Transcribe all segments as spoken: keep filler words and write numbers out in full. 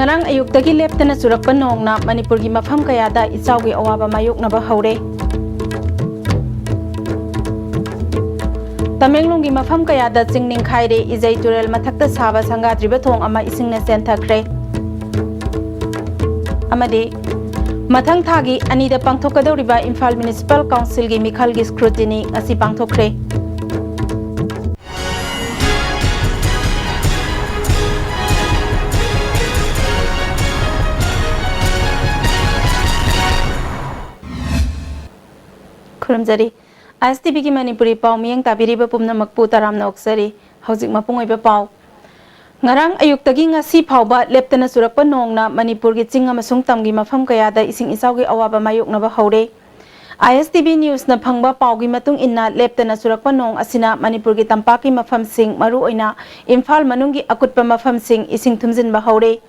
ꯉꯔꯥꯡ ꯑꯌꯨꯛꯇꯒꯤ ꯂꯦꯞꯇꯅ ꯆꯨꯔꯛꯄ ꯅꯣꯡꯅ ꯃꯅꯤꯄꯨꯔꯒꯤ ꯃꯐꯝ ꯀꯌꯥꯗ ꯏꯆꯥꯎꯒꯤ ꯑꯋꯥꯕ ꯃꯥꯌꯣꯛꯅꯕ ꯍꯧꯔꯦ꯫ ꯇꯃꯦꯡꯂꯣꯡꯒꯤ ꯃꯐꯝ ꯀꯌꯥꯗ ꯆꯤꯡ ꯅꯤꯡꯈꯥꯏꯔꯦ, ꯏꯖꯩ ꯇꯨꯔꯦꯜ ꯃꯊꯛꯇ ꯁꯥꯕ ꯁꯪꯒꯥꯗ꯭ꯔꯤꯕ ꯊꯣꯡ ꯑꯃ ꯏꯁꯤꯡꯅ ꯆꯦꯟꯊꯈ꯭ꯔꯦ꯫ ꯑꯃꯗꯤ ꯃꯊꯪ ꯊꯥꯒꯤ ꯑꯅꯤꯗ ꯄꯥꯡꯊꯣꯛꯀꯗꯧꯔꯤꯕ ꯏꯝꯐꯥꯜ ꯃ꯭ꯌꯨꯅꯤꯁꯤꯄꯥꯜ ꯀꯥꯎꯟꯁꯤꯜꯒꯤ ꯃꯤꯈꯜꯒꯤ ꯁ꯭ꯀ꯭ꯔꯨꯇꯤꯅꯤ ꯉꯁꯤ ꯄꯥꯡꯊꯣꯛꯈ꯭ꯔꯦ꯫ ꯈꯨꯔꯨꯝꯖꯔꯤ꯫ ꯑꯥꯏ ꯑꯦꯁ ꯇꯤ ꯚꯤꯒꯤ ꯃꯅꯤꯄꯨꯔꯤ ꯄꯥꯎ ꯃꯤꯠꯌꯦꯡ ꯇꯥꯕꯤꯔꯤꯕ ꯄꯨꯝꯅꯃꯛꯄꯨ ꯇꯔꯥꯝꯅ ꯑꯣꯛꯆꯔꯤ꯫ ꯍꯧꯖꯤꯛ ꯃꯄꯨꯡ ꯑꯣꯏꯕ ꯄꯥꯎ꯫ ꯉꯔꯥꯡ ꯑꯌꯨꯛꯇꯒꯤ ꯉꯁꯤ ꯐꯥꯎꯕ ꯂꯦꯞꯇꯅ ꯆꯨꯔꯛꯄ ꯅꯣꯡꯅ ꯃꯅꯤꯄꯨꯔꯒꯤ ꯆꯤꯡ ꯑꯃꯁꯨꯡ ꯇꯝꯒꯤ ꯃꯐꯝ ꯀꯌꯥꯗ ꯏꯁꯤꯡ ꯏꯆꯥꯎꯒꯤ ꯑꯋꯥꯕ ꯃꯥꯌꯣꯛꯅꯕ ꯍꯧꯔꯦ꯫ ꯑꯥꯏ ꯑꯦꯁ ꯇꯤ ꯚꯤ ꯅ꯭ꯌꯨꯁꯅ ꯐꯪꯕ ꯄꯥꯎꯒꯤ ꯃꯇꯨꯡ ꯏꯟꯅ, ꯂꯦꯞꯇꯅ ꯆꯨꯔꯛꯄ ꯅꯣꯡ ꯑꯁꯤꯅ ꯃꯅꯤꯄꯨꯔꯒꯤ ꯇꯝꯄꯥꯛꯀꯤ ꯃꯐꯝꯁꯤꯡ, ꯃꯔꯨꯑꯣꯏꯅ ꯏꯝꯐꯥꯜ ꯃꯅꯨꯡꯒꯤ ꯑꯀꯨꯠꯄ ꯃꯐꯝꯁꯤꯡ ꯏꯁꯤꯡ ꯊꯨꯝꯖꯤꯟꯕ ꯍꯧꯔꯦ꯫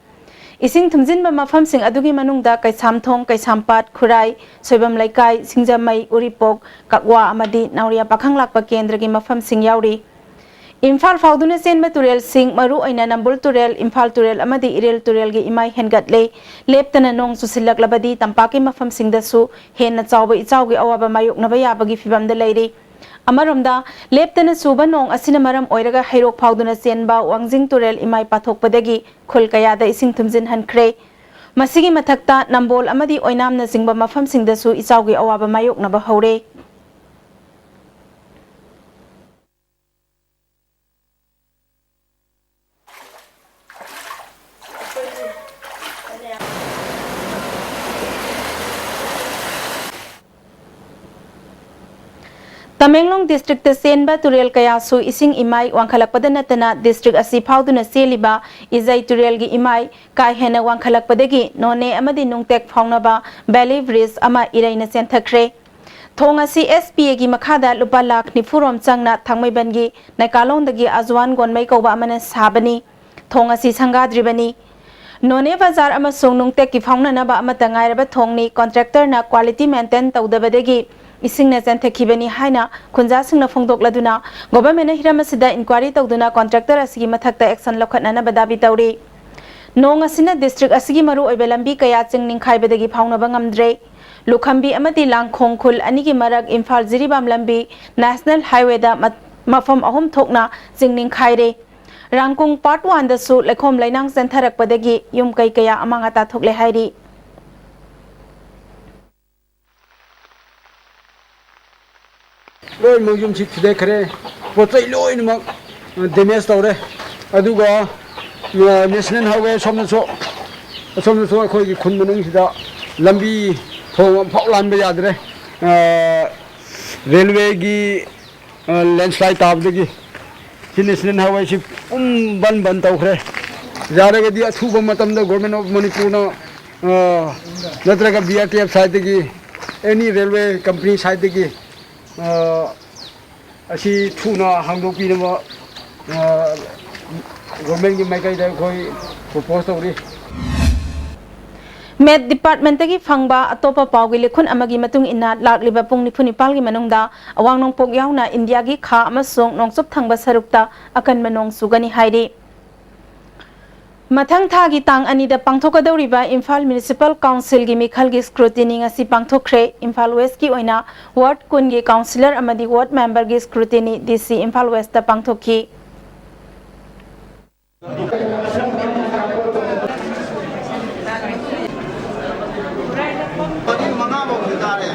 ꯏꯁꯤꯡ ꯊꯨꯝꯖꯤꯟꯕ ꯃꯐꯝꯁꯤꯡ ꯑꯗꯨꯒꯤ ꯃꯅꯨꯡꯗ ꯀꯩꯁꯥꯝꯊꯣꯡ, ꯀꯩꯁꯥꯝꯄꯥꯠ, ꯈꯨꯔꯥꯏ, ꯁꯣꯏꯕꯝ ꯂꯩꯀꯥꯏ, ꯁꯤꯡꯖꯃꯩ, ꯎꯔꯤꯄꯣꯛ, ꯀꯛꯋꯥ ꯑꯃꯗꯤ ꯅꯥꯎꯔꯤꯌꯥ ꯄꯥꯈꯪ ꯂꯥꯛꯄ ꯀꯦꯟꯗ꯭ꯔꯒꯤ ꯃꯐꯝꯁꯤꯡ ꯌꯥꯎꯔꯤ꯫ ꯏꯝꯐꯥꯜ ꯐꯥꯎꯗꯨꯅ ꯆꯦꯟꯕ ꯇꯨꯔꯦꯜꯁꯤꯡ, ꯃꯔꯨꯑꯣꯏꯅ ꯅꯝꯕꯨꯜ ꯇꯨꯔꯦꯜ, ꯏꯝꯐꯥꯜ ꯇꯨꯔꯦꯜ ꯑꯃꯗꯤ ꯏꯔꯤꯜ ꯇꯨꯔꯦꯜꯒꯤ ꯏꯃꯥꯏ ꯍꯦꯟꯒꯠꯂꯦ꯫ ꯂꯦꯞꯇꯅ ꯅꯣꯡ ꯆꯨꯁꯤꯜꯂꯛꯂꯕꯗꯤ ꯇꯝꯄꯥꯛꯀꯤ ꯃꯐꯝꯁꯤꯡꯗꯁꯨ ꯍꯦꯟꯅ ꯆꯥꯎꯕ ꯏꯆꯥꯎꯒꯤ ꯑꯋꯥꯕ ꯃꯥꯌꯣꯛꯅꯕ ꯌꯥꯕꯒꯤ ꯐꯤꯚꯝꯗ ꯂꯩꯔꯤ꯫ ꯑꯃꯔꯣꯝꯗ, ꯂꯦꯞꯇꯅ ꯆꯨꯕ ꯅꯣꯡ ꯑꯁꯤꯅ ꯃꯔꯝ ꯑꯣꯏꯔꯒ ꯍꯩꯔꯣꯛ ꯐꯥꯎꯗꯨꯅ ꯆꯦꯟꯕ ꯋꯥꯡꯖꯤꯡ ꯇꯨꯔꯦꯜ ꯏꯃꯥꯏ ꯄꯥꯊꯣꯛꯄꯗꯒꯤ ꯈꯨꯜ ꯀꯌꯥꯗ ꯏꯁꯤꯡ ꯊꯨꯝꯖꯤꯟꯍꯟꯈ꯭ꯔꯦ꯫ ꯃꯁꯤꯒꯤ ꯃꯊꯛꯇ, ꯅꯝꯕꯣꯜ ꯑꯃꯗꯤ ꯑꯣꯏꯅꯥꯝꯅꯆꯤꯡꯕ ꯃꯐꯝꯁꯤꯡꯗꯁꯨ ꯏꯆꯥꯎꯒꯤ ꯑꯋꯥꯕ ꯃꯥꯌꯣꯛꯅꯕ ꯍꯧꯔꯦ꯫ ꯇꯃꯦꯡꯂꯣꯡ ꯗꯤꯁꯇ꯭ꯔꯤꯛꯇ ꯆꯦꯟꯕ ꯇꯨꯔꯦꯜ ꯀꯌꯥꯁꯨ ꯏꯁꯤꯡ ꯏꯃꯥꯏ ꯋꯥꯡꯈꯠꯂꯛꯄꯗ ꯅꯠꯇꯅ, ꯗꯤꯁꯇ꯭ꯔꯤꯛ ꯑꯁꯤ ꯐꯥꯎꯗꯨꯅ ꯆꯦꯜꯂꯤꯕ ꯏꯖꯩ ꯇꯨꯔꯦꯜꯒꯤ ꯏꯃꯥꯏ ꯀꯥ ꯍꯦꯟꯅ ꯋꯥꯡꯈꯠꯂꯛꯄꯗꯒꯤ ꯅꯣꯅꯦ ꯑꯃꯗꯤ ꯅꯨꯡꯇꯦꯛ ꯐꯥꯎꯅꯕ ꯚꯦꯂꯤ ꯕ꯭ꯔꯤꯖ ꯑꯃ ꯏꯔꯩꯅ ꯆꯦꯟꯊꯈ꯭ꯔꯦ꯫ ꯊꯣꯡ ꯑꯁꯤ ꯑꯦꯁ ꯕꯤ ꯑꯦꯒꯤ ꯃꯈꯥꯗ ꯂꯨꯄꯥ ꯂꯥꯈ ꯅꯤꯐꯨ ꯔꯣꯝ ꯆꯪꯅ ꯊꯥꯡꯃꯩꯕꯟꯒꯤ ꯅꯩꯀꯥꯂꯣꯡꯗꯒꯤ ꯑꯖꯋꯥꯟ ꯒꯣꯟꯃꯩ ꯀꯧꯕ ꯑꯃꯅ ꯁꯥꯕꯅꯤ꯫ ꯊꯣꯡ ꯑꯁꯤ ꯁꯪꯒꯥꯗ꯭ꯔꯤꯕꯅꯤ꯫ ꯅꯣꯅꯦ ꯕꯖꯥꯔ ꯑꯃꯁꯨꯡ ꯅꯨꯡꯇꯦꯛꯀꯤ ꯐꯥꯎꯅꯅꯕ ꯑꯃꯠꯇ ꯉꯥꯏꯔꯕ ꯊꯣꯡꯅꯤ꯫ ꯀꯣꯟꯇ꯭ꯔꯦꯛꯇꯔꯅ ꯀ꯭ꯋꯥꯂꯤꯇꯤ ꯃꯦꯟꯇꯦꯟ ꯇꯧꯗꯕꯗꯒꯤ ꯏꯁꯤꯡꯅ ꯆꯦꯟꯊꯈꯤꯕꯅꯤ ꯍꯥꯏꯅ ꯈꯨꯟꯖꯥꯁꯤꯡꯅ ꯐꯣꯡꯗꯣꯛꯂꯗꯨꯅ, ꯒꯣꯚꯔꯟꯃꯦꯟꯠꯅ ꯍꯤꯔꯝ ꯑꯁꯤꯗ ꯏꯟꯀ꯭ꯋꯥꯏꯔꯤ ꯇꯧꯗꯨꯅ ꯀꯣꯟꯇ꯭ꯔꯦꯛꯇꯔ ꯑꯁꯤꯒꯤ ꯃꯊꯛꯇ ꯑꯦꯛꯁꯟ ꯂꯧꯈꯠꯅꯅꯕ ꯗꯥꯕꯤ ꯇꯧꯔꯤ꯫ ꯅꯣꯡ ꯑꯁꯤꯅ ꯗꯤꯁꯇ꯭ꯔꯤꯛ ꯑꯁꯤꯒꯤ ꯃꯔꯨꯑꯣꯏꯕ ꯂꯝꯕꯤ ꯀꯌꯥ ꯆꯤꯡ ꯅꯤꯡꯈꯥꯏꯕꯗꯒꯤ ꯐꯥꯎꯅꯕ ꯉꯝꯗ꯭ꯔꯦ꯫ ꯂꯨꯈꯝꯕꯤ ꯑꯃꯗꯤ ꯂꯥꯡꯈꯣꯡ ꯈꯨꯜ ꯑꯅꯤꯒꯤ ꯃꯔꯛ ꯏꯝꯐꯥꯜ ꯖꯤꯔꯤꯕꯥꯝ ꯂꯝꯕꯤ ꯅꯦꯁꯅꯦꯜ ꯍꯥꯏꯋꯦꯗ ꯃ-, ꯃꯐꯝ ꯑꯍꯨꯝ ꯊꯣꯛꯅ ꯆꯤꯡ ꯅꯤꯡꯈꯥꯏꯔꯦ꯫ ꯔꯥꯡꯀꯨꯡ ꯄꯥꯔꯠ ꯋꯥꯟꯗꯁꯨ ꯂꯩꯈꯣꯝ ꯂꯩꯅꯥꯡ ꯆꯦꯟꯊꯔꯛꯄꯗꯒꯤ ꯌꯨꯝ ꯀꯩ ꯀꯌꯥ ꯑꯃꯥꯡ ꯑꯇꯥ ꯊꯣꯛꯂꯦ ꯍꯥꯏꯔꯤ꯫ ꯂꯣꯏꯅꯃꯛ ꯌꯨꯝꯁꯤ ꯊꯨꯗꯦꯛꯈ꯭ꯔꯦ꯫ ꯄꯣꯠ ꯆꯩ ꯂꯣꯏꯅꯃꯛ, ꯑ, ꯗꯦꯃꯦꯖ ꯇꯧꯔꯦ꯫ ꯑꯗꯨꯒ, ꯑ, ꯅꯦꯁꯅꯦꯜ ꯍꯥꯏꯋꯦ ꯑꯁꯣꯝꯗꯁꯨ, ꯑꯁꯣꯝꯗꯁꯨ ꯑꯩꯈꯣꯏꯒꯤ ꯈꯨꯟ ꯃꯅꯨꯡꯁꯤꯗ ꯂꯝꯕꯤ ꯊꯣꯡ ꯑꯃꯐꯥꯎ ꯂꯥꯟꯕ ꯌꯥꯗ꯭ꯔꯦ꯫ ꯑ, ꯔꯦꯜꯋꯦꯒꯤ, ꯑ, ꯂꯦꯟꯁ꯭ꯂꯥꯏꯠ ꯇꯥꯕꯗꯒꯤ ꯁꯤ ꯅꯦꯁꯅꯦꯜ ꯍꯥꯏꯋꯦꯁꯤ ꯄꯨꯝ ꯕꯟ ꯕꯟ ꯇꯧꯈ꯭ꯔꯦ꯫ ꯌꯥꯔꯒꯗꯤ ꯑꯊꯨꯕ ꯃꯇꯝꯗ ꯒꯣꯔꯃꯦꯟ ꯑꯣꯐ ꯃꯅꯤꯄꯨꯔꯅ, ꯑ, ꯅꯠꯇ꯭ꯔꯒ ꯕꯤ ꯑꯥꯔ ꯇꯤ ꯑꯦꯐ ꯁꯥꯏꯠꯇꯒꯤ ꯑꯦꯅꯤ ꯔꯦꯜꯋꯦ ꯀꯝꯄꯅꯤ ꯁꯥꯏꯠꯇꯒꯤ, ꯑ, ꯑꯁꯤ ꯊꯨꯅ ꯍꯥꯡꯗꯣꯛꯄꯤꯅꯕ, ꯑ, ꯒꯣꯔꯃꯦꯟꯒꯤ ꯃꯥꯏꯀꯩꯗ ꯑꯩꯈꯣꯏ ꯄ꯭ꯔꯣꯄꯣꯁ ꯇꯧꯔꯤ꯫ ꯃꯦꯠ ꯗꯤꯄꯥꯔꯠꯃꯦꯟꯠꯇꯒꯤ ꯐꯪꯕ ꯑꯇꯣꯞꯄ ꯄꯥꯎꯒꯤ ꯂꯤꯈꯨꯟ ꯑꯃꯒꯤ ꯃꯇꯨꯡ ꯏꯟꯅ, ꯂꯥꯛꯂꯤꯕ ꯄꯨꯡ ꯅꯤꯐꯨ ꯅꯤꯄꯥꯜꯒꯤ ꯃꯅꯨꯡꯗ ꯑꯋꯥꯡ ꯅꯣꯡꯄꯣꯛ ꯌꯥꯎꯅ ꯏꯟꯗꯤꯌꯥꯒꯤ ꯈꯥ ꯑꯃꯁꯨꯡ ꯅꯣꯡꯆꯨꯞ ꯊꯪꯕ ꯁꯔꯨꯛꯇ ꯑꯀꯟꯕ ꯅꯣꯡ ꯆꯨꯒꯅꯤ ꯍꯥꯏꯔꯤ꯫ ꯃꯊꯪ ꯊꯥꯒꯤ ꯇꯥꯡ ꯑꯅꯤꯗ ꯄꯥꯡꯊꯣꯛꯀꯗꯧꯔꯤꯕ ꯏꯝꯐꯥꯜ ꯃ꯭ꯌꯨꯅꯤꯁꯤꯄꯥꯜ ꯀꯥꯎꯟꯁꯤꯜꯒꯤ ꯃꯤꯈꯜꯒꯤ ꯁ꯭ꯀ꯭ꯔꯨꯇꯤꯅꯤ ꯉꯁꯤ ꯄꯥꯡꯊꯣꯛꯈ꯭ꯔꯦ꯫ ꯏꯝꯐꯥꯜ ꯋꯦꯁ꯭ꯠꯀꯤ ꯑꯣꯏꯅ ꯋꯥꯔꯗ ꯀꯨꯟꯒꯤ ꯀꯥꯎꯟꯁꯤꯂꯔ ꯑꯃꯗꯤ ꯋꯥꯔꯗ ꯃꯦꯝꯕꯔꯒꯤ ꯁ꯭ꯀ꯭ꯔꯨꯇꯤꯅꯤ ꯗꯤ ꯁꯤ ꯏꯝꯐꯥꯜ ꯋꯦꯁ꯭ꯠꯇ ꯄꯥꯡꯊꯣꯛꯈꯤ꯫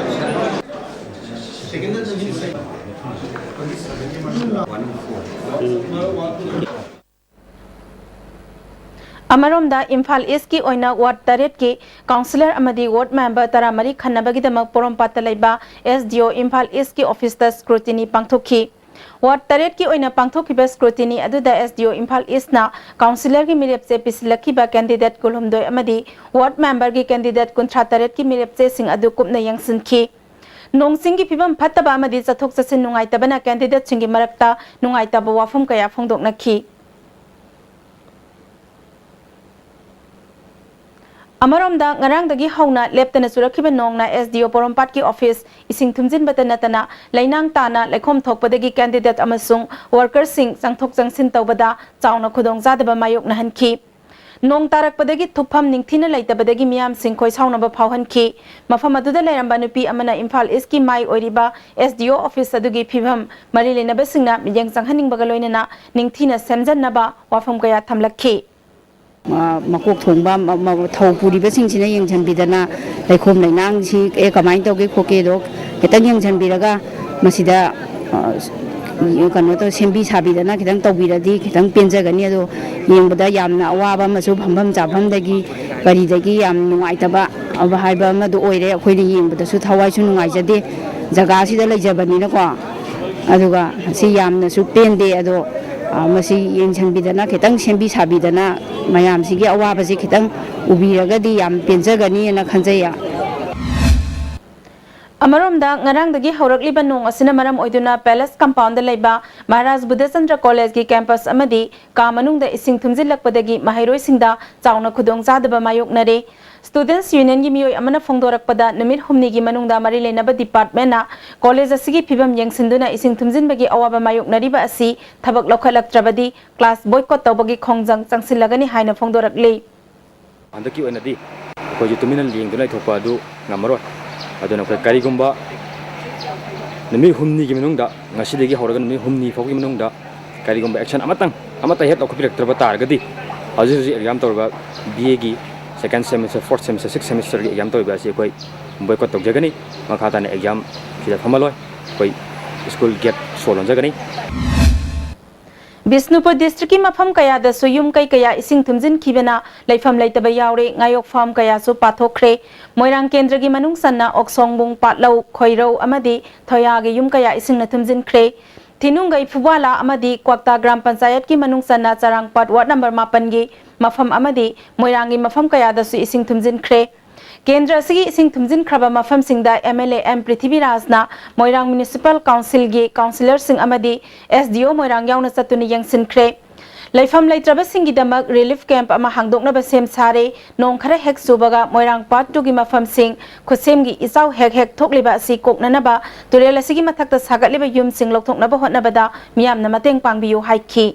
ꯑꯃꯔꯣꯝꯗ, ꯏꯝꯐꯥꯜ ꯏꯁ꯭ꯠꯀꯤ ꯑꯣꯏꯅ ꯋꯥꯔꯗ ꯇꯔꯦꯠꯀꯤ ꯀꯥꯎꯟꯁꯤꯂꯔ ꯑꯃꯗꯤ ꯋꯥꯔꯗ ꯃꯦꯝꯕꯔ ꯇꯔꯥꯃꯔꯤ ꯈꯟꯅꯕꯒꯤꯗꯃꯛ ꯄꯣꯔꯣꯝꯄꯥꯠꯇ ꯂꯩꯕ ꯑꯦꯁ ꯗꯤ ꯑꯣ ꯏꯝꯐꯥꯜ ꯏꯁ꯭ꯠꯀꯤ ꯑꯣꯐꯤꯁꯇ ꯁ꯭ꯀ꯭ꯔꯨꯇꯤꯅꯤ ꯄꯥꯡꯊꯣꯛꯈꯤ꯫ ꯋꯥꯔꯗ ꯇꯔꯦꯠꯀꯤ ꯑꯣꯏꯅ ꯄꯥꯡꯊꯣꯛꯈꯤꯕ ꯁ꯭ꯀ꯭ꯔꯨꯇꯤꯅꯤ ꯑꯗꯨꯗ ꯑꯦꯁ ꯗꯤ ꯑꯣ ꯏꯝꯐꯥꯜ ꯏꯁ꯭ꯠꯅ ꯀꯥꯎꯟꯁꯤꯂꯔꯒꯤ ꯃꯤꯔꯦꯞꯆꯦ ꯄꯤꯁꯤꯜꯂꯛꯈꯤꯕ ꯀꯦꯟꯗꯤꯗꯦꯠ ꯀꯨꯟꯍꯨꯝꯗꯣꯏ ꯑꯃꯗꯤ ꯋꯥꯔꯗ ꯃꯦꯝꯕꯔꯒꯤ ꯀꯦꯟꯗꯤꯗꯦꯠ ꯀꯨꯟꯊ꯭ꯔꯥ ꯇꯔꯦꯠꯀꯤ ꯃꯤꯔꯦꯞꯆꯦꯁꯤꯡ ꯑꯗꯨ ꯀꯨꯞꯅ ꯌꯦꯡꯁꯤꯟꯈꯤ꯫ ꯅꯣꯡ ꯆꯤꯡꯒꯤ ꯐꯤꯕꯝ ꯐꯠꯇꯕ ꯑꯃꯗꯤ ꯆꯠꯊꯣꯛ ꯆꯠꯁꯤꯟ ꯅꯨꯡꯉꯥꯏꯇꯕꯅ ꯀꯦꯟꯗꯤꯗꯦꯠꯁꯤꯡꯒꯤ ꯃꯔꯛꯇ ꯅꯨꯡꯉꯥꯏꯇꯕ ꯋꯥꯐꯝ ꯀꯌꯥ ꯐꯣꯡꯗꯣꯛꯅꯈꯤ꯫ ꯑꯃꯔꯣꯝꯗ, ꯉꯔꯥꯡꯗꯒꯤ ꯍꯧꯅ ꯂꯦꯞꯇꯅ ꯆꯨꯔꯛꯈꯤꯕ ꯅꯣꯡꯅ ꯑꯦꯁ ꯗꯤ ꯑꯣ ꯄꯣꯔꯣꯝꯄꯥꯠꯀꯤ ꯑꯣꯐꯤꯁ ꯏꯁꯤꯡ ꯊꯨꯝꯖꯤꯟꯕꯇ ꯅꯠꯇꯅ ꯂꯩꯅꯥꯡ ꯇꯥꯅ ꯂꯩꯈꯣꯝ ꯊꯣꯛꯄꯗꯒꯤ ꯀꯦꯟꯗꯤꯗꯦꯠ ꯑꯃꯁꯨꯡ ꯋꯥꯔꯀꯔꯁꯤꯡ ꯆꯪꯊꯣꯛ ꯆꯪꯁꯤꯟ ꯇꯧꯕꯗ ꯆꯥꯎꯅ ꯈꯨꯗꯣꯡꯆꯥꯗꯕ ꯃꯥꯌꯣꯛꯅꯍꯟꯈꯤ꯫ ꯅꯣꯡ ꯇꯥꯔꯛꯄꯗꯒꯤ ꯊꯨꯞꯐꯝ ꯅꯤꯡꯊꯤꯅ ꯂꯩꯇꯕꯗꯒꯤ ꯃꯤꯌꯥꯝꯁꯤꯡ ꯈꯣꯏꯁꯥꯎꯅꯕ ꯐꯥꯎꯍꯟꯈꯤ꯫ ꯃꯐꯝ ꯑꯗꯨꯗ ꯂꯩꯔꯝꯕ ꯅꯨꯄꯤ ꯑꯃꯅ ꯏꯝꯐꯥꯜ ꯏꯁꯀꯤ ꯃꯥꯏ ꯑꯣꯏꯔꯤꯕ ꯑꯦꯁ ꯗꯤ ꯑꯣ ꯑꯣꯐꯤꯁ ꯑꯗꯨꯒꯤ ꯐꯤꯚꯝ ꯃꯔꯤ ꯂꯩꯅꯕꯁꯤꯡꯅ ꯃꯤꯠꯌꯦꯡ ꯆꯪꯍꯟꯅꯤꯡꯕꯒ ꯂꯣꯏꯅꯅ ꯅꯤꯡꯊꯤꯅ ꯁꯦꯝꯖꯟꯅꯕ ꯋꯥꯐꯝ ꯀꯌꯥ ꯊꯝꯂꯛꯈꯤ꯫ ꯃ-, ꯃꯀꯣꯛ ꯊꯣꯡꯕ, ꯃ-, ꯃ-, ꯊꯧ ꯄꯨꯔꯤꯕꯁꯤꯡꯁꯤꯅ ꯌꯦꯡꯁꯤꯟꯕꯤꯗꯅ, ꯂꯩꯈꯣꯝ ꯂꯩꯅꯥꯡꯁꯤ, ꯑꯦ, ꯀꯃꯥꯏꯅ ꯇꯧꯒꯦ ꯈꯣꯠꯀꯦꯗꯣ ꯈꯤꯇꯪ ꯌꯦꯡꯁꯤꯟꯕꯤꯔꯒ, ꯃꯁꯤꯗ, ꯑ, ꯀꯩꯅꯣ ꯇꯧ, ꯁꯦꯝꯕꯤ ꯁꯥꯕꯤꯗꯅ ꯈꯤꯇꯪ ꯇꯧꯕꯤꯔꯗꯤ ꯈꯤꯇꯪ ꯄꯦꯟꯖꯒꯅꯤ꯫ ꯑꯗꯣ ꯌꯦꯡꯕꯗ ꯌꯥꯝꯅ ꯑꯋꯥꯕ ꯑꯃꯁꯨ, ꯐꯝꯐꯝ ꯆꯥꯐꯝꯗꯒꯤ ꯀꯔꯤꯗꯒꯤ ꯌꯥꯝ ꯅꯨꯡꯉꯥꯏꯇꯕ ꯍꯥꯏꯕ ꯑꯃꯗꯣ ꯑꯣꯏꯔꯦ꯫ ꯑꯩꯈꯣꯏꯅ ꯌꯦꯡꯕꯗꯁꯨ ꯊꯋꯥꯏꯁꯨ ꯅꯨꯡꯉꯥꯏꯖꯗꯦ, ꯖꯒꯥꯁꯤꯗ ꯂꯩꯖꯕꯅꯤꯅꯀꯣ꯫ ꯑꯗꯨꯒ ꯁꯤ ꯌꯥꯝꯅꯁꯨ ꯄꯦꯟꯗꯦ꯫ ꯑꯗꯣ, ꯑ, ꯃꯁꯤ ꯌꯦꯡꯁꯤꯟꯕꯤꯗꯅ, ꯈꯤꯇꯪ ꯁꯦꯝꯕꯤ ꯁꯥꯕꯤꯗꯅ, ꯃꯌꯥꯝꯁꯤꯒꯤ ꯑꯋꯥꯕꯁꯤ ꯈꯤꯇꯪ ꯎꯕꯤꯔꯒꯗꯤ ꯌꯥꯝ ꯄꯦꯟꯖꯒꯅꯤꯅ ꯈꯟꯖꯩ꯫ ꯑꯃꯔꯣꯝꯗ, ꯉꯔꯥꯡꯗꯒꯤ ꯍꯧꯔꯛꯂꯤꯕ ꯅꯣꯡ ꯑꯁꯤꯅ ꯃꯔꯝ ꯑꯣꯏꯗꯨꯅ ꯄꯦꯂꯦꯁ ꯀꯝꯄꯥꯎꯟꯗ ꯂꯩꯕ ꯃꯍꯥꯔꯥꯖ ꯕꯨꯙꯆꯟꯗ꯭ꯔ ꯀꯣꯂꯦꯖꯀꯤ ꯀꯦꯝꯄꯁ ꯑꯃꯗꯤ ꯀꯥ ꯃꯅꯨꯡꯗ ꯏꯁꯤꯡ ꯊꯨꯝꯖꯤꯜꯂꯛꯄꯗꯒꯤ ꯃꯍꯩꯔꯣꯏꯁꯤꯡꯗ ꯆꯥꯎꯅ ꯈꯨꯗꯣꯡꯆꯥꯗꯕ ꯃꯥꯌꯣꯛꯅꯔꯦ꯫ ꯁ꯭ꯇꯨꯗꯦꯟꯠꯁ ꯌꯨꯅꯤꯌꯟꯒꯤ ꯃꯤꯑꯣꯏ ꯑꯃꯅ ꯐꯣꯡꯗꯣꯔꯛꯄꯗ, ꯅꯨꯃꯤꯠ ꯍꯨꯝꯅꯤꯒꯤ ꯃꯅꯨꯡꯗ ꯃꯔꯤ ꯂꯩꯅꯕ ꯗꯤꯄꯥꯔꯠꯃꯦꯟꯠꯅ ꯀꯣꯂꯦꯖ ꯑꯁꯤꯒꯤ ꯐꯤꯚꯝ ꯌꯦꯡꯁꯤꯟꯗꯨꯅ ꯏꯁꯤꯡ ꯊꯨꯝꯖꯤꯟꯕꯒꯤ ꯑꯋꯥꯕ ꯃꯥꯌꯣꯛꯅꯔꯤꯕ ꯑꯁꯤ ꯊꯕꯛ ꯂꯧꯈꯠꯂꯛꯇ꯭ꯔꯕꯗꯤ ꯀ꯭ꯂꯥꯁ ꯕꯣꯏꯀꯣꯠ ꯇꯧꯕꯒꯤ ꯈꯣꯡꯖꯪ ꯆꯪꯁꯤꯜꯂꯒꯅꯤ ꯍꯥꯏꯅ ꯐꯣꯡꯗꯣꯔꯛꯂꯤ꯫ ꯍꯟꯗꯛꯀꯤ ꯑꯣꯏꯅꯗꯤ ꯑꯩꯈꯣꯏꯁꯨ ꯇꯨꯃꯤꯟꯅ ꯂꯦꯡꯗꯨꯅ ꯂꯩꯊꯣꯛꯄ ꯑꯗꯨ ꯉꯝꯃꯔꯣꯏ꯫ ꯑꯗꯨꯅ ꯑꯩꯈꯣꯏ ꯀꯔꯤꯒꯨꯝꯕ ꯅꯨꯃꯤꯠ ꯍꯨꯝꯅꯤꯒꯤ ꯃꯅꯨꯡꯗ, ꯉꯁꯤꯗꯒꯤ ꯍꯧꯔꯒ ꯅꯨꯃꯤꯠ ꯍꯨꯝꯅꯤ ꯐꯥꯎꯒꯤ ꯃꯅꯨꯡꯗ ꯀꯔꯤꯒꯨꯝꯕ ꯑꯦꯛꯁꯟ ꯑꯃꯇꯪ, ꯑꯃꯠꯇ ꯍꯦꯛ ꯂꯧꯈꯠꯄꯤꯔꯛꯇ꯭ꯔꯕ ꯇꯥꯔꯒꯗꯤ, ꯍꯧꯖꯤꯛ ꯍꯧꯖꯤꯛ ꯑꯦꯛꯖꯥꯝ ꯇꯧꯔꯤꯕ ꯕꯤ ꯑꯦꯒꯤ second semester, fourth semester, six ꯁꯦꯃꯤꯁꯇꯔꯒꯤ ꯑꯦꯛꯖꯥꯝ ꯇꯧꯔꯤꯕ ꯑꯁꯤ ꯑꯩꯈꯣꯏ ꯕꯣꯏꯀꯣꯠ ꯇꯧꯖꯒꯅꯤ꯫ ꯃꯈꯥ ꯇꯥꯅ ꯑꯦꯛꯖꯥꯝ ꯁꯤꯗ ꯐꯝꯍꯜꯂꯣꯏ꯫ ꯑꯩꯈꯣꯏ ꯁ꯭ꯀꯨꯜ ꯒꯦꯠ ꯁꯣ ꯂꯣꯟꯖꯒꯅꯤ꯫ ꯕꯤꯁꯅꯨꯄꯨꯔ ꯗꯤꯁꯇ꯭ꯔꯤꯛꯀꯤ ꯃꯐꯝ ꯀꯌꯥꯗꯁꯨ ꯌꯨꯝ ꯀꯩ ꯀꯌꯥ ꯏꯁꯤꯡ ꯊꯨꯝꯖꯤꯟꯈꯤꯕꯅ ꯂꯩꯐꯝ ꯂꯩꯇꯕ ꯌꯥꯎꯔꯦ, ꯉꯥꯌꯣꯛꯐꯝ ꯀꯌꯥꯁꯨ ꯄꯥꯊꯣꯛꯈ꯭ꯔꯦ꯫ ꯃꯣꯏꯔꯥꯡ ꯀꯦꯟꯗ꯭ꯔꯒꯤ ꯃꯅꯨꯡ ꯆꯟꯅ ꯑꯣꯛꯁꯣꯡꯕꯨꯡ, ꯄꯥꯠꯂꯧ, ꯈꯣꯏꯔꯧ ꯑꯃꯗꯤ ꯊꯣꯌꯥꯒꯤ ꯌꯨꯝ ꯀꯌꯥ ꯏꯁꯤꯡꯅ ꯊꯨꯝꯖꯤꯟꯈ꯭ꯔꯦ꯫ ꯊꯤꯅꯨꯡꯒꯩ ꯐꯨꯕꯥꯂꯥ ꯑꯃꯗꯤ ꯀ꯭ꯋꯥꯛꯇꯥ ꯒ꯭ꯔꯥꯝ ꯄꯟꯆꯥꯌꯠꯀꯤ ꯃꯅꯨꯡ ꯆꯟꯅ ꯆꯔꯥꯡꯄꯥꯠ ꯋꯥꯔꯗ ꯅꯝꯕꯔ ꯃꯥꯄꯟꯒꯤ ꯃꯐꯝ ꯑꯃꯗꯤ ꯃꯣꯏꯔꯥꯡꯒꯤ ꯃꯐꯝ ꯀꯌꯥꯗꯁꯨ ꯏꯁꯤꯡ ꯊꯨꯝꯖꯤꯟꯈ꯭ꯔꯦ꯫ ꯀꯦꯟꯗ꯭ꯔ ꯑꯁꯤꯒꯤ ꯏꯁꯤꯡ ꯊꯨꯝꯖꯤꯟꯈ꯭ꯔꯕ ꯃꯐꯝꯁꯤꯡꯗ ꯑꯦꯝ ꯑꯦꯜ ꯑꯦ ꯑꯦꯝ ꯄ꯭ꯔꯤꯊꯤꯕꯤꯔꯥꯖꯅ ꯃꯣꯏꯔꯥꯡ ꯃ꯭ꯌꯨꯅꯤꯁꯤꯄꯥꯜ ꯀꯥꯎꯟꯁꯤꯜꯒꯤ ꯀꯥꯎꯟꯁꯤꯂꯔꯁꯤꯡ ꯑꯃꯗꯤ ꯑꯦꯁ ꯗꯤ ꯑꯣ ꯃꯣꯏꯔꯥꯡ ꯌꯥꯎꯅ ꯆꯠꯇꯨꯅ ꯌꯦꯡꯁꯤꯟꯈ꯭ꯔꯦ꯫ ꯂꯩꯐꯝ ꯂꯩꯇ꯭ꯔꯕꯁꯤꯡꯒꯤꯗꯃꯛ ꯔꯤꯂꯤꯐ ꯀꯦꯝꯞ ꯑꯃ ꯍꯥꯡꯗꯣꯛꯅꯕ ꯁꯦꯝ ꯁꯥꯔꯦ꯫ ꯅꯣꯡ ꯈꯔ ꯍꯦꯛ ꯆꯨꯕꯒ ꯃꯣꯏꯔꯥꯡ ꯄꯥꯔꯠ ꯇꯨꯒꯤ ꯃꯐꯝꯁꯤꯡ ꯈꯨꯠꯁꯦꯝꯒꯤ ꯏꯆꯥꯎ ꯍꯦꯛ ꯍꯦꯛ ꯊꯣꯛꯂꯤꯕ ꯑꯁꯤ ꯀꯣꯛꯅꯅꯕ ꯇꯨꯔꯦꯜ ꯑꯁꯤꯒꯤ ꯃꯊꯛꯇ ꯁꯥꯒꯠꯂꯤꯕ ꯌꯨꯝꯁꯤꯡ ꯂꯧꯊꯣꯛꯅꯕ ꯍꯣꯠꯅꯕꯗ ꯃꯤꯌꯥꯝꯅ ꯃꯇꯦꯡ ꯄꯥꯡꯕꯤꯌꯨ ꯍꯥꯏꯈꯤ꯫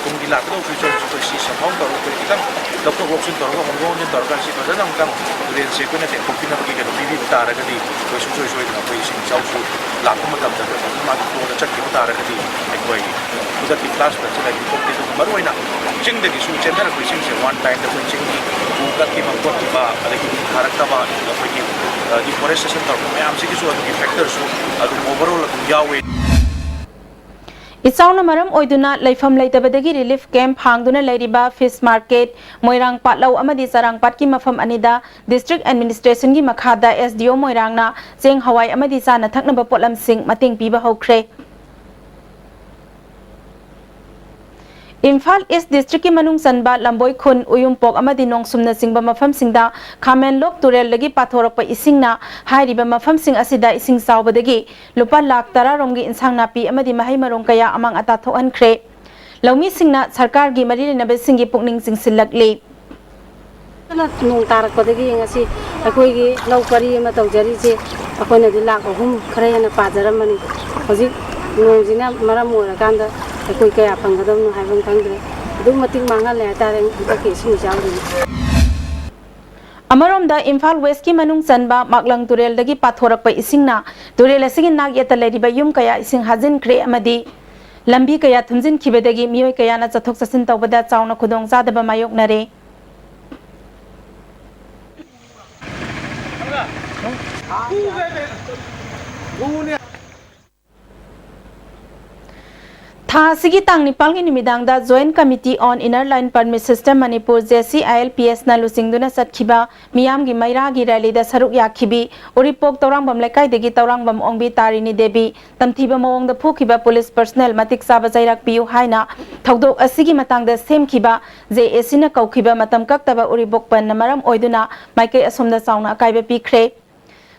ꯇꯨꯡꯒꯤ ꯂꯥꯛꯀꯗꯧꯕ ꯐ꯭ꯌꯨꯆꯔꯁꯨ ꯑꯩꯈꯣꯏ ꯁꯤ ꯁꯐꯥꯎ ꯇꯧꯔꯒ ꯑꯩꯈꯣꯏ ꯈꯤꯇꯪ ꯂꯧꯊꯣꯛ ꯂꯧꯁꯤꯟ ꯇꯧꯔꯒ, ꯍꯣꯡꯗꯣꯛ ꯍꯣꯡꯖꯤꯟ ꯇꯧꯔꯒ, ꯁꯤ ꯐꯖꯅ ꯑꯃꯨꯛꯇꯪ ꯇꯨꯔꯦꯜꯁꯦ ꯑꯩꯈꯣꯏꯅ ꯇꯦꯡꯊꯣꯛꯄꯤꯅꯕꯒꯤ ꯀꯩꯅꯣ ꯄꯤꯕꯤꯕ ꯇꯥꯔꯒꯗꯤ, ꯑꯩꯈꯣꯏ ꯁꯨꯡꯁꯣꯏ ꯁꯣꯏꯗꯅ ꯑꯩꯈꯣꯏ ꯏꯁꯤꯡ ꯏꯆꯥꯎꯁꯨ ꯂꯥꯛꯄ ꯃꯇꯝꯗ ꯑꯩꯈꯣꯏ ꯃꯥꯒꯤ ꯐ꯭ꯂꯣꯗ ꯆꯠꯈꯤꯕ ꯇꯥꯔꯒꯗꯤ, ꯑꯩꯈꯣꯏ ꯈꯨꯗꯛꯀꯤ ꯐ꯭ꯂꯥꯁ ꯐ꯭ꯂꯠꯁꯦ ꯂꯩꯕ ꯊꯣꯛꯇꯦ꯫ ꯑꯗꯨꯒ ꯃꯔꯨꯑꯣꯏꯅ ꯆꯤꯡꯗꯒꯤꯁꯨ ꯆꯦꯟꯊꯔꯛꯄ ꯏꯁꯤꯡꯁꯦ ꯋꯥꯟ ꯇꯥꯏꯝꯗ ꯑꯩꯈꯣꯏ ꯆꯤꯡꯒꯤ ꯎ ꯀꯛꯈꯤꯕ ꯈꯣꯠꯈꯤꯕ, ꯑꯗꯒꯤ ꯎ ꯊꯥꯔꯛꯇꯕ, ꯑꯩꯈꯣꯏꯒꯤ, ꯑ, ꯗꯤꯐꯣꯔꯦꯁꯇꯦꯁꯟ ꯇꯧꯔꯛꯄ ꯃꯌꯥꯝꯁꯤꯒꯤꯁꯨ ꯑꯗꯨꯒꯤ ꯐꯦꯛꯇꯔꯁꯨ ꯑꯗꯨꯝ ꯑꯣꯚꯔꯑꯣꯜ ꯑꯗꯨꯝ ꯌꯥꯎꯋꯦ꯫ ꯏꯆꯥꯎꯅ ꯃꯔꯝ ꯑꯣꯏꯗꯨꯅ ꯂꯩꯐꯝ ꯂꯩꯇꯕꯗꯒꯤ ꯔꯤꯂꯤꯐ ꯀꯦꯝꯞ ꯍꯥꯡꯗꯨꯅ ꯂꯩꯔꯤꯕ ꯐꯤꯁ ꯃꯥꯔꯀꯦꯠ, ꯃꯣꯏꯔꯥꯡ ꯄꯥꯠꯂꯧ ꯑꯃꯗꯤ ꯆꯔꯥꯡꯄꯥꯠꯀꯤ ꯃꯐꯝ ꯑꯅꯤꯗ ꯗꯤꯁꯇ꯭ꯔꯤꯛ ꯑꯦꯗꯃꯤꯅꯤꯁꯇ꯭ꯔꯦꯁꯟꯒꯤ ꯃꯈꯥꯗ ꯑꯦꯁ ꯗꯤ ꯑꯣ ꯃꯣꯏꯔꯥꯡꯅ ꯆꯦꯡ, ꯍꯋꯥꯏ ꯑꯃꯗꯤ ꯆꯥꯅ ꯊꯛꯅꯕ ꯄꯣꯠꯂꯝꯁꯤꯡ ꯃꯇꯦꯡ ꯄꯤꯕ ꯍꯧꯈ꯭ꯔꯦ꯫ ꯏꯝꯐꯥꯜ ꯏꯁ ꯗꯤꯁꯇ꯭ꯔꯤꯛꯀꯤ ꯃꯅꯨꯡ ꯆꯟꯕ ꯂꯝꯕꯣꯏ ꯈꯨꯟ, ꯎꯌꯨꯝꯄꯣꯛ ꯑꯃꯗꯤ ꯅꯣꯡꯁꯨꯝꯅꯆꯤꯡꯕ ꯃꯐꯝꯁꯤꯡꯗ ꯈꯥꯃꯦꯟꯂꯣꯛ ꯇꯨꯔꯦꯜꯗꯒꯤ ꯄꯥꯊꯣꯔꯛꯄ ꯏꯁꯤꯡꯅ ꯍꯥꯏꯔꯤꯕ ꯃꯐꯝꯁꯤꯡ ꯑꯁꯤꯗ ꯏꯁꯤꯡ ꯆꯥꯎꯕꯗꯒꯤ ꯂꯨꯄꯥ ꯂꯥꯈ ꯇꯔꯥ ꯔꯣꯝꯒꯤ ꯏꯟꯁꯥꯡ ꯅꯥꯄꯤ ꯑꯃꯗꯤ ꯃꯍꯩ ꯃꯔꯣꯡ ꯀꯌꯥ ꯑꯃꯥꯡ ꯑꯇꯥ ꯊꯣꯛꯍꯟꯈ꯭ꯔꯦ꯫ ꯂꯧꯃꯤꯁꯤꯡꯅ ꯁꯔꯀꯥꯔꯒꯤ ꯃꯔꯤ ꯂꯩꯅꯕꯁꯤꯡꯒꯤ ꯄꯨꯛꯅꯤꯡ ꯆꯤꯡꯁꯤꯜꯂꯛꯂꯤ꯫ ꯅꯣꯡ ꯇꯥꯔꯛꯄꯗꯒꯤ ꯉꯁꯤ ꯑꯩꯈꯣꯏꯒꯤ ꯂꯧ ꯄꯔꯤ ꯑꯃ ꯇꯧꯖꯔꯤꯁꯦ, ꯑꯩꯈꯣꯏꯅꯗꯤ ꯂꯥꯈ ꯑꯍꯨꯝ ꯈꯔ ꯍꯦꯟꯅ ꯄꯥꯖꯔꯝꯕꯅꯤ꯫ ꯍꯧꯖꯤꯛ ꯅꯣꯡꯁꯤꯅ ꯃꯔꯝ ꯑꯣꯏꯔꯀꯥꯟꯗ ꯑꯩꯈꯣꯏ ꯀꯌꯥ ꯐꯪꯒꯗꯕꯅꯣ ꯍꯥꯏꯕ ꯑꯃ ꯈꯪꯗ꯭ꯔꯦ꯫ ꯑꯗꯨꯛ ꯃꯇꯤꯛ ꯃꯥꯡꯍꯜꯂꯦ ꯍꯥꯏꯇꯥꯔꯦ ꯍꯟꯗꯛꯀꯤ ꯏꯁꯤꯡ ꯏꯆꯥꯎꯁꯤꯅ꯫ ꯑꯃꯔꯣꯝꯗ ꯏꯝꯐꯥꯜ ꯋꯦꯁꯀꯤ ꯃꯅꯨꯡ ꯆꯟꯕ ꯃꯥꯛꯂꯪ ꯇꯨꯔꯦꯜꯗꯒꯤ ꯄꯥꯊꯣꯔꯛꯄ ꯏꯁꯤꯡꯅ ꯇꯨꯔꯦꯜ ꯑꯁꯤꯒꯤ ꯅꯥꯛ ꯌꯦꯠꯇ ꯂꯩꯔꯤꯕ ꯌꯨꯝ ꯀꯌꯥ ꯏꯁꯤꯡ ꯍꯥꯖꯤꯟꯈ꯭ꯔꯦ ꯑꯃꯗꯤ ꯂꯝꯕꯤ ꯀꯌꯥ ꯊꯨꯝꯖꯤꯟꯈꯤꯕꯗꯒꯤ ꯃꯤꯑꯣꯏ ꯀꯌꯥꯅ ꯆꯠꯊꯣꯛ ꯆꯠꯁꯤꯟ ꯇꯧꯕꯗ ꯆꯥꯎꯅ ꯈꯨꯗꯣꯡꯆꯥꯗꯕ ꯃꯥꯌꯣꯛꯅꯔꯦ꯫ ꯊꯥ ꯑꯁꯤꯒꯤ ꯇꯥꯡ ꯅꯤꯄꯥꯜꯒꯤ ꯅꯨꯃꯤꯗꯥꯡꯗ Joint Committee on Inner Line Permit System Manipur, J C I L P S ꯅ ꯂꯨꯆꯤꯡꯗꯨꯅ ꯆꯠꯈꯤꯕ ꯃꯤꯌꯥꯝꯒꯤ ꯃꯩꯔꯥꯒꯤ ꯔꯦꯂꯤꯗ ꯁꯔꯨꯛ ꯌꯥꯈꯤꯕꯤ ꯎꯔꯤꯄꯣꯛ ꯇꯧꯔꯥꯡꯕꯝ ꯂꯩꯀꯥꯏꯗꯒꯤ ꯇꯧꯔꯥꯡꯕꯝ ꯑꯣꯡꯕꯤ ꯇꯥꯔꯤꯅꯤ ꯗꯦꯕꯤ ꯇꯝꯊꯤꯕ ꯃꯑꯣꯡꯗ ꯐꯨꯈꯤꯕ ꯄꯨꯂꯤꯁ ꯄꯔꯁꯅꯦꯜ ꯃꯇꯤꯛ ꯆꯥꯕ ꯆꯩꯔꯥꯛ ꯄꯤꯌꯨ ꯍꯥꯏꯅ ꯊꯧꯗꯣꯛ ꯑꯁꯤꯒꯤ ꯃꯇꯥꯡꯗ ꯁꯦꯝꯈꯤꯕ J A C ꯅ ꯀꯧꯈꯤꯕ ꯃꯇꯝ ꯀꯛꯇꯕ ꯎꯔꯤꯄꯣꯛ ꯕꯟꯅ ꯃꯔꯝ ꯑꯣꯏꯗꯨꯅ ꯃꯥꯏꯀꯩ ꯑꯁꯣꯝꯗ ꯆꯥꯎꯅ ꯑꯀꯥꯏꯕ ꯄꯤꯈ꯭ꯔꯦ꯫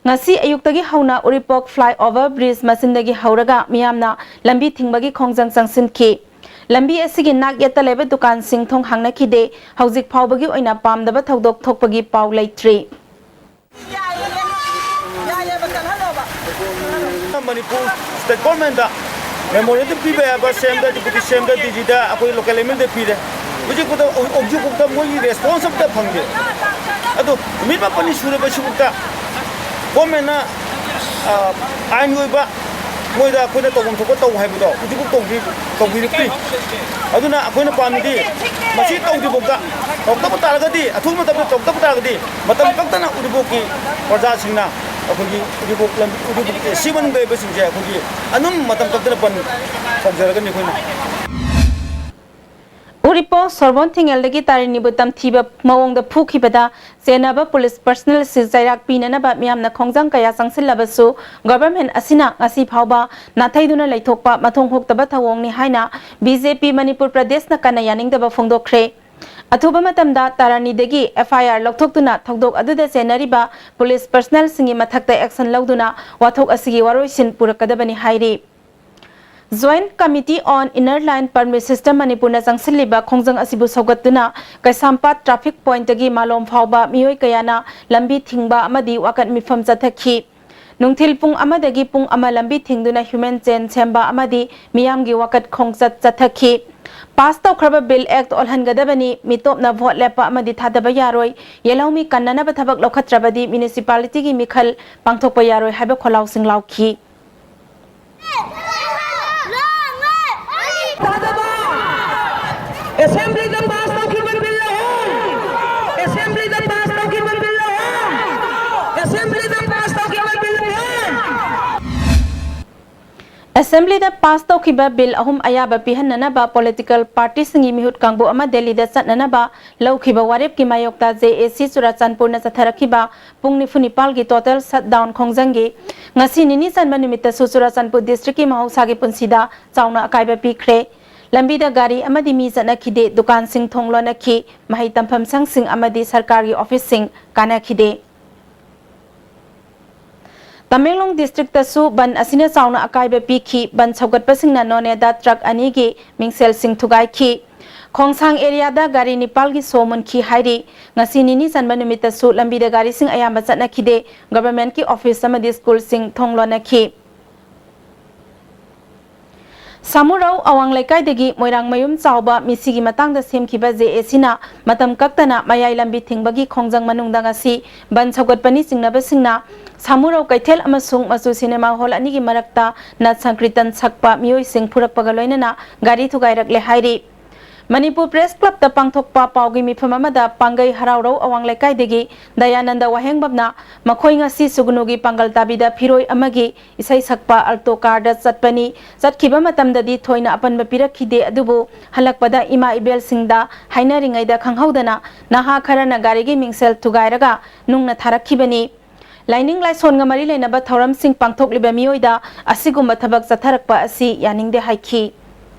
ꯉꯁꯤ ꯑꯌꯨꯛꯇꯒꯤ ꯍꯧꯅ ꯎꯔꯤꯄꯣꯛ flyover bridge ꯃꯆꯤꯟꯗꯒꯤ ꯍꯧꯔꯒ ꯃꯤꯌꯥꯝꯅ ꯂꯝꯕꯤ ꯊꯤꯡꯕꯒꯤ ꯈꯣꯡꯖꯪ ꯆꯪꯁꯤꯟꯈꯤ꯫ ꯂꯝꯕꯤ ꯑꯁꯤꯒꯤ ꯅꯥꯛ ꯌꯦꯠꯇ ꯂꯩꯕ ꯗꯨꯀꯥꯟꯁꯤꯡ ꯊꯣꯡ ꯍꯥꯡꯅꯈꯤꯗꯦ꯫ ꯍꯧꯖꯤꯛ ꯐꯥꯎꯕꯒꯤ ꯑꯣꯏꯅ ꯄꯥꯝꯗꯕ ꯊꯧꯗꯣꯛ ꯊꯣꯛꯄꯒꯤ ꯄꯥꯎ ꯂꯩꯇ꯭ꯔꯤ꯫ ꯃꯅꯤꯄꯨꯔ ꯁ꯭ꯇꯦꯠ ꯒꯣꯔꯃꯦꯟꯗ ꯃꯦꯃꯣꯔꯦꯟꯗꯝ ꯄꯤꯕ ꯌꯥꯕ ꯁꯤ ꯑꯦꯝꯗ, ꯗꯤꯄ꯭ꯌꯨꯇꯤ ꯁꯤ ꯑꯦꯝꯗ, ꯗꯤ ꯖꯤꯗ ꯑꯩꯈꯣꯏ ꯂꯣꯀꯦꯜ ꯑꯦꯝ ꯑꯦꯜ ꯑꯦꯗ ꯄꯤꯔꯦ꯫ ꯍꯧꯖꯤꯛꯐꯥꯎꯗ, ꯍꯧꯖꯤꯛꯐꯥꯎꯗ ꯃꯣꯏꯒꯤ ꯔꯦꯁꯄꯣꯟꯁ ꯑꯝꯇ ꯐꯪꯗꯦ꯫ ꯑꯗꯣ ꯅꯨꯃꯤꯠ ꯃꯥꯄꯟꯅꯤ ꯁꯨꯔꯕꯁꯤꯐꯥꯎꯗ ꯒꯣꯔꯃꯦꯟꯅ, ꯑ, ꯑꯥꯏꯟꯒꯤ ꯑꯣꯏꯕ ꯃꯣꯏꯗ ꯑꯩꯈꯣꯏꯅ ꯇꯧꯐꯝ ꯊꯣꯛꯄ ꯇꯧ ꯍꯥꯏꯕꯗꯣ ꯍꯧꯖꯤꯛꯐꯥꯎ ꯇꯧꯗ꯭ꯔꯤ-, ꯇꯧꯕꯤꯔꯛꯇ꯭ꯔꯤ꯫ ꯑꯗꯨꯅ ꯑꯩꯈꯣꯏꯅ ꯄꯥꯝꯃꯤꯗꯤ ꯃꯁꯤ ꯇꯧꯗ꯭ꯔꯤꯐꯥꯎꯗ, ꯇꯧꯔꯛꯇꯕ ꯇꯥꯔꯒꯗꯤ, ꯑꯊꯨꯕ ꯃꯇꯝꯗ ꯇꯧꯔꯛꯇꯕ ꯇꯥꯔꯒꯗꯤ ꯃꯇꯝ ꯀꯛꯇꯅ ꯎꯔꯤꯄꯣꯛꯀꯤ ꯄ꯭ꯔꯖꯥꯁꯤꯡꯅ ꯑꯩꯈꯣꯏꯒꯤ ꯎꯔꯤꯄꯣꯛ ꯂꯝ-, ꯎꯔꯤꯄꯣꯛ ꯑꯦ ꯁꯤ ꯃꯅꯨꯡꯗ ꯂꯩꯕꯁꯤꯡꯁꯦ ꯑꯩꯈꯣꯏꯒꯤ ꯑꯗꯨꯝ ꯃꯇꯝ ꯀꯛꯇꯅ ꯕꯟ ꯇꯧꯖꯔꯒꯅꯤ ꯑꯩꯈꯣꯏꯅ꯫ ꯎꯔꯤꯄꯣꯛ ꯁꯣꯔꯕꯣꯟ ꯊꯤꯡꯉꯦꯜꯗꯒꯤ ꯇꯥꯔꯤꯅꯤꯕꯨ ꯇꯝꯊꯤꯕ ꯃꯑꯣꯡꯗ ꯐꯨꯈꯤꯕꯗ ꯆꯦꯟꯅꯕ ꯄꯨꯂꯤꯁ ꯄꯔꯁꯅꯦꯜꯁꯤ ꯆꯩꯔꯥꯛ ꯄꯤꯅꯅꯕ ꯃꯤꯌꯥꯝꯅ ꯈꯣꯡꯖꯪ ꯀꯌꯥ ꯆꯪꯁꯤꯜꯂꯕꯁꯨ ꯒꯣꯚꯔꯟꯃꯦꯟꯠ ꯑꯁꯤꯅ ꯉꯁꯤ ꯐꯥꯎꯕ ꯅꯥꯊꯩꯗꯨꯅ ꯂꯩꯊꯣꯛꯄ ꯃꯊꯣꯡ ꯍꯨꯛꯇꯕ ꯊꯧꯑꯣꯡꯅꯤ ꯍꯥꯏꯅ ꯕꯤ ꯖꯦ ꯄꯤ ꯃꯅꯤꯄꯨꯔ ꯄ꯭ꯔꯗꯦꯁꯅ ꯀꯟꯅ ꯌꯥꯅꯤꯡꯗꯕ ꯐꯣꯡꯗꯣꯛꯈ꯭ꯔꯦ꯫ ꯑꯊꯨꯕ ꯃꯇꯝꯗ ꯇꯥꯔꯥꯅꯤꯗꯒꯤ ꯑꯦꯐ ꯑꯥꯏ ꯑꯥꯔ ꯂꯧꯊꯣꯛꯇꯨꯅ ꯊꯧꯗꯣꯛ ꯑꯗꯨꯗ ꯆꯦꯟꯅꯔꯤꯕ ꯄꯨꯂꯤꯁ ꯄꯔꯁꯅꯦꯜꯁꯤꯡꯒꯤ ꯃꯊꯛꯇ ꯑꯦꯛꯁꯟ ꯂꯧꯗꯨꯅ ꯋꯥꯊꯣꯛ ꯑꯁꯤꯒꯤ ꯋꯥꯔꯣꯏꯁꯤꯟ ꯄꯨꯔꯛꯀꯗꯕꯅꯤ ꯍꯥꯏꯔꯤ꯫ Joint Committee on Inner Line Permit System ꯃꯅꯤꯄꯨꯔꯅ ꯆꯪꯁꯤꯜꯂꯤꯕ ꯈꯣꯡꯖꯪ ꯑꯁꯤꯕꯨ ꯁꯧꯒꯠꯇꯨꯅ ꯀꯩꯁꯥꯝꯄꯥꯠ ꯇ꯭ꯔꯥꯐꯤꯛ ꯄꯣꯏꯟꯠꯇꯒꯤ ꯃꯥꯂꯣꯝ ꯐꯥꯎꯕ ꯃꯤꯑꯣꯏ ꯀꯌꯥꯅ ꯂꯝꯕꯤ ꯊꯤꯡꯕ ꯑꯃꯗꯤ ꯋꯥꯀꯠ ꯃꯤꯐꯝ ꯆꯠꯊꯈꯤ꯫ ꯅꯨꯡꯊꯤꯜ ꯄꯨꯡ ꯑꯃꯗꯒꯤ ꯄꯨꯡ ꯑꯃ ꯂꯝꯕꯤ ꯊꯤꯡꯗꯨꯅ ꯍ꯭ꯌꯨꯃꯦꯟ ꯆꯦꯟ ꯁꯦꯝꯕ ꯑꯃꯗꯤ ꯃꯤꯌꯥꯝꯒꯤ ꯋꯥꯀꯠ ꯈꯣꯡꯆꯠ ꯆꯠꯊꯈꯤ꯫ ꯄꯥꯁ ꯇꯧꯈ꯭ꯔꯕ ꯕꯤꯜ ꯑꯦꯛꯠ ꯑꯣꯜꯍꯟꯒꯗꯕꯅꯤ, ꯃꯤꯇꯣꯞꯅ ꯚꯣꯠ ꯂꯦꯞꯄ ꯑꯃꯗꯤ ꯊꯥꯗꯕ ꯌꯥꯔꯣꯏ, ꯌꯦꯜꯍꯧꯃꯤ ꯀꯟꯅꯅꯕ ꯊꯕꯛ ꯂꯧꯈꯠꯇ꯭ꯔꯕꯗꯤ ꯃ꯭ꯌꯨꯅꯤꯁꯤꯄꯥꯂꯤꯇꯤꯒꯤ ꯃꯤꯈꯜ ꯄꯥꯡꯊꯣꯛꯄ ꯌꯥꯔꯣꯏ ꯍꯥꯏꯕ ꯈꯣꯜꯂꯥꯎꯁꯤꯡ ꯂꯥꯎꯈꯤ꯫ ꯑꯦꯁꯦꯝꯕ꯭ꯂꯤꯗ ꯄꯥꯁ ꯇꯧꯈꯤꯕ ꯕꯤꯜ ꯑꯍꯨꯝ, ꯑꯦꯁꯦꯝꯕ꯭ꯂꯤꯗ ꯄꯥꯁ ꯇꯧꯈꯤꯕ ꯕꯤꯜ ꯑꯍꯨꯝ, ꯑꯦꯁꯦꯝꯕ꯭ꯂꯤꯗ ꯄꯥꯁ ꯇꯧꯈꯤꯕ ꯕꯤꯜ ꯑꯍꯨꯝ꯫ ꯑꯦꯁꯦꯝꯕ꯭ꯂꯤꯗ ꯄꯥꯁ ꯇꯧꯈꯤꯕ ꯕꯤꯜ ꯑꯍꯨꯝ ꯑꯌꯥꯕ ꯄꯤꯍꯟꯅꯅꯕ ꯄꯣꯂꯤꯇꯤꯀꯦꯜ ꯄꯥꯔꯇꯤꯁꯤꯡꯒꯤ ꯃꯤꯍꯨꯠ ꯀꯥꯡꯕꯨ ꯑꯃ ꯗꯦꯜꯂꯤꯗ ꯆꯠꯅꯅꯕ ꯂꯧꯈꯤꯕ ꯋꯥꯔꯦꯞꯀꯤ ꯃꯥꯌꯣꯛꯇ ꯖꯦ ꯑꯦ ꯁꯤ ꯆꯨꯔꯥꯆꯥꯟꯄꯨꯔꯅ ꯆꯠꯊꯔꯛꯈꯤꯕ ꯄꯨꯡ ꯅꯤꯐꯨ ꯅꯤꯄꯥꯜꯒꯤ ꯇꯣꯇꯦꯜ ꯁꯠꯗꯥꯎꯟ ꯈꯣꯡꯖꯪꯒꯤ ꯉꯁꯤ ꯅꯤꯅꯤ ꯆꯟꯕ ꯅꯨꯃꯤꯠꯇꯁꯨ ꯆꯨꯔꯥꯆꯥꯟꯄꯨꯔ ꯗꯤꯁꯇ꯭ꯔꯤꯛꯀꯤ ꯃꯍꯧꯁꯥꯒꯤ ꯄꯨꯟꯁꯤꯗ ꯆꯥꯎꯅ ꯑꯀꯥꯏꯕ ꯄꯤꯈ꯭ꯔꯦ꯫ ꯂꯝꯕꯤꯗ ꯒꯥꯔꯤ ꯑꯃꯗꯤ ꯃꯤ ꯆꯠꯅꯈꯤꯗꯦ, ꯗꯨꯀꯥꯟꯁꯤꯡ ꯊꯣꯡ ꯂꯣꯟꯅꯈꯤ, ꯃꯍꯩ ꯇꯝꯐꯝ ꯁꯪꯁꯤꯡ ꯑꯃꯗꯤ ꯁꯔꯀꯥꯔꯒꯤ ꯑꯣꯐꯤꯁꯁꯤꯡ ꯀꯥꯅꯈꯤꯗꯦ꯫ ꯇꯃꯦꯡꯂꯣꯡ ꯗꯤꯁꯇ꯭ꯔꯤꯛꯇꯁꯨ ꯕꯟ ꯑꯁꯤꯅ ꯆꯥꯎꯅ ꯑꯀꯥꯏꯕ ꯄꯤꯈꯤ꯫ ꯕꯟ ꯁꯧꯒꯠꯄꯁꯤꯡꯅ ꯅꯣꯅꯦꯗ ꯇ꯭ꯔꯛ ꯑꯅꯤꯒꯤ ꯃꯤꯡꯁꯦꯜꯁꯤꯡ ꯊꯨꯒꯥꯏꯈꯤ꯫ ꯈꯣꯡꯁꯥꯡ ꯑꯦꯔꯤꯌꯥꯗ ꯒꯥꯔꯤ ꯅꯤꯄꯥꯜꯒꯤ ꯁꯣ ꯃꯨꯟꯈꯤ ꯍꯥꯏꯔꯤ꯫ ꯉꯁꯤ ꯅꯤꯅꯤ ꯆꯟꯕ ꯅꯨꯃꯤꯠꯇꯁꯨ ꯂꯝꯕꯤꯗ ꯒꯥꯔꯤꯁꯤꯡ ꯑꯌꯥꯝꯕ ꯆꯠꯅꯈꯤꯗꯦ꯫ ꯒꯚꯔꯟꯃꯦꯟꯠꯀꯤ ꯑꯣꯐꯤꯁ ꯑꯃꯗꯤ ꯁ꯭ꯀꯨꯜꯁꯤꯡ ꯊꯣꯡ ꯂꯣꯟꯅꯈꯤ꯫ ꯁꯥꯃꯨꯔꯧ ꯑꯋꯥꯡ ꯂꯩꯀꯥꯏꯗꯒꯤ ꯃꯣꯏꯔꯥꯡꯃꯌꯨꯝ ꯆꯥꯎꯕ ꯃꯤꯁꯤꯒꯤ ꯃꯇꯥꯡꯗ ꯁꯦꯝꯈꯤꯕ ꯖꯦ ꯑꯦ ꯁꯤꯅ ꯃꯇꯝ ꯀꯛꯇꯅ ꯃꯌꯥꯏ ꯂꯝꯕꯤ ꯊꯤꯡꯕꯒꯤ ꯈꯣꯡꯖꯪ ꯃꯅꯨꯡꯗ ꯉꯁꯤ ꯕꯟ ꯁꯧꯒꯠꯄꯅꯤ ꯆꯤꯡꯅꯕꯁꯤꯡꯅ ꯁꯥꯃꯨꯔꯧ ꯀꯩꯊꯦꯜ ꯑꯃꯁꯨꯡ ꯃꯆꯨ ꯁꯤꯅꯦꯃꯥ ꯍꯣꯜ ꯑꯅꯤꯒꯤ ꯃꯔꯛꯇ ꯅꯥꯠ ꯁꯪꯀ꯭ꯔꯤꯇꯟ ꯁꯛꯄ ꯃꯤꯑꯣꯏꯁꯤꯡ ꯐꯨꯔꯛꯄꯒ ꯂꯣꯏꯅꯅ ꯒꯥꯔꯤ ꯊꯨꯒꯥꯏꯔꯛꯂꯦ ꯍꯥꯏꯔꯤ꯫ ꯃꯅꯤꯄꯨꯔ ꯄ꯭ꯔꯦꯁ ꯀ꯭ꯂꯕꯇ ꯄꯥꯡꯊꯣꯛꯄ ꯄꯥꯎꯒꯤ ꯃꯤꯐꯝ ꯑꯃꯗ ꯄꯥꯡꯒꯩ ꯍꯔꯥꯎꯔꯧ ꯑꯋꯥꯡ ꯂꯩꯀꯥꯏꯗꯒꯤ ꯗꯌꯥꯅꯟꯗ ꯋꯥꯍꯦꯡꯕꯝꯅ ꯃꯈꯣꯏ ꯉꯁꯤ ꯁꯨꯒꯅꯨꯒꯤ ꯄꯥꯡꯒꯜ ꯇꯥꯕꯤꯗ ꯐꯤꯔꯣꯏ ꯑꯃꯒꯤ ꯏꯁꯩ ꯁꯛꯄ ꯑꯜꯇꯣ ꯀꯥꯔꯗ ꯆꯠꯄꯅꯤ, ꯆꯠꯈꯤꯕ ꯃꯇꯝꯗꯗꯤ ꯊꯣꯏꯅ ꯑꯄꯟꯕ ꯄꯤꯔꯛꯈꯤꯗꯦ, ꯑꯗꯨꯕꯨ ꯍꯜꯂꯛꯄꯗ ꯏꯃꯥ ꯏꯕꯦꯜꯁꯤꯡꯗ ꯍꯥꯏꯅꯔꯤꯉꯩꯗ ꯈꯪꯍꯧꯗꯅ ꯅꯍꯥ ꯈꯔꯅ ꯒꯥꯔꯤꯒꯤ ꯃꯤꯡꯁꯦꯜ ꯊꯨꯒꯥꯏꯔꯒ ꯅꯨꯡꯅ ꯊꯥꯔꯛꯈꯤꯕꯅꯤ꯫ ꯂꯥꯏꯅꯤꯡ ꯂꯥꯏꯁꯣꯟꯒ ꯃꯔꯤ ꯂꯩꯅꯕ ꯊꯧꯔꯝꯁꯤꯡ ꯄꯥꯡꯊꯣꯛꯂꯤꯕ ꯃꯤꯑꯣꯏꯗ ꯑꯁꯤꯒꯨꯝꯕ ꯊꯕꯛ ꯆꯠꯊꯔꯛꯄ ꯑꯁꯤ ꯌꯥꯅꯤꯡꯗꯦ ꯍꯥꯏꯈꯤ꯫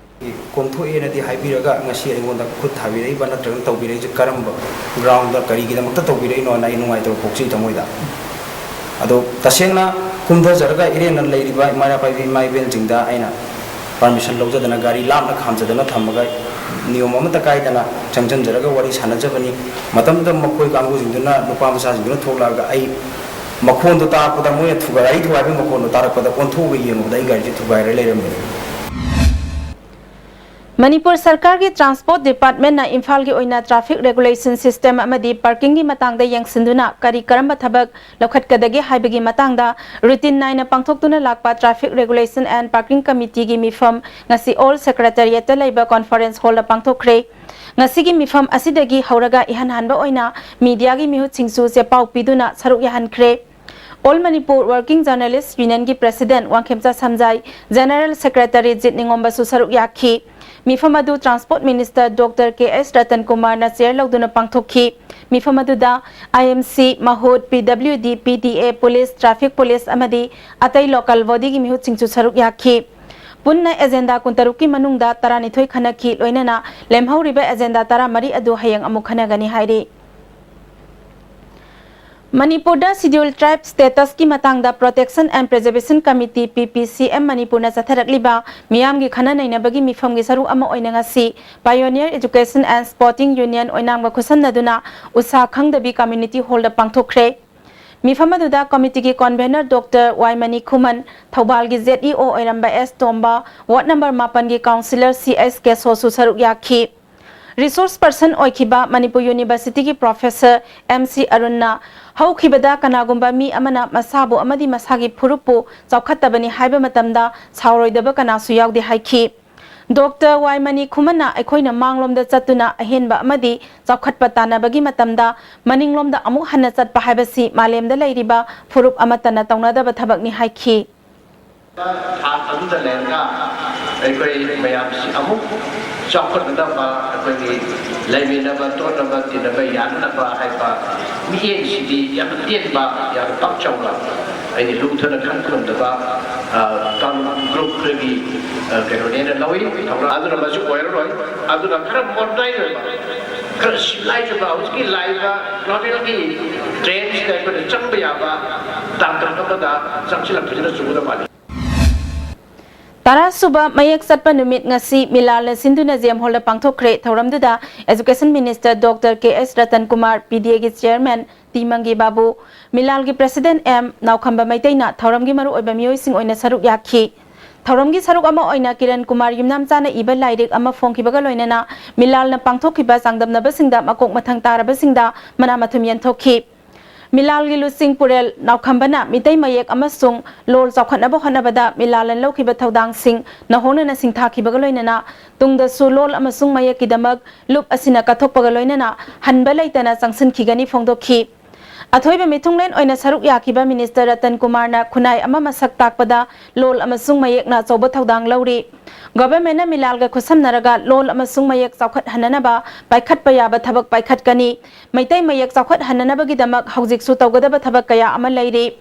ꯀꯣꯝꯊꯣꯛꯑꯦꯅꯗꯤ ꯍꯥꯏꯕꯤꯔꯒ ꯉꯁꯤ ꯑꯩꯉꯣꯟꯗ ꯈꯨꯠ ꯊꯥꯕꯤꯔꯛꯏꯕ ꯅꯠꯇ꯭ꯔꯒꯅ ꯇꯧꯕꯤꯔꯛꯏꯁꯦ ꯀꯔꯝꯕ ꯒ꯭ꯔꯥꯎꯟꯗ ꯀꯔꯤꯒꯤꯗꯃꯛꯇ ꯇꯧꯕꯤꯔꯛꯏꯅꯣꯅ ꯑꯩ ꯅꯨꯡꯉꯥꯏꯇꯕ ꯄꯣꯛꯆꯩ ꯊꯃꯣꯏꯗ꯫ ꯑꯗꯣ ꯇꯁꯦꯡꯅ ꯀꯨꯝꯊꯖꯔꯒ ꯏꯔꯦꯟꯅ ꯂꯩꯔꯤꯕ ꯏꯃꯥ ꯏꯄꯥ ꯏꯃꯥ ꯏꯕꯦꯜꯁꯤꯡꯗ ꯑꯩꯅ ꯄꯥꯔꯃꯤꯁꯟ ꯂꯧꯖꯗꯅ ꯒꯥꯔꯤ ꯂꯥꯞꯅ ꯈꯥꯝꯖꯗꯅ ꯊꯝꯃꯒ ꯅꯤꯌꯣꯝ ꯑꯃꯠꯇ ꯀꯥꯏꯗꯅ ꯆꯪꯁꯤꯟꯖꯔꯒ ꯋꯥꯔꯤ ꯁꯥꯟꯅꯖꯕꯅꯤ꯫ ꯃꯇꯝꯗꯨꯗ ꯃꯈꯣꯏ ꯀꯥꯡꯕꯨꯁꯤꯡꯗꯨꯅ ꯅꯨꯄꯥ ꯃꯆꯥꯁꯤꯡꯗꯨꯅ ꯊꯣꯛꯂꯛꯑꯒ ꯑꯩ ꯃꯈꯣꯟꯗꯣ ꯇꯥꯔꯛꯄꯗ, ꯃꯣꯏꯅ ꯊꯨꯒꯥꯏ-, ꯒꯥꯔꯤ ꯊꯨꯒꯥꯏꯕꯒꯤ ꯃꯈꯣꯟꯗꯣ ꯇꯥꯔꯛꯄꯗ ꯑꯣꯟꯊꯣꯛꯑꯒ ꯌꯦꯡꯉꯨꯕꯗ ꯑꯩ ꯒꯥꯔꯤꯁꯦ ꯊꯨꯒꯥꯏꯔ ꯂꯩꯔꯝꯃꯦ꯫ ꯃꯅꯤꯄꯨꯔ ꯁꯔꯀꯥꯔꯒꯤ ꯇ꯭ꯔꯥꯟꯁꯄꯣꯔꯠ ꯗꯤꯄꯥꯔꯠꯃꯦꯟꯅ ꯏꯝꯐꯥꯜꯒꯤ ꯑꯣꯏꯅ ꯇ꯭ꯔꯥꯐꯤꯛ ꯔꯦꯒꯨꯂꯦꯁꯟ ꯁꯤꯁꯇꯦꯝ ꯑꯃꯗꯤ ꯄꯥꯔꯀꯤꯡꯒꯤ ꯃꯇꯥꯡꯗ ꯌꯦꯡꯁꯤꯟꯗꯨꯅ ꯀꯔꯤ ꯀꯔꯝꯕ ꯊꯕꯛ ꯂꯧꯈꯠꯀꯗꯒꯦ ꯍꯥꯏꯕꯒꯤ ꯃꯇꯥꯡꯗ ꯔꯨꯇꯤꯟ ꯅꯥꯏꯅ ꯄꯥꯡꯊꯣꯛꯇꯨꯅ ꯂꯥꯛꯄ ꯇ꯭ꯔꯥꯐꯤꯛ ꯔꯦꯒꯨꯂꯦꯁꯟ ꯑꯦꯟ ꯄꯥꯔꯀꯤꯡ ꯀꯃꯤꯇꯤꯒꯤ ꯃꯤꯐꯝ ꯉꯁꯤ ꯑꯣꯜ ꯁꯦꯀ꯭ꯔꯦꯇꯔꯤꯌꯦꯠꯇ ꯂꯩꯕ ꯀꯣꯟꯐꯔꯦꯟꯁ ꯍꯣꯜꯗ ꯄꯥꯡꯊꯣꯛꯈ꯭ꯔꯦ꯫ ꯉꯁꯤꯒꯤ ꯃꯤꯐꯝ ꯑꯁꯤꯗꯒꯤ ꯍꯧꯔꯒ ꯏꯍꯥꯟ ꯍꯥꯟꯕ ꯑꯣꯏꯅ ꯃꯤꯗꯤꯌꯥꯒꯤ ꯃꯤꯍꯨꯠꯁꯤꯡꯁꯨ ꯆꯦꯄꯥꯎ ꯄꯤꯗꯨꯅ ꯁꯔꯨꯛ ꯌꯥꯍꯟꯈ꯭ꯔꯦ꯫ ꯑꯣꯜ ꯃꯅꯤꯄꯨꯔ ꯋꯥꯔꯀꯤꯡ ꯖꯔꯅꯦꯂꯤꯁ ꯌꯨꯅꯤꯌꯟꯒꯤ president Wangkhemcha Samjai, general secretary Jit ꯅꯤꯉꯣꯝꯕꯁꯨ ꯁꯔꯨꯛ ꯌꯥꯈꯤ꯫ ꯃꯤꯐꯝ ꯑꯗꯨ transport minister doctor K S Ratan ꯀꯨꯃꯥꯔꯅ ꯆꯦꯌꯔ ꯂꯧꯗꯨꯅ ꯄꯥꯡꯊꯣꯛꯈꯤ꯫ ꯃꯤꯐꯝ ꯑꯗꯨꯗ ꯑꯥꯏ ꯑꯦꯝ ꯁꯤ, ꯃꯍꯨꯠ, ꯄꯤ ꯗꯕ꯭ꯂꯤꯎ ꯗꯤ, ꯄꯤ ꯗꯤ ꯑꯦ, ꯄꯨꯂꯤꯁ, ꯇ꯭ꯔꯥꯐꯤꯛ ꯄꯨꯂꯤꯁ ꯑꯃꯗꯤ ꯑꯇꯩ ꯂꯣꯀꯦꯜ ꯕꯣꯗꯤꯒꯤ ꯃꯤꯍꯨꯠꯁꯤꯡꯁꯨ ꯁꯔꯨꯛ ꯌꯥꯈꯤ꯫ ꯄꯨꯟꯅ ꯑꯦꯖꯦꯟꯗꯥ ꯀꯨꯟꯇꯔꯨꯛꯀꯤ ꯃꯅꯨꯡꯗ ꯇꯔꯥꯅꯤꯊꯣꯏ ꯈꯟꯅꯈꯤ, ꯂꯣꯏꯅꯅ ꯂꯦꯝꯍꯧꯔꯤꯕ ꯑꯦꯖꯦꯟꯗꯥ ꯇꯔꯥꯃꯔꯤ ꯑꯗꯨ ꯍꯌꯦꯡ ꯑꯃꯨꯛ ꯈꯟꯅꯒꯅꯤ ꯍꯥꯏꯔꯤ꯫ ꯃꯅꯤꯄꯨꯔꯗ ꯁꯤꯗ꯭ꯌꯨꯜ ꯇ꯭ꯔꯥꯏꯕ ꯁ꯭ꯇꯦꯇꯁꯀꯤ ꯃꯇꯥꯡꯗ Protection and Preservation Committee, ꯄꯤ ꯄꯤ ꯁꯤ ꯑꯦꯝ, ꯃꯅꯤꯄꯨꯔꯅ ꯆꯠꯊꯔꯛꯂꯤꯕ ꯃꯤꯌꯥꯝꯒꯤ ꯈꯟꯅ ꯅꯩꯅꯕꯒꯤ ꯃꯤꯐꯝꯒꯤ ꯁꯔꯨꯛ ꯑꯃ ꯑꯣꯏꯅ ꯉꯁꯤ Pioneer Education and Sporting Union ꯑꯣꯏꯅꯥꯝꯒ ꯈꯨꯠꯁꯝꯅꯗꯨꯅ ꯎꯁꯥ ꯈꯪꯗꯕꯤ ꯀꯝꯃ꯭ꯌꯨꯅꯤꯇꯤ ꯍꯣꯜꯗ ꯄꯥꯡꯊꯣꯛꯈ꯭ꯔꯦ꯫ ꯃꯤꯐꯝ ꯑꯗꯨꯗ ꯀꯃꯤꯇꯤꯒꯤ convener doctor Y Mani Khuman, ꯊꯧꯕꯥꯜꯒꯤ ꯖꯦꯠ ꯏ ꯑꯣ ꯑꯣꯏꯔꯝꯕ ꯑꯦꯁ ꯇꯣꯝꯕ, ꯋꯥꯔꯗ ꯅꯝꯕꯔ ꯃꯥꯄꯟꯒꯤ ꯀꯥꯎꯟꯁꯤꯂꯔ ꯁꯤ ꯑꯦꯁ ꯀꯦꯁꯣꯁꯨ ꯁꯔꯨꯛ ꯌꯥꯈꯤ꯫ ꯔꯤꯁꯣꯔꯁ ꯄꯔꯁꯟ ꯑꯣꯏꯈꯤꯕ ꯃꯅꯤꯄꯨꯔ ꯌꯨꯅꯤꯚꯔꯁꯤꯇꯤꯒꯤ ꯄ꯭ꯔꯣꯐꯦꯁꯔ ꯑꯦꯝ ꯁꯤ ꯑꯔꯨꯟꯅ, ꯍꯧꯈꯤꯕꯗ ꯀꯅꯥꯒꯨꯝꯕ ꯃꯤ ꯑꯃꯅ ꯃꯁꯥꯕꯨ ꯑꯃꯗꯤ ꯃꯁꯥꯒꯤ ꯐꯨꯔꯨꯞꯄꯨ ꯆꯥꯎꯈꯠꯇꯕꯅꯤ ꯍꯥꯏꯕ ꯃꯇꯝꯗ ꯁꯥꯎꯔꯣꯏꯗꯕ ꯀꯅꯥꯁꯨ ꯌꯥꯎꯗꯦ ꯍꯥꯏꯈꯤ꯫ ꯗꯣꯛꯇꯔ ꯋꯥꯏ ꯃꯅꯤ ꯈꯨꯃꯟꯅ ꯑꯩꯈꯣꯏꯅ ꯃꯥꯡꯂꯣꯝꯗ ꯆꯠꯇꯨꯅ ꯑꯍꯦꯟꯕ ꯑꯃꯗꯤ ꯆꯥꯎꯈꯠꯄ ꯇꯥꯟꯅꯕꯒꯤ ꯃꯇꯝꯗ ꯃꯅꯤꯡꯂꯣꯝꯗ ꯑꯃꯨꯛ ꯍꯟꯅ ꯆꯠꯄ ꯍꯥꯏꯕꯁꯤ ꯃꯥꯂꯦꯝꯗ ꯂꯩꯔꯤꯕ ꯐꯨꯔꯨꯞ ꯑꯃꯠꯇꯅ ꯇꯧꯅꯗꯕ ꯊꯕꯛꯅꯤ ꯍꯥꯏꯈꯤ꯫ ꯊꯥꯛ ꯑꯗꯨꯗ ꯂꯩꯔꯒ ꯑꯩꯈꯣꯏ ꯃꯌꯥꯝꯁꯤ ꯑꯃꯨꯛ ꯆꯥꯎꯈꯠꯅꯅꯕ, ꯑꯩꯈꯣꯏꯒꯤ ꯂꯩꯃꯤꯟꯅꯕ, ꯇꯣꯠꯅꯕ, ꯇꯤꯟꯅꯕ ꯌꯥꯅꯅꯕ ꯍꯥꯏꯕ ꯃꯤꯠꯌꯦꯡꯁꯤꯗꯤ ꯌꯥꯝꯅ ꯇꯦꯟꯕ, ꯌꯥꯝꯅ ꯄꯥꯛ ꯆꯥꯎꯅ ꯑꯩꯗꯤ ꯂꯨꯊꯅ ꯈꯟ ꯈꯨꯔꯨꯝꯗꯕ, ꯑ, ꯀꯥꯡꯂꯨꯞ ꯒ꯭ꯔꯨꯞ ꯈꯔꯒꯤ, ꯑ, ꯀꯩꯅꯣꯅꯦꯅ ꯂꯧꯏ꯫ ꯊꯧꯔꯥꯡ ꯑꯗꯨꯅ ꯃꯁꯤ ꯑꯣꯏꯔꯔꯣꯏ꯫ ꯑꯗꯨꯅ ꯈꯔ ꯃꯣꯗꯔꯅꯥꯏꯖ ꯑꯣꯏꯕ, ꯈꯔ ꯁꯤꯚꯤꯂꯥꯏꯖ ꯑꯣꯏꯕ, ꯍꯧꯖꯤꯛꯀꯤ ꯂꯥꯛꯏꯕ ꯒ꯭ꯂꯣꯕꯦꯜꯒꯤ ꯇ꯭ꯔꯦꯟꯁꯤꯗ ꯑꯩꯈꯣꯏꯅ ꯆꯪꯕ ꯌꯥꯕ ꯇꯥꯡꯀꯛ ꯑꯃꯗ ꯆꯪꯁꯤꯜꯂꯛꯄꯁꯤꯅ ꯆꯨꯒꯗꯕ ꯃꯥꯜꯂꯤ꯫ ꯇꯔꯥꯁꯨꯕ ꯃꯌꯦꯛ ꯆꯠꯄ ꯅꯨꯃꯤꯠ ꯉꯁꯤ ꯃꯤꯂꯥꯜꯅ ꯁꯤꯟꯗꯨꯅ ꯖꯦꯝ ꯍꯣꯜꯗ ꯄꯥꯡꯊꯣꯛꯈ꯭ꯔꯦ꯫ ꯊꯧꯔꯝꯗꯨꯗ education minister doctor K S Ratan Kumar, ꯄꯤ ꯗꯤ ꯑꯦꯒꯤ ꯆꯦꯌꯔꯃꯦꯟ ꯇꯤ ꯃꯪꯒꯤ ꯕꯥꯕꯨ, ꯃꯤꯂꯥꯜꯒꯤ ꯄ꯭ꯔꯦꯁꯤꯗꯦꯟꯠ ꯑꯦꯝ ꯅꯥꯎꯈꯝꯕ ꯃꯩꯇꯩꯅ ꯊꯧꯔꯝꯒꯤ ꯃꯔꯨꯑꯣꯏꯕ ꯃꯤꯑꯣꯏꯁꯤꯡ ꯑꯣꯏꯅ ꯁꯔꯨꯛ ꯌꯥꯈꯤ꯫ ꯊꯧꯔꯝꯒꯤ ꯁꯔꯨꯛ ꯑꯃ ꯑꯣꯏꯅ ꯀꯤꯔꯟ ꯀꯨꯃꯥꯔ ꯌꯨꯝꯅꯥꯝꯆꯥꯅ ꯏꯕ ꯂꯥꯏꯔꯤꯛ ꯑꯃ ꯐꯣꯡꯈꯤꯕꯒ ꯂꯣꯏꯅꯅ ꯃꯤꯂꯥꯜꯅ ꯄꯥꯡꯊꯣꯛꯈꯤꯕ ꯆꯥꯡꯗꯝꯅꯕꯁꯤꯡꯗ ꯃꯀꯣꯛ ꯃꯊꯪ ꯇꯥꯔꯕꯁꯤꯡꯗ ꯃꯅꯥ ꯃꯊꯨꯝ ꯌꯦꯟꯊꯣꯛꯈꯤ꯫ ꯃꯤꯂꯥꯜꯒꯤ ꯂꯨꯆꯤꯡ ꯄꯨꯔꯦꯜ ꯅꯥꯎꯈꯝꯕꯅ ꯃꯤꯇꯩ ꯃꯌꯦꯛ ꯑꯃꯁꯨꯡ ꯂꯣꯜ ꯆꯥꯎꯈꯠꯅꯕ ꯍꯣꯠꯅꯕꯗ ꯃꯤꯂꯥꯜꯅ ꯂꯧꯈꯤꯕ ꯊꯧꯗꯥꯡꯁꯤꯡ ꯅꯧꯍꯧꯅꯅ ꯁꯤꯡꯊꯥꯈꯤꯕꯒ ꯂꯣꯏꯅꯅ ꯇꯨꯡꯗꯁꯨ ꯂꯣꯜ ꯑꯃꯁꯨꯡ ꯃꯌꯦꯛꯀꯤꯗꯃꯛ ꯂꯨꯞ ꯑꯁꯤꯅ ꯀꯠꯊꯣꯛꯄꯒ ꯂꯣꯏꯅꯅ ꯍꯟꯕ ꯂꯩꯇꯅ ꯆꯪꯁꯤꯟꯈꯤꯒꯅꯤ ꯐꯣꯡꯗꯣꯛꯈꯤ꯫ ꯑꯊꯣꯏꯕ ꯃꯤꯊꯨꯡꯂꯦꯟ ꯑꯣꯏꯅ ꯁꯔꯨꯛ ꯌꯥꯈꯤꯕ ꯃꯤꯅꯤꯁꯇꯔ ꯔꯇꯟ ꯀꯨꯃꯥꯔꯅ ꯈꯨꯟꯅꯥꯏ ꯑꯃ ꯃꯁꯛ ꯇꯥꯛꯄꯗ ꯂꯣꯜ ꯑꯃꯁꯨꯡ ꯃꯌꯦꯛꯅ ꯑꯆꯧꯕ ꯊꯧꯗꯥꯡ ꯂꯧꯔꯤ꯫ ꯒꯣꯚꯔꯟꯃꯦꯟꯠꯅ ꯃꯤꯂꯥꯜꯒ ꯈꯨꯠꯁꯝꯅꯔꯒ ꯂꯣꯜ ꯑꯃꯁꯨꯡ ꯃꯌꯦꯛ ꯆꯥꯎꯈꯠꯍꯟꯅꯅꯕ ꯄꯥꯏꯈꯠꯄ ꯌꯥꯕ ꯊꯕꯛ ꯄꯥꯏꯈꯠꯀꯅꯤ꯫ ꯃꯩꯇꯩ ꯃꯌꯦꯛ ꯆꯥꯎꯈꯠꯍꯟꯅꯅꯕꯒꯤꯗꯃꯛ ꯍꯧꯖꯤꯛꯁꯨ ꯇꯧꯒꯗꯕ ꯊꯕꯛ ꯀꯌꯥ ꯑꯃ ꯂꯩꯔꯤ꯫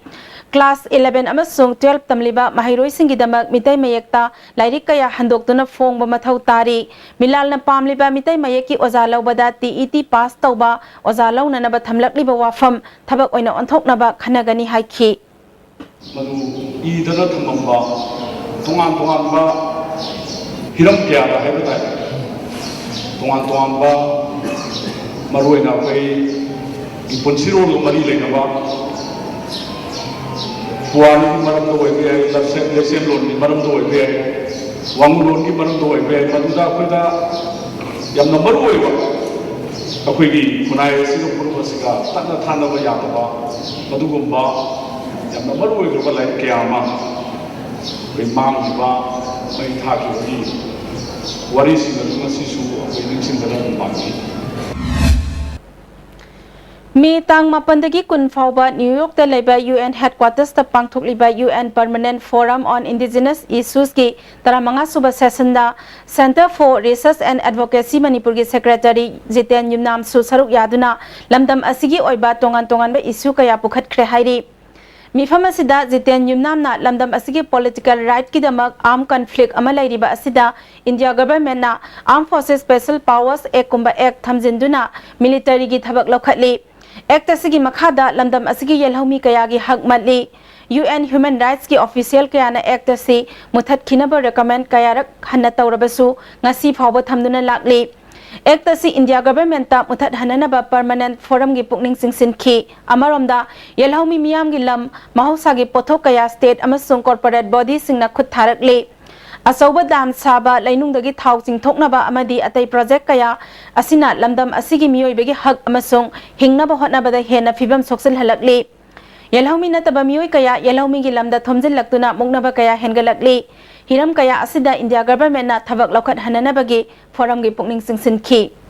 ꯀ꯭ꯂꯥꯁ ꯏꯂꯦꯚꯦꯟ ꯑꯃꯁꯨꯡ ꯇꯨꯋꯦꯜꯐ ꯇꯝꯂꯤꯕ ꯃꯍꯩꯔꯣꯏꯁꯤꯡꯒꯤꯗꯃꯛ ꯃꯤꯇꯩ ꯃꯌꯦꯛꯇ ꯂꯥꯏꯔꯤꯛ ꯀꯌꯥ ꯍꯟꯗꯣꯛꯇꯨꯅ ꯐꯣꯡꯕ ꯃꯊꯧ ꯇꯥꯔꯤ꯫ ꯃꯤꯂꯥꯜꯅ ꯄꯥꯝꯂꯤꯕ ꯃꯤꯇꯩ ꯃꯌꯦꯛꯀꯤ ꯑꯣꯖꯥ ꯂꯧꯕꯗ ꯇꯤ ꯏ ꯇꯤ ꯄꯥꯁ ꯇꯧꯕ ꯑꯣꯖꯥ ꯂꯧꯅꯅꯕ ꯊꯝꯂꯛꯂꯤꯕ ꯋꯥꯐꯝ ꯊꯕꯛ ꯑꯣꯏꯅ ꯑꯣꯟꯊꯣꯛꯅꯕ ꯈꯟꯅꯒꯅꯤ ꯍꯥꯏꯈꯤ꯫ ꯃꯗꯨ ꯏꯗꯅ ꯊꯝꯃꯝꯕ ꯇꯣꯉꯥꯟ ꯇꯣꯉꯥꯟꯕ ꯍꯤꯔꯝ ꯀꯌꯥꯗ ꯍꯥꯏꯕ ꯇꯥꯏ, ꯇꯣꯉꯥꯟ ꯇꯣꯉꯥꯟꯕ, ꯃꯔꯨꯑꯣꯏꯅ ꯑꯩꯈꯣꯏꯒꯤ ꯄꯨꯟꯁꯤꯔꯣꯜꯒ ꯃꯔꯤ ꯂꯩꯅꯕ ꯄꯨꯋꯥꯔꯤꯒꯤ ꯃꯔꯝꯗ ꯑꯣꯏꯕ ꯌꯥꯏ, ꯂꯝꯁꯦ-, ꯂꯩꯁꯦꯝꯂꯣꯟꯒꯤ ꯃꯔꯝꯗ ꯑꯣꯏꯕ ꯌꯥꯏ, ꯋꯥꯉꯨꯂꯣꯟꯒꯤ ꯃꯔꯝꯗ ꯑꯣꯏꯕ ꯌꯥꯏ, ꯃꯗꯨꯗ ꯑꯩꯈꯣꯏꯗ ꯌꯥꯝꯅ ꯃꯔꯨ ꯑꯣꯏꯕ ꯑꯩꯈꯣꯏꯒꯤ ꯈꯨꯟꯅꯥꯏ ꯑꯁꯤꯒ ꯐꯨꯔꯨꯞ ꯑꯁꯤꯒ ꯇꯠꯅ ꯊꯥꯅꯕ ꯌꯥꯗꯕ ꯃꯗꯨꯒꯨꯝꯕ ꯌꯥꯝꯅ ꯃꯔꯨ ꯑꯣꯏꯈ꯭ꯔꯕ ꯂꯥꯏꯔꯤꯛ ꯀꯌꯥ ꯑꯃ ꯑꯩꯈꯣꯏ ꯃꯥꯡꯈꯤꯕ, ꯃꯩ ꯊꯥꯈꯤꯕꯒꯤ ꯋꯥꯔꯤꯁꯤꯡ ꯑꯗꯨ ꯉꯁꯤꯁꯨ ꯑꯩꯈꯣꯏ ꯅꯤꯡꯁꯤꯡꯗꯅ ꯑꯗꯨꯝ ꯃꯥꯡꯈꯤ꯫ ꯃꯦ ꯇꯥꯡ ꯃꯥꯄꯟꯗꯒꯤ ꯀꯨꯟ ꯐꯥꯎꯕ ꯅ꯭ꯌꯨ ꯌꯣꯔꯛꯇ ꯂꯩꯕ ꯌꯨ ꯑꯦꯟ ꯍꯦꯗꯀ꯭ꯋꯥꯇꯔꯁꯇ ꯄꯥꯡꯊꯣꯛꯂꯤꯕ U N Permanent Forum on Indigenous Issuesꯀꯤ ꯇꯔꯥꯃꯉꯥ ꯁꯨꯕ ꯁꯦꯁꯟꯗ Centre for Research and Advocacy ꯃꯅꯤꯄꯨꯔꯒꯤ ꯁꯦꯀ꯭ꯔꯦꯇꯔꯤ ꯖꯤꯇꯦꯟ ꯌꯨꯝꯅꯥꯝꯁꯨ ꯁꯔꯨꯛ ꯌꯥꯗꯨꯅ ꯂꯝꯗꯝ ꯑꯁꯤꯒꯤ ꯑꯣꯏꯕ ꯇꯣꯉꯥꯟ ꯇꯣꯉꯥꯟꯕ ꯏꯁꯨ ꯀꯌꯥ ꯄꯨꯈꯠꯈ꯭ꯔꯦ ꯍꯥꯏꯔꯤ꯫ ꯃꯤꯐꯝ ꯑꯁꯤꯗ ꯖꯤꯇꯦꯟ ꯌꯨꯝꯅꯥꯝꯅ ꯂꯝꯗꯝ ꯑꯁꯤꯒꯤ ꯄꯣꯂꯤꯇꯤꯀꯦꯜ ꯔꯥꯏꯠꯀꯤꯗꯃꯛ ꯑꯥꯔꯝ ꯀꯟꯐ꯭ꯂꯤꯛ ꯑꯃ ꯂꯩꯔꯤꯕ ꯑꯁꯤꯗ ꯏꯟꯗꯤꯌꯥ ꯒꯚꯔꯟꯃꯦꯟꯠꯅ Armed Forces Special Powers Actꯀꯨꯝꯕ ꯑꯦꯛ ꯊꯝꯖꯤꯟꯗꯨꯅ ꯃꯤꯂꯤꯇꯔꯤꯒꯤ ꯊꯕꯛ ꯂꯧꯈꯠꯂꯤ꯫ ꯑꯦꯛꯠ ꯑꯁꯤꯒꯤ ꯃꯈꯥꯗ ꯂꯝꯗꯝ ꯑꯁꯤꯒꯤ ꯌꯦꯜꯍꯧꯃꯤ ꯀꯌꯥꯒꯤ ꯍꯛ ꯃꯠꯂꯤ꯫ ꯌꯨ ꯑꯦꯟ ꯍ꯭ꯌꯨꯃꯦꯟ ꯔꯥꯏꯠꯁꯀꯤ ꯑꯣꯐꯤꯁꯤꯌꯦꯜ ꯀꯌꯥꯅ ꯑꯦꯛꯠ ꯑꯁꯤ ꯃꯨꯊꯠꯈꯤꯅꯕ ꯔꯤꯀꯃꯦꯟ ꯀꯌꯥꯔꯛ ꯍꯟꯅ ꯇꯧꯔꯕꯁꯨ ꯉꯁꯤ ꯐꯥꯎꯕ ꯊꯝꯗꯨꯅ ꯂꯥꯛꯂꯤ꯫ ꯑꯦꯛꯠ ꯑꯁꯤ ꯏꯟꯗꯤꯌꯥ ꯒꯚꯔꯟꯃꯦꯟꯠꯇ ꯃꯨꯊꯠꯍꯟꯅꯅꯕ Permanent Forumꯒꯤ ꯄꯨꯛꯅꯤꯡ ꯆꯤꯡꯁꯤꯟꯈꯤ꯫ ꯑꯃꯔꯣꯝꯗ, ꯌꯦꯜꯍꯧꯃꯤ ꯃꯤꯌꯥꯝꯒꯤ ꯂꯝ, ꯃꯍꯧꯁꯥꯒꯤ ꯄꯣꯠꯊꯣꯛ ꯀꯌꯥ ꯁ꯭ꯇꯦꯠ ꯑꯃꯁꯨꯡ ꯀꯣꯔꯄꯣꯔꯦꯠ ꯕꯣꯗꯤꯁꯤꯡꯅ ꯈꯨꯠ ꯊꯥꯔꯛꯂꯤ꯫ ꯑꯆꯧꯕ ꯗꯥꯝ ꯁꯥꯕ, ꯂꯩꯅꯨꯡꯗꯒꯤ ꯊꯥꯎ ꯆꯤꯡꯊꯣꯛꯅꯕ ꯑꯃꯗꯤ ꯑꯇꯩ ꯄ꯭ꯔꯣꯖꯦꯛ ꯀꯌꯥ ꯑꯁꯤꯅ ꯂꯝꯗꯝ ꯑꯁꯤꯒꯤ ꯃꯤꯑꯣꯏꯕꯒꯤ ꯍꯛ ꯑꯃꯁꯨꯡ ꯍꯤꯡꯅꯕ ꯍꯣꯠꯅꯕꯗ ꯍꯦꯟꯅ ꯐꯤꯕꯝ ꯁꯣꯛꯆꯤꯜꯍꯜꯂꯛꯂꯤ꯫ ꯌꯦꯜꯍꯧꯃꯤ ꯅꯠꯇꯕ ꯃꯤꯑꯣꯏ ꯀꯌꯥ ꯌꯦꯜꯍꯧꯃꯤꯒꯤ ꯂꯝꯗ ꯊꯣꯝꯖꯤꯜꯂꯛꯇꯨꯅ ꯃꯨꯛꯅꯕ ꯀꯌꯥ ꯍꯦꯟꯒꯠꯂꯛꯂꯤ꯫ ꯍꯤꯔꯝ ꯀꯌꯥ ꯑꯁꯤꯗ ꯏꯟꯗꯤꯌꯥ ꯒꯚꯔꯟꯃꯦꯟꯠꯅ ꯊꯕꯛ ꯂꯧꯈꯠꯍꯟꯅꯅꯕꯒꯤ ꯐꯣꯔꯝꯒꯤ ꯄꯨꯛꯅꯤꯡ ꯆꯤꯡꯁꯤꯟꯈꯤ꯫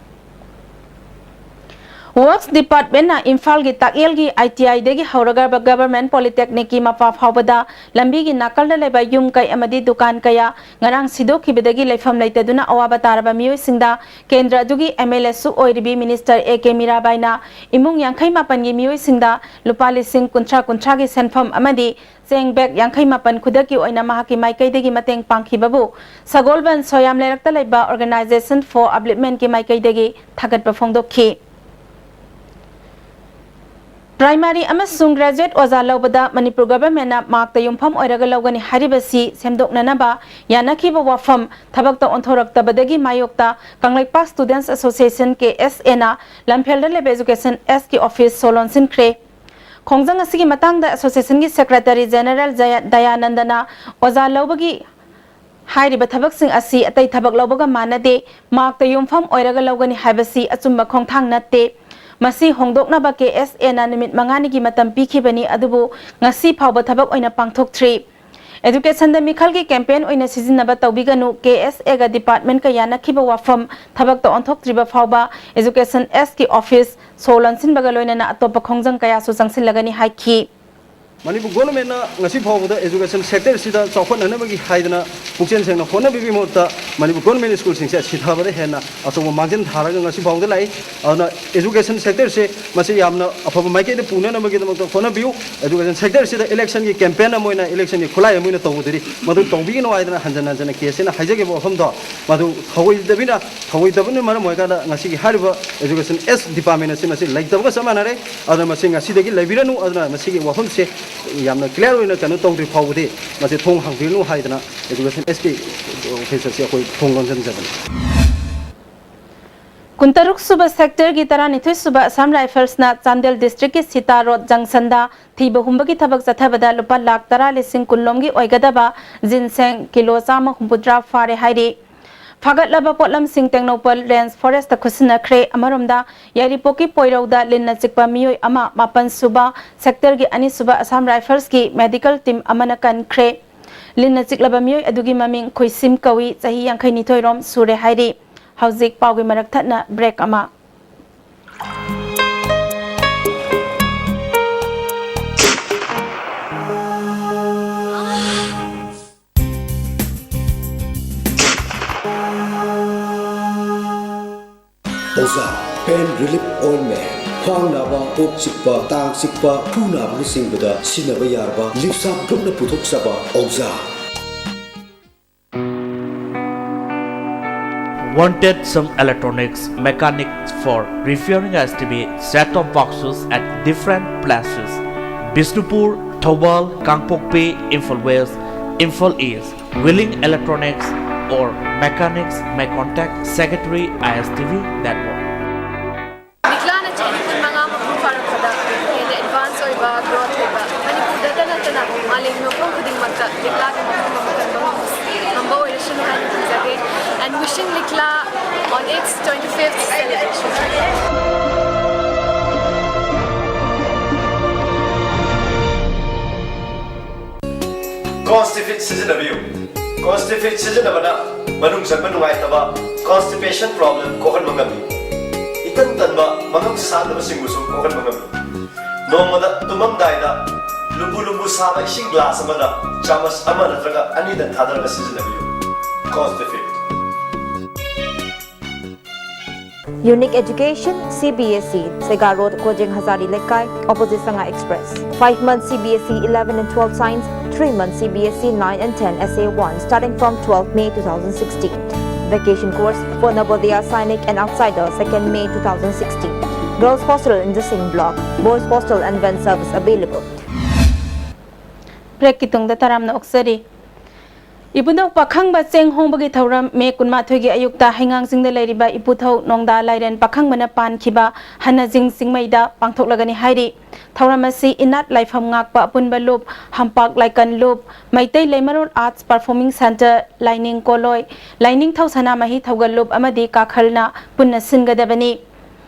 ꯋꯔꯛꯁ ꯗꯤꯄꯥꯔꯠꯃꯦꯟꯠꯅ ꯏꯝꯐꯥꯜꯒꯤ ꯇꯥꯛꯌꯦꯜꯒꯤ ꯑꯥꯏ ꯇꯤ ꯑꯥꯏꯗꯒꯤ ꯍꯧꯔꯒ ꯒꯚꯔꯟꯃꯦꯟꯠ ꯄꯣꯂꯤꯇꯦꯛꯅꯤꯛꯀꯤ ꯃꯄꯥ ꯐꯥꯎꯕꯗ ꯂꯝꯕꯤꯒꯤ ꯅꯥꯀꯜꯗ ꯂꯩꯕ ꯌꯨꯝ ꯀꯩ ꯑꯃꯗꯤ ꯗꯨꯀꯥꯟ ꯀꯌꯥ ꯉꯔꯥꯡ ꯁꯤꯗꯣꯛꯈꯤꯕꯗꯒꯤ ꯂꯩꯐꯝ ꯂꯩꯇꯗꯨꯅ ꯑꯋꯥꯕ ꯇꯥꯔꯕ ꯃꯤꯑꯣꯏꯁꯤꯡꯗ ꯀꯦꯟꯗ꯭ꯔ ꯑꯗꯨꯒꯤ ꯑꯦꯝ ꯑꯦꯜ ꯑꯦꯁꯨ ꯑꯣꯏꯔꯤꯕꯤ ꯃꯤꯅꯤꯁꯇꯔ ꯑꯦ ꯀꯦ ꯃꯤꯔꯥꯕꯥꯏꯅ ꯏꯃꯨꯡ ꯌꯥꯡꯈꯩ ꯃꯥꯄꯟꯒꯤ ꯃꯤꯑꯣꯏꯁꯤꯡꯗ ꯂꯨꯄꯥ ꯂꯤꯁꯤꯡ ꯀꯨꯟꯊ꯭ꯔꯥ ꯀꯨꯟꯊ꯭ꯔꯥꯒꯤ ꯁꯦꯟꯐꯝ ꯑꯃꯗꯤ ꯆꯦꯡ ꯕꯦꯒ ꯌꯥꯡꯈꯩ ꯃꯥꯄꯟ ꯈꯨꯗꯛꯀꯤ ꯑꯣꯏꯅ ꯃꯍꯥꯛꯀꯤ ꯃꯥꯏꯀꯩꯗꯒꯤ ꯃꯇꯦꯡ ꯄꯥꯡꯈꯤꯕꯕꯨ ꯁꯒꯣꯜꯕꯟ ꯁꯣꯌꯥꯝ ꯂꯩꯔꯛꯇ ꯂꯩꯕ Organisation for Upliftmentꯀꯤ ꯃꯥꯏꯀꯩꯗꯒꯤ ꯊꯥꯒꯠꯄ ꯐꯣꯡꯗꯣꯛꯈꯤ꯫ ꯄ꯭ꯔꯥꯏꯃꯥꯔꯤ ꯑꯃꯁꯨꯡ ꯒ꯭ꯔꯦꯖꯨꯑꯦꯠ ꯑꯣꯖꯥ ꯂꯧꯕꯗ ꯃꯅꯤꯄꯨꯔ ꯒꯚꯔꯟꯃꯦꯟꯠꯅ ꯃꯥꯔꯛꯇ ꯌꯨꯝꯐꯝ ꯑꯣꯏꯔꯒ ꯂꯧꯒꯅꯤ ꯍꯥꯏꯔꯤꯕꯁꯤ ꯁꯦꯝꯗꯣꯛꯅꯅꯕ ꯌꯥꯅꯈꯤꯕ ꯋꯥꯐꯝ ꯊꯕꯛꯇ ꯑꯣꯟꯊꯣꯔꯛꯇꯕꯗꯒꯤ ꯃꯥꯌꯣꯛꯇ ꯀꯪꯂꯩꯄꯥꯛ Students Association, ꯀꯦ ꯑꯦꯁ ꯑꯦꯅ ꯂꯝꯐꯦꯜꯗ ꯂꯩꯕ Education Sꯀꯤ ꯑꯣꯐꯤꯁ ꯁꯣ ꯂꯣꯟꯁꯤꯟꯈ꯭ꯔꯦ꯫ ꯈꯣꯡꯖꯪ ꯑꯁꯤꯒꯤ ꯃꯇꯥꯡꯗ ꯑꯦꯁꯣꯁꯤꯌꯦꯁꯟꯒꯤ ꯁꯦꯀ꯭ꯔꯦꯇꯔꯤ ꯖꯦꯅꯦꯔꯦꯜ ꯖꯌ-, ꯗꯌꯥꯅꯟꯗꯅ ꯑꯣꯖꯥ ꯂꯧꯕꯒꯤ ꯍꯥꯏꯔꯤꯕ ꯊꯕꯛꯁꯤꯡ ꯑꯁꯤ ꯑꯇꯩ ꯊꯕꯛ ꯂꯧꯕꯒ ꯃꯥꯟꯅꯗꯦ, ꯃꯥꯔꯛꯇ ꯌꯨꯝꯐꯝ ꯑꯣꯏꯔꯒ ꯂꯧꯒꯅꯤ ꯍꯥꯏꯕꯁꯤ ꯑꯆꯨꯝꯕ ꯈꯣꯡꯊꯥꯡ ꯅꯠꯇꯦ꯫ ꯃꯁꯤ ꯍꯣꯡꯗꯣꯛꯅꯕ ꯀꯦ ꯑꯦꯁ ꯑꯦꯅ ꯅꯨꯃꯤꯠ ꯃꯉꯥꯅꯤꯒꯤ ꯃꯇꯝ ꯄꯤꯈꯤꯕꯅꯤ, ꯑꯗꯨꯕꯨ ꯉꯁꯤ ꯐꯥꯎꯕ ꯊꯕꯛ ꯑꯣꯏꯅ ꯄꯥꯡꯊꯣꯛꯇ꯭ꯔꯤ꯫ ꯑꯦꯖꯨꯀꯦꯁꯟꯗ ꯃꯤꯈꯜꯒꯤ ꯀꯦꯝꯄꯦꯟ ꯑꯣꯏꯅ ꯁꯤꯖꯤꯟꯅꯕ ꯇꯧꯕꯤꯒꯅꯨ, ꯀꯦ ꯑꯦꯁ ꯑꯦꯒ ꯗꯤꯄꯥꯔꯠꯃꯦꯟꯀ ꯌꯥꯅꯈꯤꯕ ꯋꯥꯐꯝ ꯊꯕꯛꯇ ꯑꯣꯟꯊꯣꯛꯇ꯭ꯔꯤꯕ ꯐꯥꯎꯕ ꯑꯦꯖꯨꯀꯦꯁꯟ ꯑꯦꯁꯀꯤ ꯑꯣꯐꯤꯁ ꯁꯣ ꯂꯣꯟꯁꯤꯟꯕꯒ ꯂꯣꯏꯅꯅ ꯑꯇꯣꯞꯄ ꯈꯣꯡꯖꯪ ꯀꯌꯥꯁꯨ ꯆꯪꯁꯤꯜꯂꯒꯅꯤ ꯍꯥꯏꯈꯤ꯫ ꯃꯅꯤꯄꯨꯔ ꯒꯣꯔꯃꯦꯟꯅ ꯉꯁꯤ ꯐꯥꯎꯕꯗ ꯑꯦꯖꯨꯀꯦꯁꯟ ꯁꯦꯛꯇꯔꯁꯤꯗ ꯆꯥꯎꯈꯠꯅꯅꯕꯒꯤ ꯍꯥꯏꯗꯅ ꯄꯨꯛꯆꯦꯜ ꯁꯦꯡꯅ ꯍꯣꯠꯅꯕꯤꯕꯒꯤ ꯃꯍꯨꯠꯇ ꯃꯅꯤꯄꯨꯔ ꯒꯣꯔꯃꯦꯟ ꯁ꯭ꯀꯨꯜꯁꯤꯡꯁꯦ ꯁꯤꯊꯕꯗ ꯍꯦꯟꯅ ꯑꯆꯧꯕ ꯃꯥꯡꯖꯤꯟ ꯊꯥꯔꯒ ꯉꯁꯤ ꯐꯥꯎꯕꯗ ꯂꯥꯛꯏ꯫ ꯑꯗꯨꯅ ꯑꯦꯖꯨꯀꯦꯁꯟ ꯁꯦꯛꯇꯔꯁꯦ ꯃꯁꯤ ꯌꯥꯝꯅ ꯑꯐꯕ ꯃꯥꯏꯀꯩꯗ ꯄꯨꯅꯅꯕꯒꯤꯗꯃꯛꯇ ꯍꯣꯠꯅꯕꯤꯌꯨ꯫ ꯑꯦꯖꯨꯀꯦꯁꯟ ꯁꯦꯛꯇꯔꯁꯤꯗ ꯏꯂꯦꯛꯁꯟꯒꯤ ꯀꯦꯝꯄꯦꯟ ꯑꯃ ꯑꯣꯏꯅ, ꯏꯂꯦꯛꯁꯟꯒꯤ ꯈꯨꯠꯂꯥꯏ ꯑꯃ ꯑꯣꯏꯅ ꯇꯧꯕꯗꯨꯗꯤ ꯃꯗꯨ ꯇꯧꯕꯤꯒꯅꯨ ꯍꯥꯏꯗꯅ ꯍꯟꯖꯟ ꯍꯟꯖꯟꯅ ꯀꯦ ꯑꯦꯁ ꯑꯦꯅ ꯍꯥꯏꯖꯈꯤꯕ ꯋꯥꯐꯝꯗꯣ ꯃꯗꯨ ꯊꯧꯑꯣꯏꯗꯕꯤꯅ, ꯊꯧꯑꯣꯏꯗꯕꯅ ꯃꯔꯝ ꯑꯣꯏꯔꯀꯥꯟꯗ ꯉꯁꯤꯒꯤ ꯍꯥꯏꯔꯤꯕ ꯑꯦꯖꯨꯀꯦꯁꯟ ꯑꯦꯁ ꯗꯤꯄꯥꯔꯠꯃꯦꯟ ꯑꯁꯤ ꯃꯁꯤ ꯂꯩꯇꯕꯒ ꯆꯞ ꯃꯥꯟꯅꯔꯦ꯫ ꯑꯗꯨꯅ ꯃꯁꯤ ꯉꯁꯤꯗꯒꯤ ꯂꯩꯕꯤꯔꯅꯨ꯫ ꯑꯗꯨꯅ ꯃꯁꯤꯒꯤ ꯋꯥꯐꯝꯁꯦ ꯌꯥꯝꯅ ꯀ꯭ꯂꯤꯌꯥꯔ ꯑꯣꯏꯅ ꯀꯩꯅꯣ ꯇꯧꯗ꯭ꯔꯤ ꯐꯥꯎꯕꯗꯤ ꯃꯁꯤ ꯊꯣꯡ ꯍꯥꯡꯕꯤꯔꯅꯨ ꯍꯥꯏꯗꯅ ꯑꯦꯖꯨꯀꯦꯁꯟ ꯑꯦꯁꯀꯤ ꯑꯣꯐꯤꯁ ꯑꯁꯤ ꯑꯩꯈꯣꯏ ꯊꯣꯡ ꯂꯣꯟꯁꯤꯟꯖꯕꯅꯤ꯫ ꯀꯨꯟꯇꯔꯨꯛ ꯁꯨꯕ ꯁꯦꯛꯇꯔꯒꯤ ꯇꯔꯥꯅꯤꯊꯣꯏ ꯁꯨꯕ ꯑꯁꯥꯝ ꯔꯥꯏꯐꯜꯁꯅ ꯆꯥꯟꯗꯦꯜ ꯗꯤꯁꯇ꯭ꯔꯤꯛꯀꯤ ꯁꯤꯇꯥ ꯔꯣꯗ ꯖꯪꯁꯟꯗ ꯊꯤꯕ ꯍꯨꯝꯕꯒꯤ ꯊꯕꯛ ꯆꯠꯊꯕꯗ ꯂꯨꯄꯥ ꯂꯥꯈ ꯇꯔꯥ ꯂꯤꯁꯤꯡ ꯀꯨꯟ ꯂꯣꯝꯒꯤ ꯑꯣꯏꯒꯗꯕ ꯖꯤꯟꯁꯦꯡ ꯀꯤꯂꯣ ꯆꯥꯝꯃ ꯍꯨꯝꯐꯨꯇꯔꯥ ꯐꯥꯔꯦ ꯍꯥꯏꯔꯤ꯫ ꯐꯥꯒꯠꯂꯕ ꯄꯣꯠꯂꯝꯁꯤꯡ ꯇꯦꯡꯅꯧꯄꯜ ꯔꯦꯟꯖ ꯐꯣꯔꯦꯁꯇ ꯈꯨꯠꯁꯤꯟꯅꯈ꯭ꯔꯦ꯫ ꯑꯃꯔꯣꯝꯗ, ꯌꯥꯏꯔꯤꯄꯣꯛꯀꯤ ꯄꯣꯏꯔꯧꯗ ꯂꯤꯟꯅ ꯆꯤꯛꯄ ꯃꯤꯑꯣꯏ ꯑꯃ, ꯃꯥꯄꯟ ꯁꯨꯕ ꯁꯦꯛꯇꯔꯒꯤ ꯑꯅꯤꯁꯨꯕ ꯑꯁꯥꯝ ꯔꯥꯏꯐꯜꯁꯀꯤ ꯃꯦꯗꯤꯀꯦꯜ ꯇꯤꯝ ꯑꯃꯅ ꯀꯟꯈ꯭ꯔꯦ꯫ ꯂꯤꯟꯅ ꯆꯤꯛꯂꯕ ꯃꯤꯑꯣꯏ ꯑꯗꯨꯒꯤ ꯃꯃꯤꯡ ꯈꯨꯏꯁꯤꯝ ꯀꯧꯏ, ꯆꯍꯤ ꯌꯥꯡꯈꯩꯅꯤꯊꯣꯏ ꯔꯣꯝ ꯁꯨꯔꯦ ꯍꯥꯏꯔꯤ꯫ ꯍꯧꯖꯤꯛ ꯄꯥꯎꯒꯤ ꯃꯔꯛ ꯊꯠꯅ ꯕ꯭ꯔꯦꯛ ꯑꯃ꯫ ꯑꯣꯖꯥ, ꯄꯦꯟ ꯔꯤꯂꯤꯐ ꯑꯣꯏꯟꯃꯦꯟ꯫ ꯈ꯭ꯋꯥꯡ ꯅꯥꯕ, ꯀꯣꯛ ꯆꯤꯛꯄ, ꯇꯥꯡ ꯆꯤꯛꯄ, ꯈꯨ ꯅꯥꯕꯅꯆꯤꯡꯕꯗ ꯁꯤꯖꯤꯟꯅꯕ ꯌꯥꯔꯕ ꯂꯤꯞꯁꯥꯞ ꯒ꯭ꯔꯨꯞꯅ ꯄꯨꯊꯣꯛꯆꯕ ꯑꯣꯖꯥ꯫ Wanted Sum Electronics Mechanics for repairing S T V set-top boxes at different places: Bishnupur, Thoubal, Kangpokpi, Imphal West, Imphal East. Willing electronics or mechanics may contact Secretary I S T V Network. ꯂꯤꯛꯂꯥꯅ ꯆꯍꯤ ꯀꯨꯟꯃꯉꯥ ꯃꯄꯨꯡ ꯐꯥꯔꯛꯄꯗ ꯍꯦꯟꯅ advance ꯑꯣꯏꯕ ꯃꯐꯝ ꯈꯨꯗꯤꯡꯃꯛꯇ ꯂꯤꯛꯂꯥꯒꯤ ꯃꯐꯝ ꯑꯃ ꯀꯟꯕ ꯉꯝꯕ ꯑꯣꯏꯔꯁꯅꯨ ꯍꯥꯏꯅ ꯊꯝꯖꯒꯦ꯫ And wishing Likla on its twenty-fifth celebration. Constipate ꯁꯤꯖꯤꯟꯅꯕꯤꯌꯨ꯫ Constipate ꯁꯤꯖꯤꯟꯅꯕꯅ ꯃꯅꯨꯡ ꯆꯪꯕ ꯅꯨꯡꯉꯥꯏꯇꯕ, constipation problem ꯀꯣꯛꯍꯟꯕ ꯉꯝꯃꯤ꯫ ꯏꯇꯟ ꯇꯟꯕ, ꯃꯉꯝ ꯁꯥꯟꯗꯕꯁꯤꯡꯕꯨꯁꯨ ꯀꯣꯛꯍꯟꯕ ꯉꯝꯃꯤ꯫ ꯅꯣꯡꯃꯗ ꯇꯨꯝꯃꯝꯗꯥꯏꯗ ꯂꯨꯝꯕꯨ ꯂꯨꯝꯕꯨ ꯁꯥꯕ ꯏꯁꯤꯡ glass ꯑꯃꯗ ꯆꯥꯃꯁ ꯑꯃ ꯅꯠꯇ꯭ꯔꯒ ꯑꯅꯤꯗꯪ ꯊꯥꯗꯔꯒ ꯁꯤꯖꯤꯟꯅꯕꯤꯌꯨ꯫ Constipate. Unique Education, C B S E, Sega Road, Kojeng Hazari Lekai, opposite Sanga Express. Five months C B S E eleven and twelve Science, three months C B S E nine and ten S A one, starting from twelfth May two thousand sixteen. Vacation course for Navodaya Sainik and Outsider, second May two thousand sixteen. Girls hostel in the same block. Boys hostel and van service available. Break ꯀꯤ ꯇꯨꯡꯗ ꯇꯔꯥꯝꯅ ꯑꯣꯛꯆꯔꯤ꯫ ꯏꯕꯨꯙꯧ ꯄꯥꯈꯪꯕ ꯆꯦꯡ ꯍꯣꯡꯕꯒꯤ ꯊꯧꯔꯝ ꯃꯦ ꯀꯨꯟꯃꯥꯊꯣꯏꯒꯤ ꯑꯌꯨꯛꯇ ꯍꯩꯉꯥꯡ ꯆꯤꯡꯗ ꯂꯩꯔꯤꯕ ꯏꯄꯨꯊꯧ ꯅꯣꯡꯗꯥ ꯂꯥꯏꯔꯦꯟ ꯄꯥꯈꯪꯕꯅ ꯄꯥꯟꯈꯤꯕ ꯍꯅꯖꯤꯡ ꯆꯤꯡꯃꯩꯗ ꯄꯥꯡꯊꯣꯛꯂꯒꯅꯤ ꯍꯥꯏꯔꯤ꯫ ꯊꯧꯔꯝ ꯑꯁꯤ ꯏꯅꯥꯠ ꯂꯥꯏꯐꯝ ꯉꯥꯛꯄ ꯑꯄꯨꯟꯕ ꯂꯨꯞ, ꯍꯝꯄꯥꯛ ꯂꯥꯏꯀꯟ ꯂꯨꯞ, ꯃꯩꯇꯩ ꯂꯩꯃꯔꯣꯜ Arts Performing Centre, ꯂꯥꯏꯅꯤꯡ ꯀꯣꯂꯣꯏ, ꯂꯥꯏꯅꯤꯡꯊꯧ ꯁꯅꯥꯃꯍꯤ ꯊꯧꯒꯜ ꯂꯨꯞ ꯑꯃꯗꯤ ꯀꯥꯈꯜꯅ ꯄꯨꯟꯅ ꯁꯤꯟꯒꯗꯕꯅꯤ꯫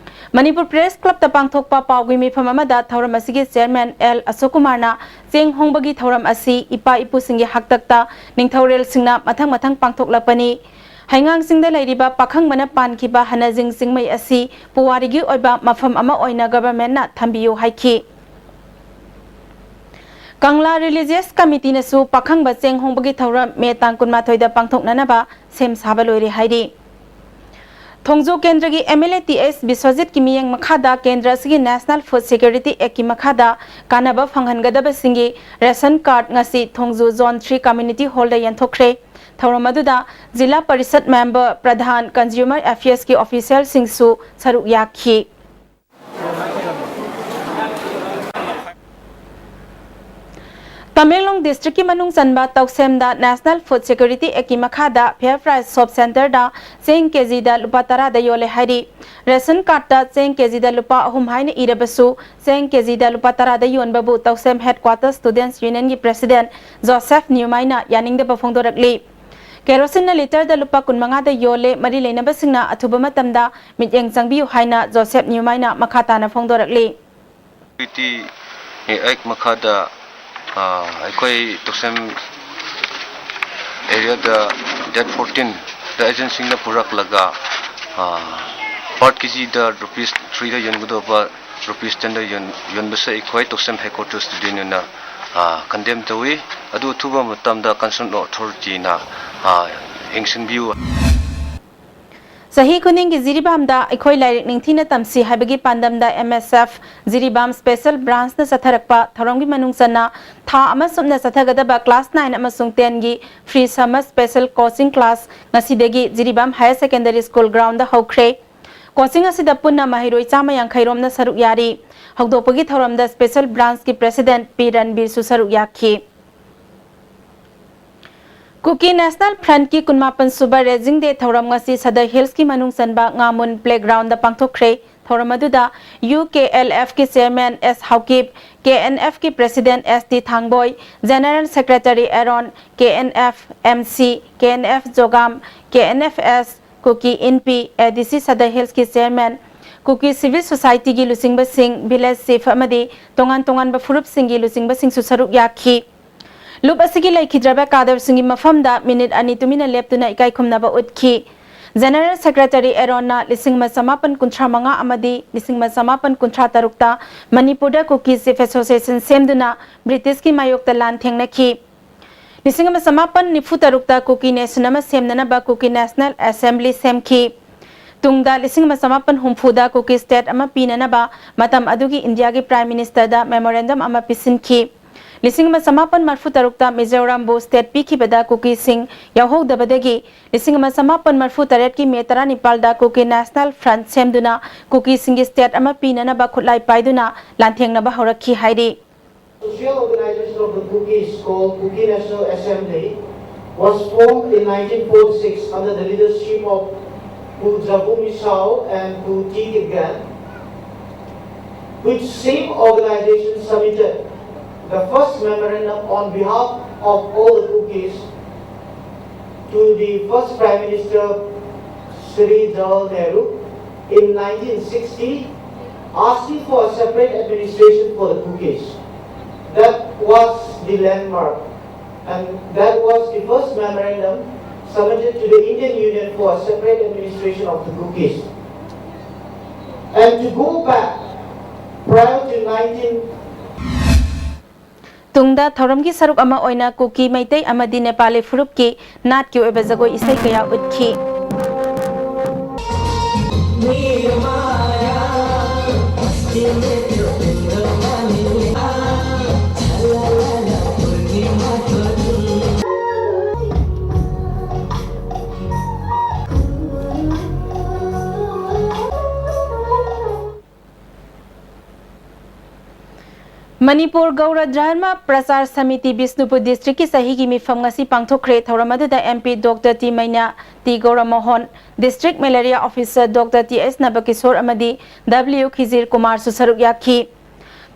ꯃꯅꯤꯄꯨꯔ Press Club ꯇ ꯄꯥꯡꯊꯣꯛꯄ ꯄꯥꯎꯒꯤ ꯃꯤꯐꯝ ꯑꯃꯗ ꯊꯧꯔꯝ ꯑꯁꯤꯒꯤ chairman ꯑꯦꯜ ꯑꯁꯣꯛ ꯀꯨꯃꯥꯔꯅ ꯆꯦꯡ ꯍꯣꯡꯕꯒꯤ ꯊꯧꯔꯝ ꯑꯁꯤ ꯏꯄꯥ ꯏꯄꯨꯁꯤꯡꯒꯤ ꯍꯥꯛꯇꯛꯇ ꯅꯤꯡꯊꯧꯔꯦꯜꯁꯤꯡꯅ ꯃꯊꯪ ꯃꯊꯪ ꯄꯥꯡꯊꯣꯛꯂꯛꯄꯅꯤ꯫ ꯍꯩꯉꯥꯡ ꯆꯤꯡꯗ ꯂꯩꯔꯤꯕ ꯄꯥꯈꯪꯕꯅ ꯄꯥꯟꯈꯤꯕ ꯍꯅꯖꯤꯡ ꯆꯤꯡꯃꯩ ꯑꯁꯤ ꯄꯨꯋꯥꯔꯤꯒꯤ ꯑꯣꯏꯕ ꯃꯐꯝ ꯑꯃ ꯑꯣꯏꯅ government ꯅ ꯊꯝꯕꯤꯌꯨ ꯍꯥꯏꯈꯤ꯫ ꯀꯪꯂꯥ Religious Committee ꯅꯁꯨ ꯄꯥꯈꯪꯕ ꯆꯦꯡ ꯍꯣꯡꯕꯒꯤ ꯊꯧꯔꯝ ꯃꯦ ꯇꯥꯡ ꯀꯨꯟꯃꯥꯊꯣꯏꯗ ꯄꯥꯡꯊꯣꯛꯅꯅꯕ ꯁꯦꯝ ꯁꯥꯕ ꯂꯣꯏꯔꯦ ꯍꯥꯏꯔꯤ꯫ ꯊꯣꯡꯖꯨ ꯀꯦꯟꯗ꯭ꯔꯒꯤ ꯑꯦꯝ ꯑꯦꯜ ꯑꯦ ꯇꯤ ꯑꯦꯁ ꯕꯤꯁ꯭ꯋꯖꯤꯠꯀꯤ ꯃꯤꯠꯌꯦꯡ ꯃꯈꯥꯗ ꯀꯦꯟꯗ꯭ꯔ ꯑꯁꯤꯒꯤ National Food Security Act ꯀꯤ ꯃꯈꯥꯗ ꯀꯥꯟꯅꯕ ꯐꯪꯍꯟꯒꯗꯕꯁꯤꯡꯒꯤ ration card ꯉꯁꯤ ꯊꯣꯡꯖꯨ Zone three Community Hall ꯗ ꯌꯦꯟꯊꯣꯛꯈ꯭ꯔꯦ꯫ ꯊꯧꯔꯝ ꯑꯗꯨꯗ ꯖꯤꯂꯥ ꯄꯔꯤꯁꯗ member, ꯄ꯭ꯔꯙꯥꯟ, Consumer Affairs ꯀꯤ official ꯁꯤꯡꯁꯨ ꯁꯔꯨꯛ ꯌꯥꯈꯤ꯫ ꯇꯃꯦꯡꯂꯣꯡ ꯗꯤꯁꯇ꯭ꯔꯤꯛꯀꯤ ꯃꯅꯨꯡ ꯆꯟꯕ ꯇꯧꯁꯦꯝꯗ National Food Security Actꯀꯤ ꯃꯈꯥꯗ Fair Price Shop Centreꯗ ꯆꯦꯡ ꯀꯦꯖꯤꯗ ꯂꯨꯄꯥ ꯇꯔꯥꯗ ꯌꯣꯜꯂꯦ ꯍꯥꯏꯔꯤ꯫ ꯔꯦꯁꯟ ꯀꯥꯔꯗꯇ ꯆꯦꯡ ꯀꯦꯖꯤꯗ ꯂꯨꯄꯥ ꯑꯍꯨꯝ ꯍꯥꯏꯅ ꯏꯔꯕꯁꯨ, ꯆꯦꯡ ꯀꯦꯖꯤꯗ ꯂꯨꯄꯥ ꯇꯔꯥꯗ ꯌꯣꯟꯕꯕꯨ ꯇꯧꯁꯦꯝ Headquarter Students Unionꯒꯤ President ꯖꯣꯁꯦꯐ ꯅ꯭ꯌꯨꯃꯥꯏꯅ ꯌꯥꯅꯤꯡꯗꯕ ꯐꯣꯡꯗꯣꯔꯛꯂꯤ꯫ ꯀꯦꯔꯣꯁꯤꯟꯅ ꯂꯤꯇꯔꯗ ꯂꯨꯄꯥ ꯀꯨꯟꯃꯉꯥꯗ ꯌꯣꯜꯂꯦ, ꯃꯔꯤ ꯂꯩꯅꯕꯁꯤꯡꯅ ꯑꯊꯨꯕ ꯃꯇꯝꯗ ꯃꯤꯠꯌꯦꯡ ꯆꯪꯕꯤꯌꯨ ꯍꯥꯏꯅ ꯖꯣꯁꯦꯐ ꯅ꯭ꯌꯨꯃꯥꯏꯅ ꯃꯈꯥ ꯇꯥꯅ ꯐꯣꯡꯗꯣꯔꯛꯂꯤ꯫ ꯁꯦꯀ꯭ꯌꯨꯔꯤꯇꯤ ꯑꯦꯛ ꯃꯈꯥꯗ, ꯑ, ꯑꯩꯈꯣꯏ ꯇꯣꯛꯁꯦꯝ ꯑꯦꯔꯤꯌꯥꯗ ꯗꯦꯠ ꯐꯣꯔꯇꯤꯟꯗ ꯑꯦꯖꯦꯟꯁꯤꯡꯅ ꯄꯨꯔꯛꯂꯒ, ꯑ, per ꯀꯦꯖꯤꯗ ꯔꯨꯄꯤꯁ ꯊ꯭ꯔꯤꯗ ꯌꯣꯟꯒꯗꯧꯕ ꯔꯨꯄꯤꯁ ꯇꯦꯟꯗ ꯌꯣꯟ-, ꯌꯣꯟꯕꯁꯦ ꯑꯩꯈꯣꯏ ꯇꯣꯛꯁꯦꯝ Headquarter Students Unionꯅ, ꯑ, condemn ꯇꯧꯏ꯫ ꯑꯗꯨ ꯑꯊꯨꯕ ꯃꯇꯝꯗ concerned authorityꯅ, ꯑ, ꯌꯦꯡꯁꯤꯟꯕꯤꯌꯨ꯫ ꯆꯍꯤ ꯈꯨꯗꯤꯡꯒꯤ ꯖꯤꯔꯤꯕꯥꯝꯗ ꯑꯩꯈꯣꯏ ꯂꯥꯏꯔꯤꯛ ꯅꯤꯡꯊꯤꯅ ꯇꯝꯁꯤ ꯍꯥꯏꯕꯒꯤ ꯄꯥꯟꯗꯝꯗ M S F Jiribam Special Branchꯅ ꯆꯠꯊꯔꯛꯄ ꯊꯧꯔꯝꯒꯤ ꯃꯅꯨꯡ ꯆꯟꯅ ꯊꯥ ꯑꯃ ꯁꯨꯞꯅ ꯆꯠꯊꯒꯗꯕ class nine ꯑꯃꯁꯨꯡ tenꯒꯤ free summer special coaching class ꯉꯁꯤꯗꯒꯤ ꯖꯤꯔꯤꯕꯥꯝ Higher Secondary School groundꯗ ꯍꯧꯈ꯭ꯔꯦ꯫ Coaching ꯑꯁꯤꯗ ꯄꯨꯟꯅ ꯃꯍꯩꯔꯣꯏ ꯆꯥꯝꯃ ꯌꯥꯡꯈꯩ ꯔꯣꯝꯅ ꯁꯔꯨꯛ ꯌꯥꯔꯤ꯫ ꯍꯧꯗꯣꯛꯄꯒꯤ ꯊꯧꯔꯝꯗ Special Branchꯀꯤ President ꯄꯤ ꯔꯟꯕꯤꯔꯁꯨ ꯁꯔꯨꯛ ꯌꯥꯈꯤ꯫ Kuki National Frontꯀꯤ ꯀꯨꯟꯃꯥꯄꯟ ꯁꯨꯕ Raising Day ꯊꯧꯔꯝ ꯉꯁꯤ Sadar Hillsꯀꯤ ꯃꯅꯨꯡ ꯆꯟꯕ ꯉꯥꯃꯨꯟ Playgroundꯗ ꯄꯥꯡꯊꯣꯛꯈ꯭ꯔꯦ꯫ ꯊꯧꯔꯝ ꯑꯗꯨꯗ U K L Fꯀꯤ Chairman S Haokip, K N Fꯀꯤ President S T Thangboi, General Secretary Aaron, K N F M C, K N F Jogam, K N F S, Kuki Inpi, A D C Sadar Hillsꯀꯤ Chairman, Kuki Civil Societyꯒꯤ ꯂꯨꯆꯤꯡꯕꯁꯤꯡ, Village Chief ꯑꯃꯗꯤ ꯇꯣꯉꯥꯟ ꯇꯣꯉꯥꯟꯕ ꯐꯨꯔꯨꯞꯁꯤꯡꯒꯤ ꯂꯨꯆꯤꯡꯕꯁꯤꯡꯁꯨ ꯁꯔꯨꯛ ꯌꯥꯈꯤ꯫ ꯂꯨꯞ ꯑꯁꯤꯒꯤ ꯂꯩꯈꯤꯗ꯭ꯔꯕ ꯀꯥꯗꯔꯁꯤꯡꯒꯤ ꯃꯐꯝꯗ ꯃꯤꯅꯤꯠ ꯑꯅꯤ ꯇꯨꯃꯤꯟꯅ ꯂꯦꯞꯇꯨꯅ ꯏꯀꯥꯏ ꯈꯨꯝꯅꯕ ꯎꯠꯈꯤ꯫ General Secretary ꯑꯦꯔꯣꯟꯅ ꯂꯤꯁꯤꯡ ꯑꯃ ꯆꯃꯥꯄꯟ ꯀꯨꯟꯊ꯭ꯔꯥ ꯃꯉꯥ ꯑꯃꯗꯤ ꯂꯤꯁꯤꯡ ꯑꯃ ꯆꯃꯥꯄꯟ ꯀꯨꯟꯊ꯭ꯔꯥ ꯇꯔꯨꯛꯇ ꯃꯅꯤꯄꯨꯔꯗ Kuki Chief Association ꯁꯦꯝꯗꯨꯅ ꯕ꯭ꯔꯤꯇꯤꯁꯀꯤ ꯃꯥꯌꯣꯛꯇ ꯂꯥꯟ ꯊꯦꯡꯅꯈꯤ꯫ ꯂꯤꯁꯤꯡ ꯑꯃ ꯆꯃꯥꯄꯟ ꯅꯤꯐꯨ ꯇꯔꯨꯛꯇ Kuki Nation ꯑꯃ ꯁꯦꯝꯅꯅꯕ Kuki National Assembly ꯁꯦꯝꯈꯤ꯫ ꯇꯨꯡꯗ ꯂꯤꯁꯤꯡ ꯑꯃ ꯆꯃꯥꯄꯟ ꯍꯨꯝꯐꯨꯗ Kuki State ꯑꯃ ꯄꯤꯅꯅꯕ ꯃꯇꯝ ꯑꯗꯨꯒꯤ ꯏꯟꯗꯤꯌꯥꯒꯤ Prime Ministerꯗ memorandum ꯑꯃ ꯄꯤꯁꯤꯟꯈꯤ꯫ ꯂꯤꯁꯤꯡ ꯑꯃ ꯆꯃꯥꯄꯟ ꯃꯔꯤꯐꯨ ꯇꯔꯨꯛꯇ ꯃꯤꯖꯣꯔꯥꯝꯕꯨ state ꯄꯤꯈꯤꯕꯗ ꯀꯨꯀꯤꯁꯤꯡ ꯌꯥꯎꯍꯧꯗꯕꯗꯒꯤ ꯂꯤꯁꯤꯡ ꯑꯃ ꯆꯃꯥꯄꯟ ꯃꯔꯤꯐꯨ ꯇꯔꯦꯠꯀꯤ May ꯇꯔꯥꯅꯤꯄꯥꯜꯗ Kuki National Front ꯁꯦꯝꯗꯨꯅ ꯀꯨꯀꯤꯁꯤꯡꯒꯤ state ꯑꯃ ꯄꯤꯅꯅꯕ ꯈꯨꯠꯂꯥꯏ ꯄꯥꯏꯗꯨꯅ ꯂꯥꯟꯊꯦꯡꯅꯕ ꯍꯧꯔꯛꯈꯤ ꯍꯥꯏꯔꯤ꯫ Social organization of the Kukis called Kuki National Assembly was formed in nineteen forty-six under the leadership of Pu Jabu Misao and Pu T. Kipgen, which same organization submitted the first memorandum on behalf of all the Kukis to the first Prime Minister Shri Jawaharlal Nehru in nineteen sixty, asking for a separate administration for the Kukis. That was the landmark, and that was the first memorandum submitted to the Indian Union for a separate administration of the Kukis. And to go back, prior to nineteen ꯇꯨꯡꯗ ꯊꯧꯔꯝꯒꯤ ꯁꯔꯨꯛ ꯑꯃ ꯑꯣꯏꯅ ꯀꯨꯀꯤ, ꯃꯩꯇꯩ ꯑꯃꯗꯤ ꯅꯦꯄꯥꯂꯤ ꯐꯨꯔꯨꯞꯀꯤ ꯅꯥꯠꯀꯤ ꯑꯣꯏꯕ ꯖꯒꯣꯏ ꯏꯁꯩ ꯀꯌꯥ ꯎꯠꯈꯤ꯫ ꯃꯅꯤꯄꯨꯔ ꯒꯧꯔ ꯙꯔꯃ ꯄ꯭ꯔꯆꯥꯔ ꯁꯃꯤꯇꯤ ꯕꯤꯁꯅꯨꯄꯨꯔ ꯗꯤꯁꯇ꯭ꯔꯤꯛꯀꯤ ꯆꯍꯤꯒꯤ ꯃꯤꯐꯝ ꯉꯁꯤ ꯄꯥꯡꯊꯣꯛꯈ꯭ꯔꯦ꯫ ꯊꯧꯔꯝ ꯑꯗꯨꯗ M P doctor T Meina, T Gouramohan, district malaria officer doctor T H Nabakishore ꯑꯃꯗꯤ ꯗꯕ꯭ꯂꯤꯌꯨ ꯈꯤꯖꯤꯔ ꯀꯨꯃꯥꯔꯁꯨ ꯁꯔꯨꯛ ꯌꯥꯈꯤ꯫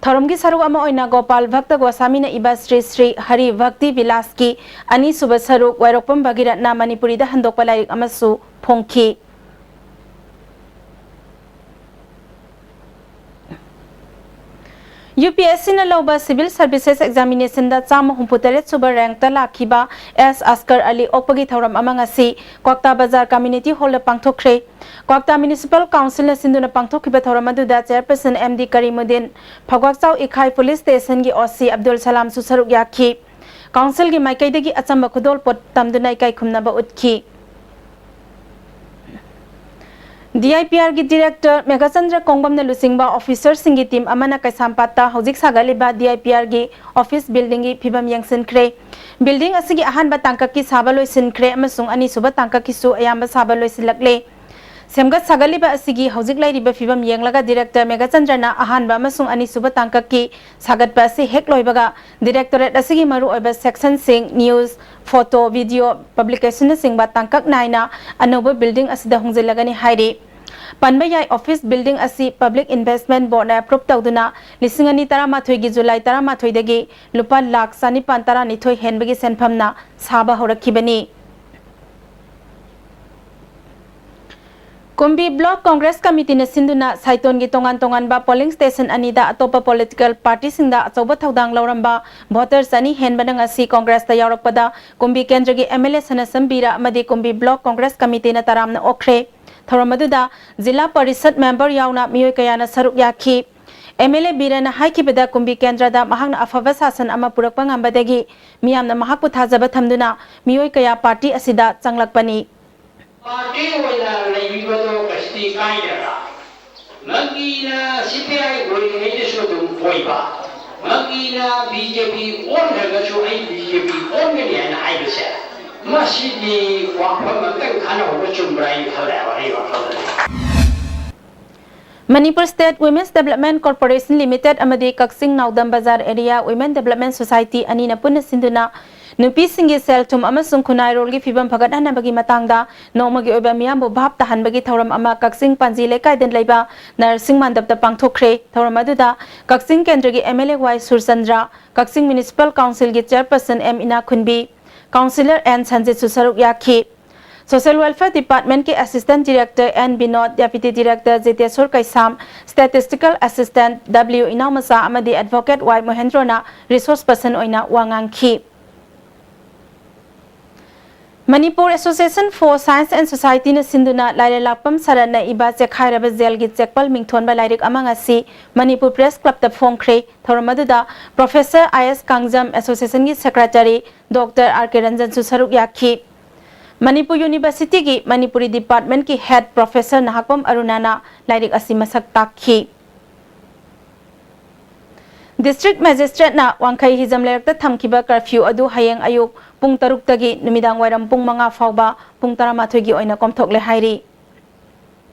ꯊꯧꯔꯝꯒꯤ ꯁꯔꯨꯛ ꯑꯃ ꯑꯣꯏꯅ ꯒꯣꯄꯥꯜ ꯚꯛꯇ ꯒꯣꯁꯥꯃꯤꯅ ꯏꯕ ꯁ꯭ꯔꯤ ꯁ꯭ꯔꯤ ꯍꯔꯤ ꯚꯛꯇꯤ ꯕꯤꯂꯥꯁꯀꯤ ꯑꯅꯤꯁꯨꯕ ꯁꯔꯨꯛ ꯋꯥꯏꯔꯣꯛꯄꯝ ꯚꯒꯤꯔꯠꯅ ꯃꯅꯤꯄꯨꯔꯤꯗ ꯍꯟꯗꯣꯛꯄ ꯂꯥꯏꯔꯤꯛ ꯑꯃꯁꯨ ꯐꯣꯡꯈꯤ꯫ ꯌꯨ ꯄꯤ ꯑꯦꯁ ꯁꯤꯅ ꯂꯧꯕ ꯁꯤꯚꯤꯜ ꯁꯔꯚꯤꯁꯦꯁ ꯑꯦꯛꯖꯥꯃꯤꯅꯦꯁꯟꯗ ꯆꯥꯝꯃ ꯍꯨꯝꯐꯨ ꯇꯔꯦꯠ ꯁꯨꯕ ꯔꯦꯡꯛꯇ ꯂꯥꯛꯈꯤꯕ ꯑꯦꯁ ꯑꯁꯀꯔ ꯑꯂꯤ ꯑꯣꯛꯄꯒꯤ ꯊꯧꯔꯝ ꯑꯃ ꯉꯁꯤ ꯀ꯭ꯋꯥꯛꯇꯥ ꯕꯖꯥꯔ ꯀꯝꯃ꯭ꯌꯨꯅꯤꯇꯤ ꯍꯣꯜꯗ ꯄꯥꯡꯊꯣꯛꯈ꯭ꯔꯦ꯫ ꯀ꯭ꯋꯥꯛꯇꯥ ꯃ꯭ꯌꯨꯅꯤꯁꯤꯄꯥꯜ ꯀꯥꯎꯟꯁꯤꯜꯅ ꯁꯤꯟꯗꯨꯅ ꯄꯥꯡꯊꯣꯛꯈꯤꯕ ꯊꯧꯔꯝ ꯑꯗꯨꯗ ꯆꯦꯌꯔꯄꯔꯁꯟ ꯑꯦꯝ ꯗꯤ ꯀꯔꯤꯃꯨꯗꯤꯟ, ꯐꯧꯒ꯭ꯋꯥꯛꯆꯥꯎ ꯏꯈꯥꯏ ꯄꯨꯂꯤꯁ ꯁ꯭ꯇꯦꯁꯟꯒꯤ ꯑꯣ ꯁꯤ ꯑꯕꯗꯨꯜ ꯁꯂꯥꯝꯁꯨ ꯁꯔꯨꯛ ꯌꯥꯈꯤ꯫ ꯀꯥꯎꯟꯁꯤꯜꯒꯤ ꯃꯥꯏꯀꯩꯗꯒꯤ ꯑꯆꯝꯕ ꯈꯨꯗꯣꯜꯄꯣꯠ ꯇꯝꯗꯨꯅ ꯏꯀꯥꯏ ꯈꯨꯝꯅꯕ ꯎꯠꯈꯤ꯫ D I P ꯑꯥꯔꯒꯤ director Meghachandra ꯀꯣꯡꯕꯝꯅ ꯂꯨꯆꯤꯡꯕ ꯑꯣꯐꯤꯁꯔꯁꯤꯡꯒꯤ ꯇꯤꯝ ꯑꯃꯅ ꯀꯩꯁꯥꯝꯄꯥꯠꯇ ꯍꯧꯖꯤꯛ ꯁꯥꯒꯠꯂꯤꯕ ꯗꯤ ꯑꯥꯏ ꯄꯤ ꯑꯥꯔꯒꯤ ꯑꯣꯐꯤꯁ ꯕꯤꯜꯗꯤꯡꯒꯤ ꯐꯤꯕꯝ ꯌꯦꯡꯁꯤꯟꯈ꯭ꯔꯦ꯫ ꯕꯤꯜꯗꯤꯡ ꯑꯁꯤꯒꯤ ꯑꯍꯥꯟꯕ ꯇꯥꯡꯀꯛꯀꯤ ꯁꯥꯕ ꯂꯣꯏꯁꯤꯟꯈ꯭ꯔꯦ ꯑꯃꯁꯨꯡ ꯑꯅꯤꯁꯨꯕ ꯇꯥꯡꯀꯛꯀꯤꯁꯨ ꯑꯌꯥꯝꯕ ꯁꯥꯕ ꯂꯣꯏꯁꯤꯜꯂꯛꯂꯦ꯫ ꯁꯦꯝꯒꯠ ꯁꯥꯒꯠꯂꯤꯕ ꯑꯁꯤꯒꯤ ꯍꯧꯖꯤꯛ ꯂꯩꯔꯤꯕ ꯐꯤꯕꯝ ꯌꯦꯡꯂꯒ ꯗꯤꯔꯦꯛꯇꯔ ꯃꯦꯘꯆꯟꯗ꯭ꯔꯅ ꯑꯍꯥꯟꯕ ꯑꯃꯁꯨꯡ ꯑꯅꯤꯁꯨꯕ ꯇꯥꯡꯀꯛꯀꯤ ꯁꯥꯒꯠꯄ ꯑꯁꯤ ꯍꯦꯛ ꯂꯣꯏꯕꯒ ꯗꯤꯔꯦꯛꯇꯣꯔꯦꯠ ꯑꯁꯤꯒꯤ ꯃꯔꯨꯑꯣꯏꯕ ꯁꯦꯛꯁꯟꯁꯤꯡ, ꯅ꯭ꯌꯨꯁ, ꯐꯣꯇꯣ, ꯚꯤꯗꯤꯑꯣ, ꯄꯕ꯭ꯂꯤꯀꯦꯁꯟꯅꯆꯤꯡꯕ ꯇꯥꯡꯀꯛ ꯅꯥꯏꯅ ꯑꯅꯧꯕ ꯕꯤꯜꯗꯤꯡ ꯑꯁꯤꯗ ꯍꯣꯡꯖꯤꯜꯂꯒꯅꯤ ꯍꯥꯏꯔꯤ꯫ ꯄꯟꯕ ꯌꯥꯏ, ꯑꯣꯐꯤꯁ ꯕꯤꯜꯗꯤꯡ ꯑꯁꯤ ꯄꯕ꯭ꯂꯤꯛ ꯏꯟꯚꯦꯁ꯭ꯠꯃꯦꯟꯠ ꯕꯣꯔꯗꯅ ꯑꯦꯄ꯭ꯔꯨꯚ ꯇꯧꯗꯨꯅ ꯂꯤꯁꯤꯡ ꯑꯅꯤ ꯇꯔꯥꯃꯥꯊꯣꯏꯒꯤ ꯖꯨꯂꯥꯏ ꯇꯔꯥꯃꯥꯊꯣꯏꯗꯒꯤ ꯂꯨꯄꯥ ꯂꯥꯈ ꯆꯥꯅꯤꯄꯥꯟ ꯇꯔꯥꯅꯤꯊꯣꯏ ꯍꯦꯟꯕꯒꯤ ꯁꯦꯟꯐꯝꯅ ꯁꯥꯕ ꯍꯧꯔꯛꯈꯤꯕꯅꯤ꯫ ꯀꯨꯝꯕꯤ ꯕ꯭ꯂꯣꯛ ꯀꯣꯡꯒ꯭ꯔꯦꯁ ꯀꯃꯤꯇꯤꯅ ꯁꯤꯟꯗꯨꯅ ꯁꯥꯏꯇꯣꯟꯒꯤ ꯇꯣꯉꯥꯟ ꯇꯣꯉꯥꯟꯕ ꯄꯣꯂꯤꯡ ꯁ꯭ꯇꯦꯁꯟ ꯑꯅꯤꯗ ꯑꯇꯣꯞꯄ ꯄꯣꯂꯤꯇꯤꯀꯦꯜ ꯄꯥꯔꯇꯤꯁꯤꯡꯗ ꯑꯆꯧꯕ ꯊꯧꯗꯥꯡ ꯂꯧꯔꯝꯕ ꯚꯣꯇꯔ ꯆꯅꯤ ꯍꯦꯟꯕꯅ ꯉꯁꯤ ꯀꯣꯡꯒ꯭ꯔꯦꯁꯇ ꯌꯥꯎꯔꯛꯄꯗ ꯀꯨꯝꯕꯤ ꯀꯦꯟꯗ꯭ꯔꯒꯤ ꯑꯦꯝ ꯑꯦꯜ ꯑꯦ ꯁꯅꯥꯁꯝ ꯕꯤꯔ ꯑꯃꯗꯤ ꯀꯨꯝꯕꯤ ꯕ꯭ꯂꯣꯛ ꯀꯣꯡꯒ꯭ꯔꯦꯁ ꯀꯃꯤꯇꯤꯅ ꯇꯔꯥꯝꯅ ꯑꯣꯛꯈ꯭ꯔꯦ꯫ ꯊꯧꯔꯝ ꯑꯗꯨꯗ ꯖꯤꯂꯥ ꯄꯔꯤꯁꯗ ꯃꯦꯝꯕꯔ ꯌꯥꯎꯅ ꯃꯤꯑꯣꯏ ꯀꯌꯥꯅ ꯁꯔꯨꯛ ꯌꯥꯈꯤ꯫ ꯑꯦꯝ ꯑꯦꯜ ꯑꯦ ꯕꯤꯔꯦꯟꯅ ꯍꯥꯏꯈꯤꯕꯗ, ꯀꯨꯝꯕꯤ ꯀꯦꯟꯗ꯭ꯔꯗ ꯃꯍꯥꯛꯅ ꯑꯐꯕ ꯁꯥꯁꯟ ꯑꯃ ꯄꯨꯔꯛꯄ ꯉꯝꯕꯗꯒꯤ ꯃꯤꯌꯥꯝꯅ ꯃꯍꯥꯛꯄꯨ ꯊꯥꯖꯕ ꯊꯝꯗꯨꯅ ꯃꯤꯑꯣꯏ ꯀꯌꯥ ꯄꯥꯔꯇꯤ ꯑꯁꯤꯗ ꯆꯪꯂꯛꯄꯅꯤ꯫ ꯄꯥꯔꯇꯤ ꯑꯣꯏꯅ ꯂꯩꯕꯤꯕꯗꯣ ꯀꯩꯁꯨꯗꯤ ꯀꯥꯏꯗ꯭ꯔꯒ, ꯃꯪꯒꯤꯅ ꯁꯤ ꯄꯤ ꯑꯥꯏ ꯑꯣꯏꯔꯤꯉꯩꯗꯁꯨ ꯑꯗꯨꯝ ꯑꯣꯏꯕ, ꯃꯪꯒꯤꯅ ꯕꯤ ꯖꯦ ꯄꯤ ꯑꯣꯟꯈ꯭ꯔꯒꯁꯨ ꯑꯩ ꯕꯤ ꯖꯦ ꯄꯤ ꯑꯣꯟꯒꯅꯤ ꯍꯥꯏꯅ ꯍꯥꯏꯕꯁꯦ, ꯃꯁꯤꯗꯤ ꯋꯥꯐꯝ ꯑꯝꯇꯪ ꯈꯟꯅꯍꯧꯕ ꯆꯨꯝꯕ꯭ꯔꯥ ꯍꯥꯏꯅ ꯈꯜꯂꯦꯕ ꯑꯩ ꯋꯥꯈꯜꯗꯗꯤ꯫ Manipur state women's development corporation limited ꯑꯃꯗꯤ ꯀꯛꯆꯤꯡ ꯅꯥꯎꯗꯝ ꯕꯖꯥꯔ ꯑꯦꯔꯤꯌꯥ ꯋꯤꯃꯦꯟ ꯗꯤꯕꯦꯂꯞꯃꯦꯟꯠ ꯁꯣꯁꯥꯏꯇꯤ ꯑꯅꯤꯅ ꯄꯨꯟꯅ ꯁꯤꯟꯗꯨꯅ ꯅꯨꯄꯤꯁꯤꯡꯒꯤ ꯁꯦꯜ-ꯊꯨꯝ ꯑꯃꯁꯨꯡ ꯈꯨꯟꯅꯥꯏꯔꯣꯜꯒꯤ ꯐꯤꯕꯝ ꯐꯒꯠꯍꯟꯅꯕꯒꯤ ꯃꯇꯥꯡꯗ ꯅꯣꯡꯃꯒꯤ ꯑꯣꯏꯕ ꯃꯤꯌꯥꯝꯕꯨ ꯚꯥꯞ ꯇꯥꯍꯟꯕꯒꯤ ꯊꯧꯔꯝ ꯑꯃ ꯀꯛꯆꯤꯡ ꯄꯥꯟꯖꯤ ꯂꯩꯀꯥꯏꯗ ꯂꯩꯕ ꯅꯔꯁꯤꯡ ꯃꯥꯟꯗꯞꯇ ꯄꯥꯡꯊꯣꯛꯈ꯭ꯔꯦ꯫ ꯊꯧꯔꯝ ꯑꯗꯨꯗ ꯀꯛꯆꯤꯡ ꯀꯦꯟꯗ꯭ꯔꯒꯤ M L A Y Surchandra, Kakching municipal ꯀꯥꯎꯟꯁꯤꯜꯒꯤ chairperson M Inakhunbi, councillor N ꯁꯟꯖꯤꯠꯁꯨ ꯁꯔꯨꯛ ꯌꯥꯈꯤ꯫ ꯁꯣꯁꯤꯌꯦꯜ ꯋꯦꯜꯐꯤꯌꯔ ꯗꯤꯄꯥꯔꯠꯃꯦꯟꯠꯀꯤ assistant director N Binod, deputy director Jitesor Keisam, statistical assistant W Inaomacha ꯑꯃꯗꯤ ꯑꯦꯗꯚꯣꯀꯦꯠ ꯋꯥꯏ ꯃꯣꯍꯦꯟꯗ꯭ꯔꯣꯅ ꯔꯤꯁꯣꯔꯁ ꯄꯔꯁꯟ ꯑꯣꯏꯅ ꯋꯥ ꯉꯥꯡꯈꯤ꯫ Manipur association for science and ꯁꯣꯁꯥꯏꯇꯤꯅ ꯁꯤꯟꯗꯨꯅ ꯂꯥꯏꯔꯦꯜꯂꯥꯛꯄꯝ ꯁꯔꯠꯅ ꯏꯕ ꯆꯦꯛꯈꯥꯏꯔꯕ ꯖꯦꯜꯒꯤ ꯆꯦꯛꯄꯜ ꯃꯤꯡꯊꯣꯟꯕ ꯂꯥꯏꯔꯤꯛ ꯑꯃ ꯉꯁꯤ ꯃꯅꯤꯄꯨꯔ ꯄ꯭ꯔꯦꯁ ꯀ꯭ꯂꯕꯇ ꯐꯣꯡꯈ꯭ꯔꯦ꯫ ꯊꯧꯔꯝ ꯑꯗꯨꯗ ꯄ꯭ꯔꯣꯐꯦꯁꯔ ꯑꯥꯏ ꯑꯦꯁ ꯀꯥꯡꯖꯝ, ꯑꯦꯁꯣꯁꯤꯌꯦꯁꯟꯒꯤ ꯁꯦꯀ꯭ꯔꯦꯇꯔꯤ ꯗꯣꯛꯇꯔ ꯑꯥꯔ ꯀꯦ ꯔꯟꯖꯟꯁꯨ ꯁꯔꯨꯛ ꯌꯥꯈꯤ꯫ ꯃꯅꯤꯄꯨꯔ ꯌꯨꯅꯤꯚꯔꯁꯤꯇꯤꯒꯤ ꯃꯅꯤꯄꯨꯔꯤ ꯗꯤꯄꯥꯔꯠꯃꯦꯟꯠꯀꯤ ꯍꯦꯗ ꯄ꯭ꯔꯣꯐꯦꯁꯔ ꯅꯍꯥꯛꯄꯝ ꯑꯔꯨꯅꯥꯅ ꯂꯥꯏꯔꯤꯛ ꯑꯁꯤ ꯃꯁꯛ ꯇꯥꯛꯈꯤ꯫ ꯗꯤꯁꯇ꯭ꯔꯤꯛ ꯃꯦꯖꯤꯁꯇ꯭ꯔꯦꯠꯅ ꯋꯥꯡꯈꯩ ꯍꯤꯖꯝ ꯂꯩꯔꯛꯇ ꯊꯝꯈꯤꯕ ꯀꯔꯐ꯭ꯌꯨ ꯑꯗꯨ ꯍꯌꯦꯡ ꯑꯌꯨꯛ ꯄꯨꯡ ꯇꯔꯨꯛꯇꯒꯤ ꯅꯨꯃꯤꯗꯥꯡ ꯋꯥꯏꯔꯝ ꯄꯨꯡ ꯃꯉꯥ ꯐꯥꯎꯕ ꯄꯨꯡ ꯇꯔꯥꯃꯥꯊꯣꯏꯒꯤ ꯑꯣꯏꯅ ꯀꯣꯝꯊꯣꯛꯂꯦ ꯍꯥꯏꯔꯤ꯫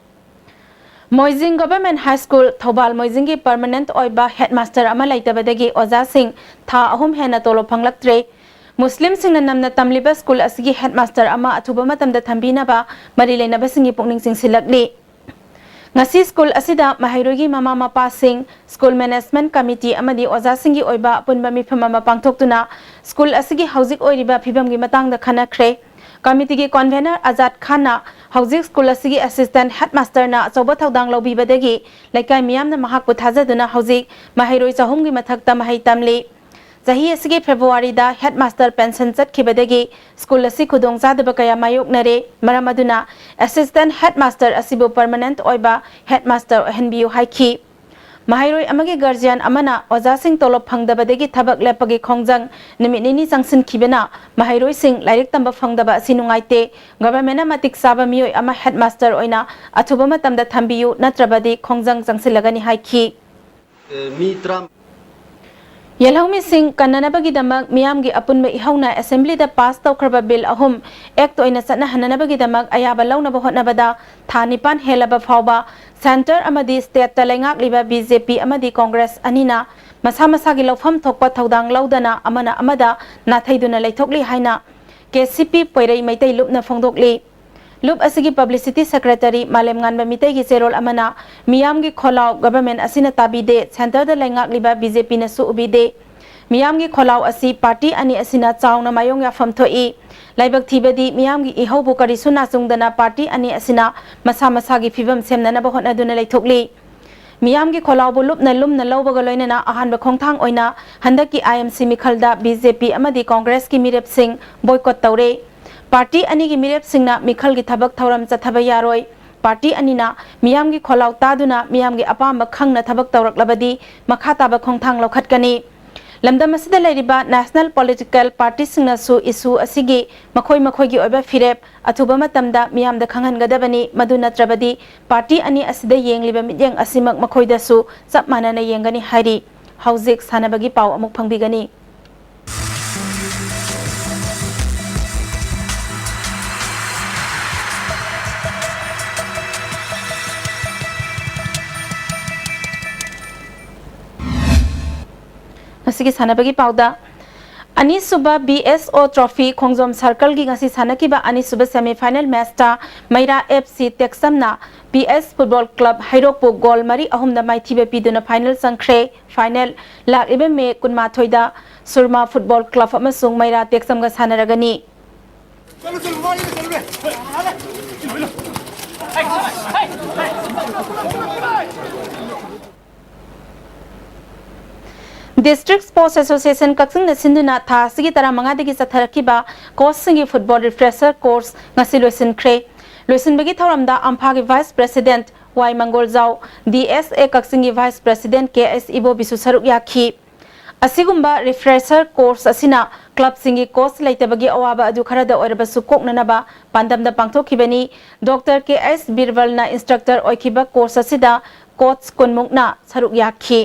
ꯃꯣꯏꯖꯤꯡ Government High School, Thoubal ꯃꯣꯏꯖꯤꯡꯒꯤ permanent ꯑꯣꯏꯕ headmaster ꯑꯃ ꯂꯩꯇꯕꯗꯒꯤ ꯑꯣꯖꯥꯁꯤꯡ ꯊꯥ ꯑꯍꯨꯝ ꯍꯦꯟꯅ ꯇꯣꯂꯣꯞ ꯐꯪꯂꯛꯇ꯭ꯔꯦ꯫ ꯃꯨꯁꯂꯤꯝꯁꯤꯡꯅ ꯅꯝꯅ ꯇꯝꯂꯤꯕ school ꯑꯁꯤꯒꯤ headmaster ꯑꯃ ꯑꯊꯨꯕ ꯃꯇꯝꯗ ꯊꯝꯕꯤꯅꯕ ꯃꯔꯤ ꯂꯩꯅꯕꯁꯤꯡꯒꯤ ꯄꯨꯛꯅꯤꯡ ꯆꯤꯡꯁꯤꯜꯂꯛꯂꯤ꯫ ꯉꯁꯤ school ꯑꯁꯤꯗ ꯃꯍꯩꯔꯣꯏꯒꯤ ꯃꯃꯥ ꯃꯄꯥꯁꯤꯡ, school management committee ꯑꯃꯗꯤ ꯑꯣꯖꯥꯁꯤꯡꯒꯤ ꯑꯣꯏꯕ ꯑꯄꯨꯟꯕ ꯃꯤꯐꯝ ꯑꯃ ꯄꯥꯡꯊꯣꯛꯇꯨꯅ school ꯑꯁꯤꯒꯤ ꯍꯧꯖꯤꯛ ꯑꯣꯏꯔꯤꯕ ꯐꯤꯕꯝꯒꯤ ꯃꯇꯥꯡꯗ ꯈꯟꯅꯈ꯭ꯔꯦ꯫ Committeeꯒꯤ convener ꯑꯖꯥꯗ ꯈꯥꯟꯅ ꯍꯧꯖꯤꯛ school ꯑꯁꯤꯒꯤ assistant headmasterꯅ ꯑꯆꯧꯕ ꯊꯧꯗꯥꯡ ꯂꯧꯕꯤꯕꯗꯒꯤ ꯂꯩꯀꯥꯏ ꯃꯤꯌꯥꯝꯅ ꯃꯍꯥꯛꯄꯨ ꯊꯥꯖꯗꯨꯅ ꯍꯧꯖꯤꯛ ꯃꯍꯩꯔꯣꯏ ꯆꯍꯨꯝꯒꯤ ꯃꯊꯛꯇ ꯃꯍꯩ ꯇꯝꯂꯤ꯫ ꯆꯍꯤ ꯑꯁꯤꯒꯤ Februaryꯗ headmaster pension ꯆꯠꯈꯤꯕꯗꯒꯤ school ꯑꯁꯤ ꯈꯨꯗꯣꯡꯆꯥꯗꯕ ꯀꯌꯥ ꯃꯥꯌꯣꯛꯅꯔꯦ꯫ ꯃꯔꯝ ꯑꯗꯨꯅ assistant headmaster ꯑꯁꯤꯕꯨ permanent ꯑꯣꯏꯕ headmaster ꯑꯣꯏꯍꯟꯕꯤꯌꯨ ꯍꯥꯏꯈꯤ꯫ ꯃꯍꯩꯔꯣꯏ ꯑꯃꯒꯤ guardian ꯑꯃꯅ ꯑꯣꯖꯥꯁꯤꯡ ꯇꯣꯂꯣꯞ ꯐꯪꯗꯕꯗꯒꯤ ꯊꯕꯛ ꯂꯦꯞꯄꯒꯤ ꯈꯣꯡꯖꯪ ꯅꯨꯃꯤꯠ ꯅꯤꯅꯤ ꯆꯪꯁꯤꯟꯈꯤꯕꯅ ꯃꯍꯩꯔꯣꯏꯁꯤꯡ ꯂꯥꯏꯔꯤꯛ ꯇꯝꯕ ꯐꯪꯗꯕ ꯑꯁꯤ ꯅꯨꯡꯉꯥꯏꯇꯦ꯫ Governmentꯅ ꯃꯇꯤꯛ ꯆꯥꯕ ꯃꯤꯑꯣꯏ ꯑꯃ headmaster ꯑꯣꯏꯅ ꯑꯊꯨꯕ ꯃꯇꯝꯗ ꯊꯝꯕꯤꯌꯨ, ꯅꯠꯇ꯭ꯔꯕꯗꯤ ꯈꯣꯡꯖꯪ ꯆꯪꯁꯤꯜꯂꯒꯅꯤ ꯍꯥꯏꯈꯤ꯫ ꯑꯦ, ꯃꯤ ꯇꯔꯥ- ꯌꯦꯜꯍꯧꯃꯤꯁꯤꯡ ꯀꯟꯅꯅꯕꯒꯤꯗꯃꯛ ꯃꯤꯌꯥꯝꯒꯤ ꯑꯄꯨꯟꯕ ꯏꯍꯧꯅ Assemblyꯗ pass ꯇꯧꯈ꯭ꯔꯕ bill ꯑꯍꯨꯝ act ꯑꯣꯏꯅ ꯆꯠꯅꯍꯟꯅꯅꯕꯒꯤꯗꯃꯛ ꯑꯌꯥꯕ ꯂꯧꯅꯕ ꯍꯣꯠꯅꯕꯗ ꯊꯥ ꯅꯤꯄꯥꯟ ꯍꯦꯜꯂꯕ ꯐꯥꯎꯕ centre ꯑꯃꯗꯤ stateꯇ ꯂꯩꯉꯥꯛꯂꯤꯕ BJP ꯑꯃꯗꯤ Congress ꯑꯅꯤꯅ ꯃꯁꯥ ꯃꯁꯥꯒꯤ ꯂꯧꯐꯝ ꯊꯣꯛꯄ ꯊꯧꯗꯥꯡ ꯂꯧꯗꯅ ꯑꯃꯅ ꯑꯃꯗ ꯅꯥꯊꯩꯗꯨꯅ ꯂꯩꯊꯣꯛꯂꯤ ꯍꯥꯏꯅ KCP ꯄꯣꯏꯔꯩ ꯃꯩꯇꯩ ꯂꯨꯞꯅ ꯐꯣꯡꯗꯣꯛꯂꯤ꯫ ꯂꯨꯞ ꯑꯁꯤꯒꯤ publicity secretary ꯃꯥꯂꯦꯝꯉꯥꯟꯕ ꯃꯤꯇꯩꯒꯤ ꯆꯦꯔꯣꯜ ꯑꯃꯅ ꯃꯤꯌꯥꯝꯒꯤ ꯈꯣꯜꯂꯥꯎ government ꯑꯁꯤꯅ ꯇꯥꯕꯤꯗꯦ, centreꯗ ꯂꯩꯉꯥꯛꯂꯤꯕ BJPꯅꯁꯨ ꯎꯕꯤꯗꯦ꯫ ꯃꯤꯌꯥꯝꯒꯤ ꯈꯣꯜꯂꯥꯎ ꯑꯁꯤ party ꯑꯅꯤ ꯑꯁꯤꯅ ꯆꯥꯎꯅ ꯃꯥꯌꯣꯡ ꯌꯥꯐꯝ ꯊꯣꯛꯏ꯫ ꯂꯥꯏꯕꯛ ꯊꯤꯕꯗꯤ ꯃꯤꯌꯥꯝꯒꯤ ꯏꯍꯧꯕꯨ ꯀꯔꯤꯁꯨ ꯅꯥꯆꯨꯡꯗꯅ party ꯑꯅꯤ ꯑꯁꯤꯅ ꯃꯁꯥ ꯃꯁꯥꯒꯤ ꯐꯤꯕꯝ ꯁꯦꯝꯅꯅꯕ ꯍꯣꯠꯅꯗꯨꯅ ꯂꯩꯊꯣꯛꯂꯤ꯫ ꯃꯤꯌꯥꯝꯒꯤ ꯈꯣꯜꯂꯥꯎꯕꯨ ꯂꯨꯞꯅ ꯂꯨꯝꯅ ꯂꯧꯕꯒ ꯂꯣꯏꯅꯅ ꯑꯍꯥꯟꯕ ꯈꯣꯡꯊꯥꯡ ꯑꯣꯏꯅ ꯍꯟꯗꯛꯀꯤ IMC ꯃꯤꯈꯜꯗ BJP ꯑꯃꯗꯤ Congressꯀꯤ ꯃꯤꯔꯦꯞꯁꯤꯡ boycott ꯇꯧꯔꯦ꯫ Party ꯑꯅꯤꯒꯤ ꯃꯤꯔꯦꯞꯁꯤꯡꯅ ꯃꯤꯈꯜꯒꯤ ꯊꯕꯛ ꯊꯧꯔꯝ ꯆꯠꯊꯕ ꯌꯥꯔꯣꯏ꯫ Party ꯑꯅꯤꯅ ꯃꯤꯌꯥꯝꯒꯤ ꯈꯣꯜꯂꯥꯎ ꯇꯥꯗꯨꯅ ꯃꯤꯌꯥꯝꯒꯤ ꯑꯄꯥꯝꯕ ꯈꯪꯅ ꯊꯕꯛ ꯇꯧꯔꯛꯂꯕꯗꯤ ꯃꯈꯥ ꯇꯥꯕ ꯈꯣꯡꯊꯥꯡ ꯂꯧꯈꯠꯀꯅꯤ꯫ ꯂꯝꯗꯝ ꯑꯁꯤꯗ ꯂꯩꯔꯤꯕ national political partyꯁꯤꯡꯅꯁꯨ issue ꯑꯁꯤꯒꯤ ꯃꯈꯣꯏ ꯃꯈꯣꯏꯒꯤ ꯑꯣꯏꯕ ꯐꯤꯔꯦꯞ ꯑꯊꯨꯕ ꯃꯇꯝꯗ ꯃꯤꯌꯥꯝꯗ ꯈꯪꯍꯟꯒꯗꯕꯅꯤ꯫ ꯃꯗꯨ ꯅꯠꯇ꯭ꯔꯕꯗꯤ party ꯑꯅꯤ ꯑꯁꯤꯗ ꯌꯦꯡꯂꯤꯕ ꯃꯤꯠꯌꯦꯡ ꯑꯁꯤꯃꯛ ꯃꯈꯣꯏꯗꯁꯨ ꯆꯞ ꯃꯥꯟꯅꯅ ꯌꯦꯡꯒꯅꯤ ꯍꯥꯏꯔꯤ꯫ ꯍꯧꯖꯤꯛ ꯁꯥꯟꯅꯕꯒꯤ ꯄꯥꯎ ꯑꯃꯨꯛ ꯐꯪꯕꯤꯒꯅꯤ꯫ ꯁꯤꯒꯤ ꯁꯥꯟꯅꯕꯒꯤ ꯄꯥꯎꯗ, ꯑꯅꯤꯁꯨꯕ ꯕꯤ ꯑꯦꯁ ꯑꯣ ꯇ꯭ꯔꯣꯐꯤ ꯈꯣꯡꯖꯣꯝ ꯁꯥꯔꯀꯜꯒꯤ ꯉꯁꯤ ꯁꯥꯟꯅꯈꯤꯕ ꯑꯅꯤꯁꯨꯕ ꯁꯦꯃꯤ ꯐꯥꯏꯅꯦꯜ ꯃꯦꯆꯇ ꯃꯩꯔꯥ ꯑꯦꯐ ꯁꯤ ꯇꯦꯛꯆꯝꯅ ꯄꯤ ꯑꯦꯁ ꯐꯨꯠꯕꯣꯜ ꯀ꯭ꯂꯕ ꯍꯩꯔꯣꯛꯄꯨ ꯒꯣꯜ ꯃꯔꯤ ꯑꯍꯨꯝꯗ ꯃꯥꯏꯊꯤꯕ ꯄꯤꯗꯨꯅ ꯐꯥꯏꯅꯦꯜ ꯆꯪꯈ꯭ꯔꯦ꯫ ꯐꯥꯏꯅꯦꯜ ꯂꯥꯛꯂꯤꯕ ꯃꯦ ꯀꯨꯟꯃꯥꯊꯣꯏꯗ ꯁꯨꯔꯃꯥ ꯐꯨꯠꯕꯣꯜ ꯀ꯭ꯂꯕ ꯑꯃꯁꯨꯡ ꯃꯩꯔꯥ ꯇꯦꯛꯆꯝꯒ ꯁꯥꯟꯅꯔꯒꯅꯤ꯫ District Sports Association ꯀꯛꯆꯤꯡꯅ ꯁꯤꯟꯗꯨꯅ ꯊꯥ ꯑꯁꯤꯒꯤ ꯇꯔꯥꯃꯉꯥꯗꯒꯤ ꯆꯠꯊꯔꯛꯈꯤꯕ ꯀꯣꯆꯁꯤꯡꯒꯤ ꯐꯨꯠꯕꯣꯜ ꯔꯤꯐ꯭ꯔꯦꯁꯔ ꯀꯣꯔꯁ ꯉꯁꯤ ꯂꯣꯏꯁꯤꯟꯈ꯭ꯔꯦ꯫ ꯂꯣꯏꯁꯤꯟꯕꯒꯤ ꯊꯧꯔꯝꯗ ꯑꯝꯐꯥꯒꯤ ꯚꯥꯏꯁ ꯄ꯭ꯔꯦꯁꯤꯗꯦꯟꯠ ꯋꯥꯏ ꯃꯪꯒꯣꯜꯖꯥꯎ, ꯗꯤ ꯑꯦꯁ ꯑꯦ ꯀꯛꯆꯤꯡꯒꯤ ꯚꯥꯏꯁ ꯄ꯭ꯔꯦꯁꯤꯗꯦꯟꯠ ꯀꯦ ꯑꯦꯁ ꯏꯕꯣꯕꯤꯁꯨ ꯁꯔꯨꯛ ꯌꯥꯈꯤ꯫ ꯑꯁꯤꯒꯨꯝꯕ ꯔꯤꯐ꯭ꯔꯦꯁꯔ ꯀꯣꯔꯁ ꯑꯁꯤꯅ ꯀ꯭ꯂꯕꯁꯤꯡꯒꯤ ꯀꯣꯆ ꯂꯩꯇꯕꯒꯤ ꯑꯋꯥꯕ ꯑꯗꯨ ꯈꯔꯗ ꯑꯣꯏꯔꯕꯁꯨ ꯀꯣꯛꯅꯅꯕ ꯄꯥꯟꯗꯝꯗ ꯄꯥꯡꯊꯣꯛꯈꯤꯕꯅꯤ꯫ ꯗꯣꯛꯇꯔ ꯀꯦ ꯑꯦꯁ ꯕꯤꯔꯕꯜꯅ ꯏꯟꯁꯇ꯭ꯔꯛꯇꯔ ꯑꯣꯏꯈꯤꯕ ꯀꯣꯔꯁ ꯑꯁꯤꯗ ꯀꯣꯆ ꯀꯨꯟꯃꯨꯛꯅ ꯁꯔꯨꯛ ꯌꯥꯈꯤ꯫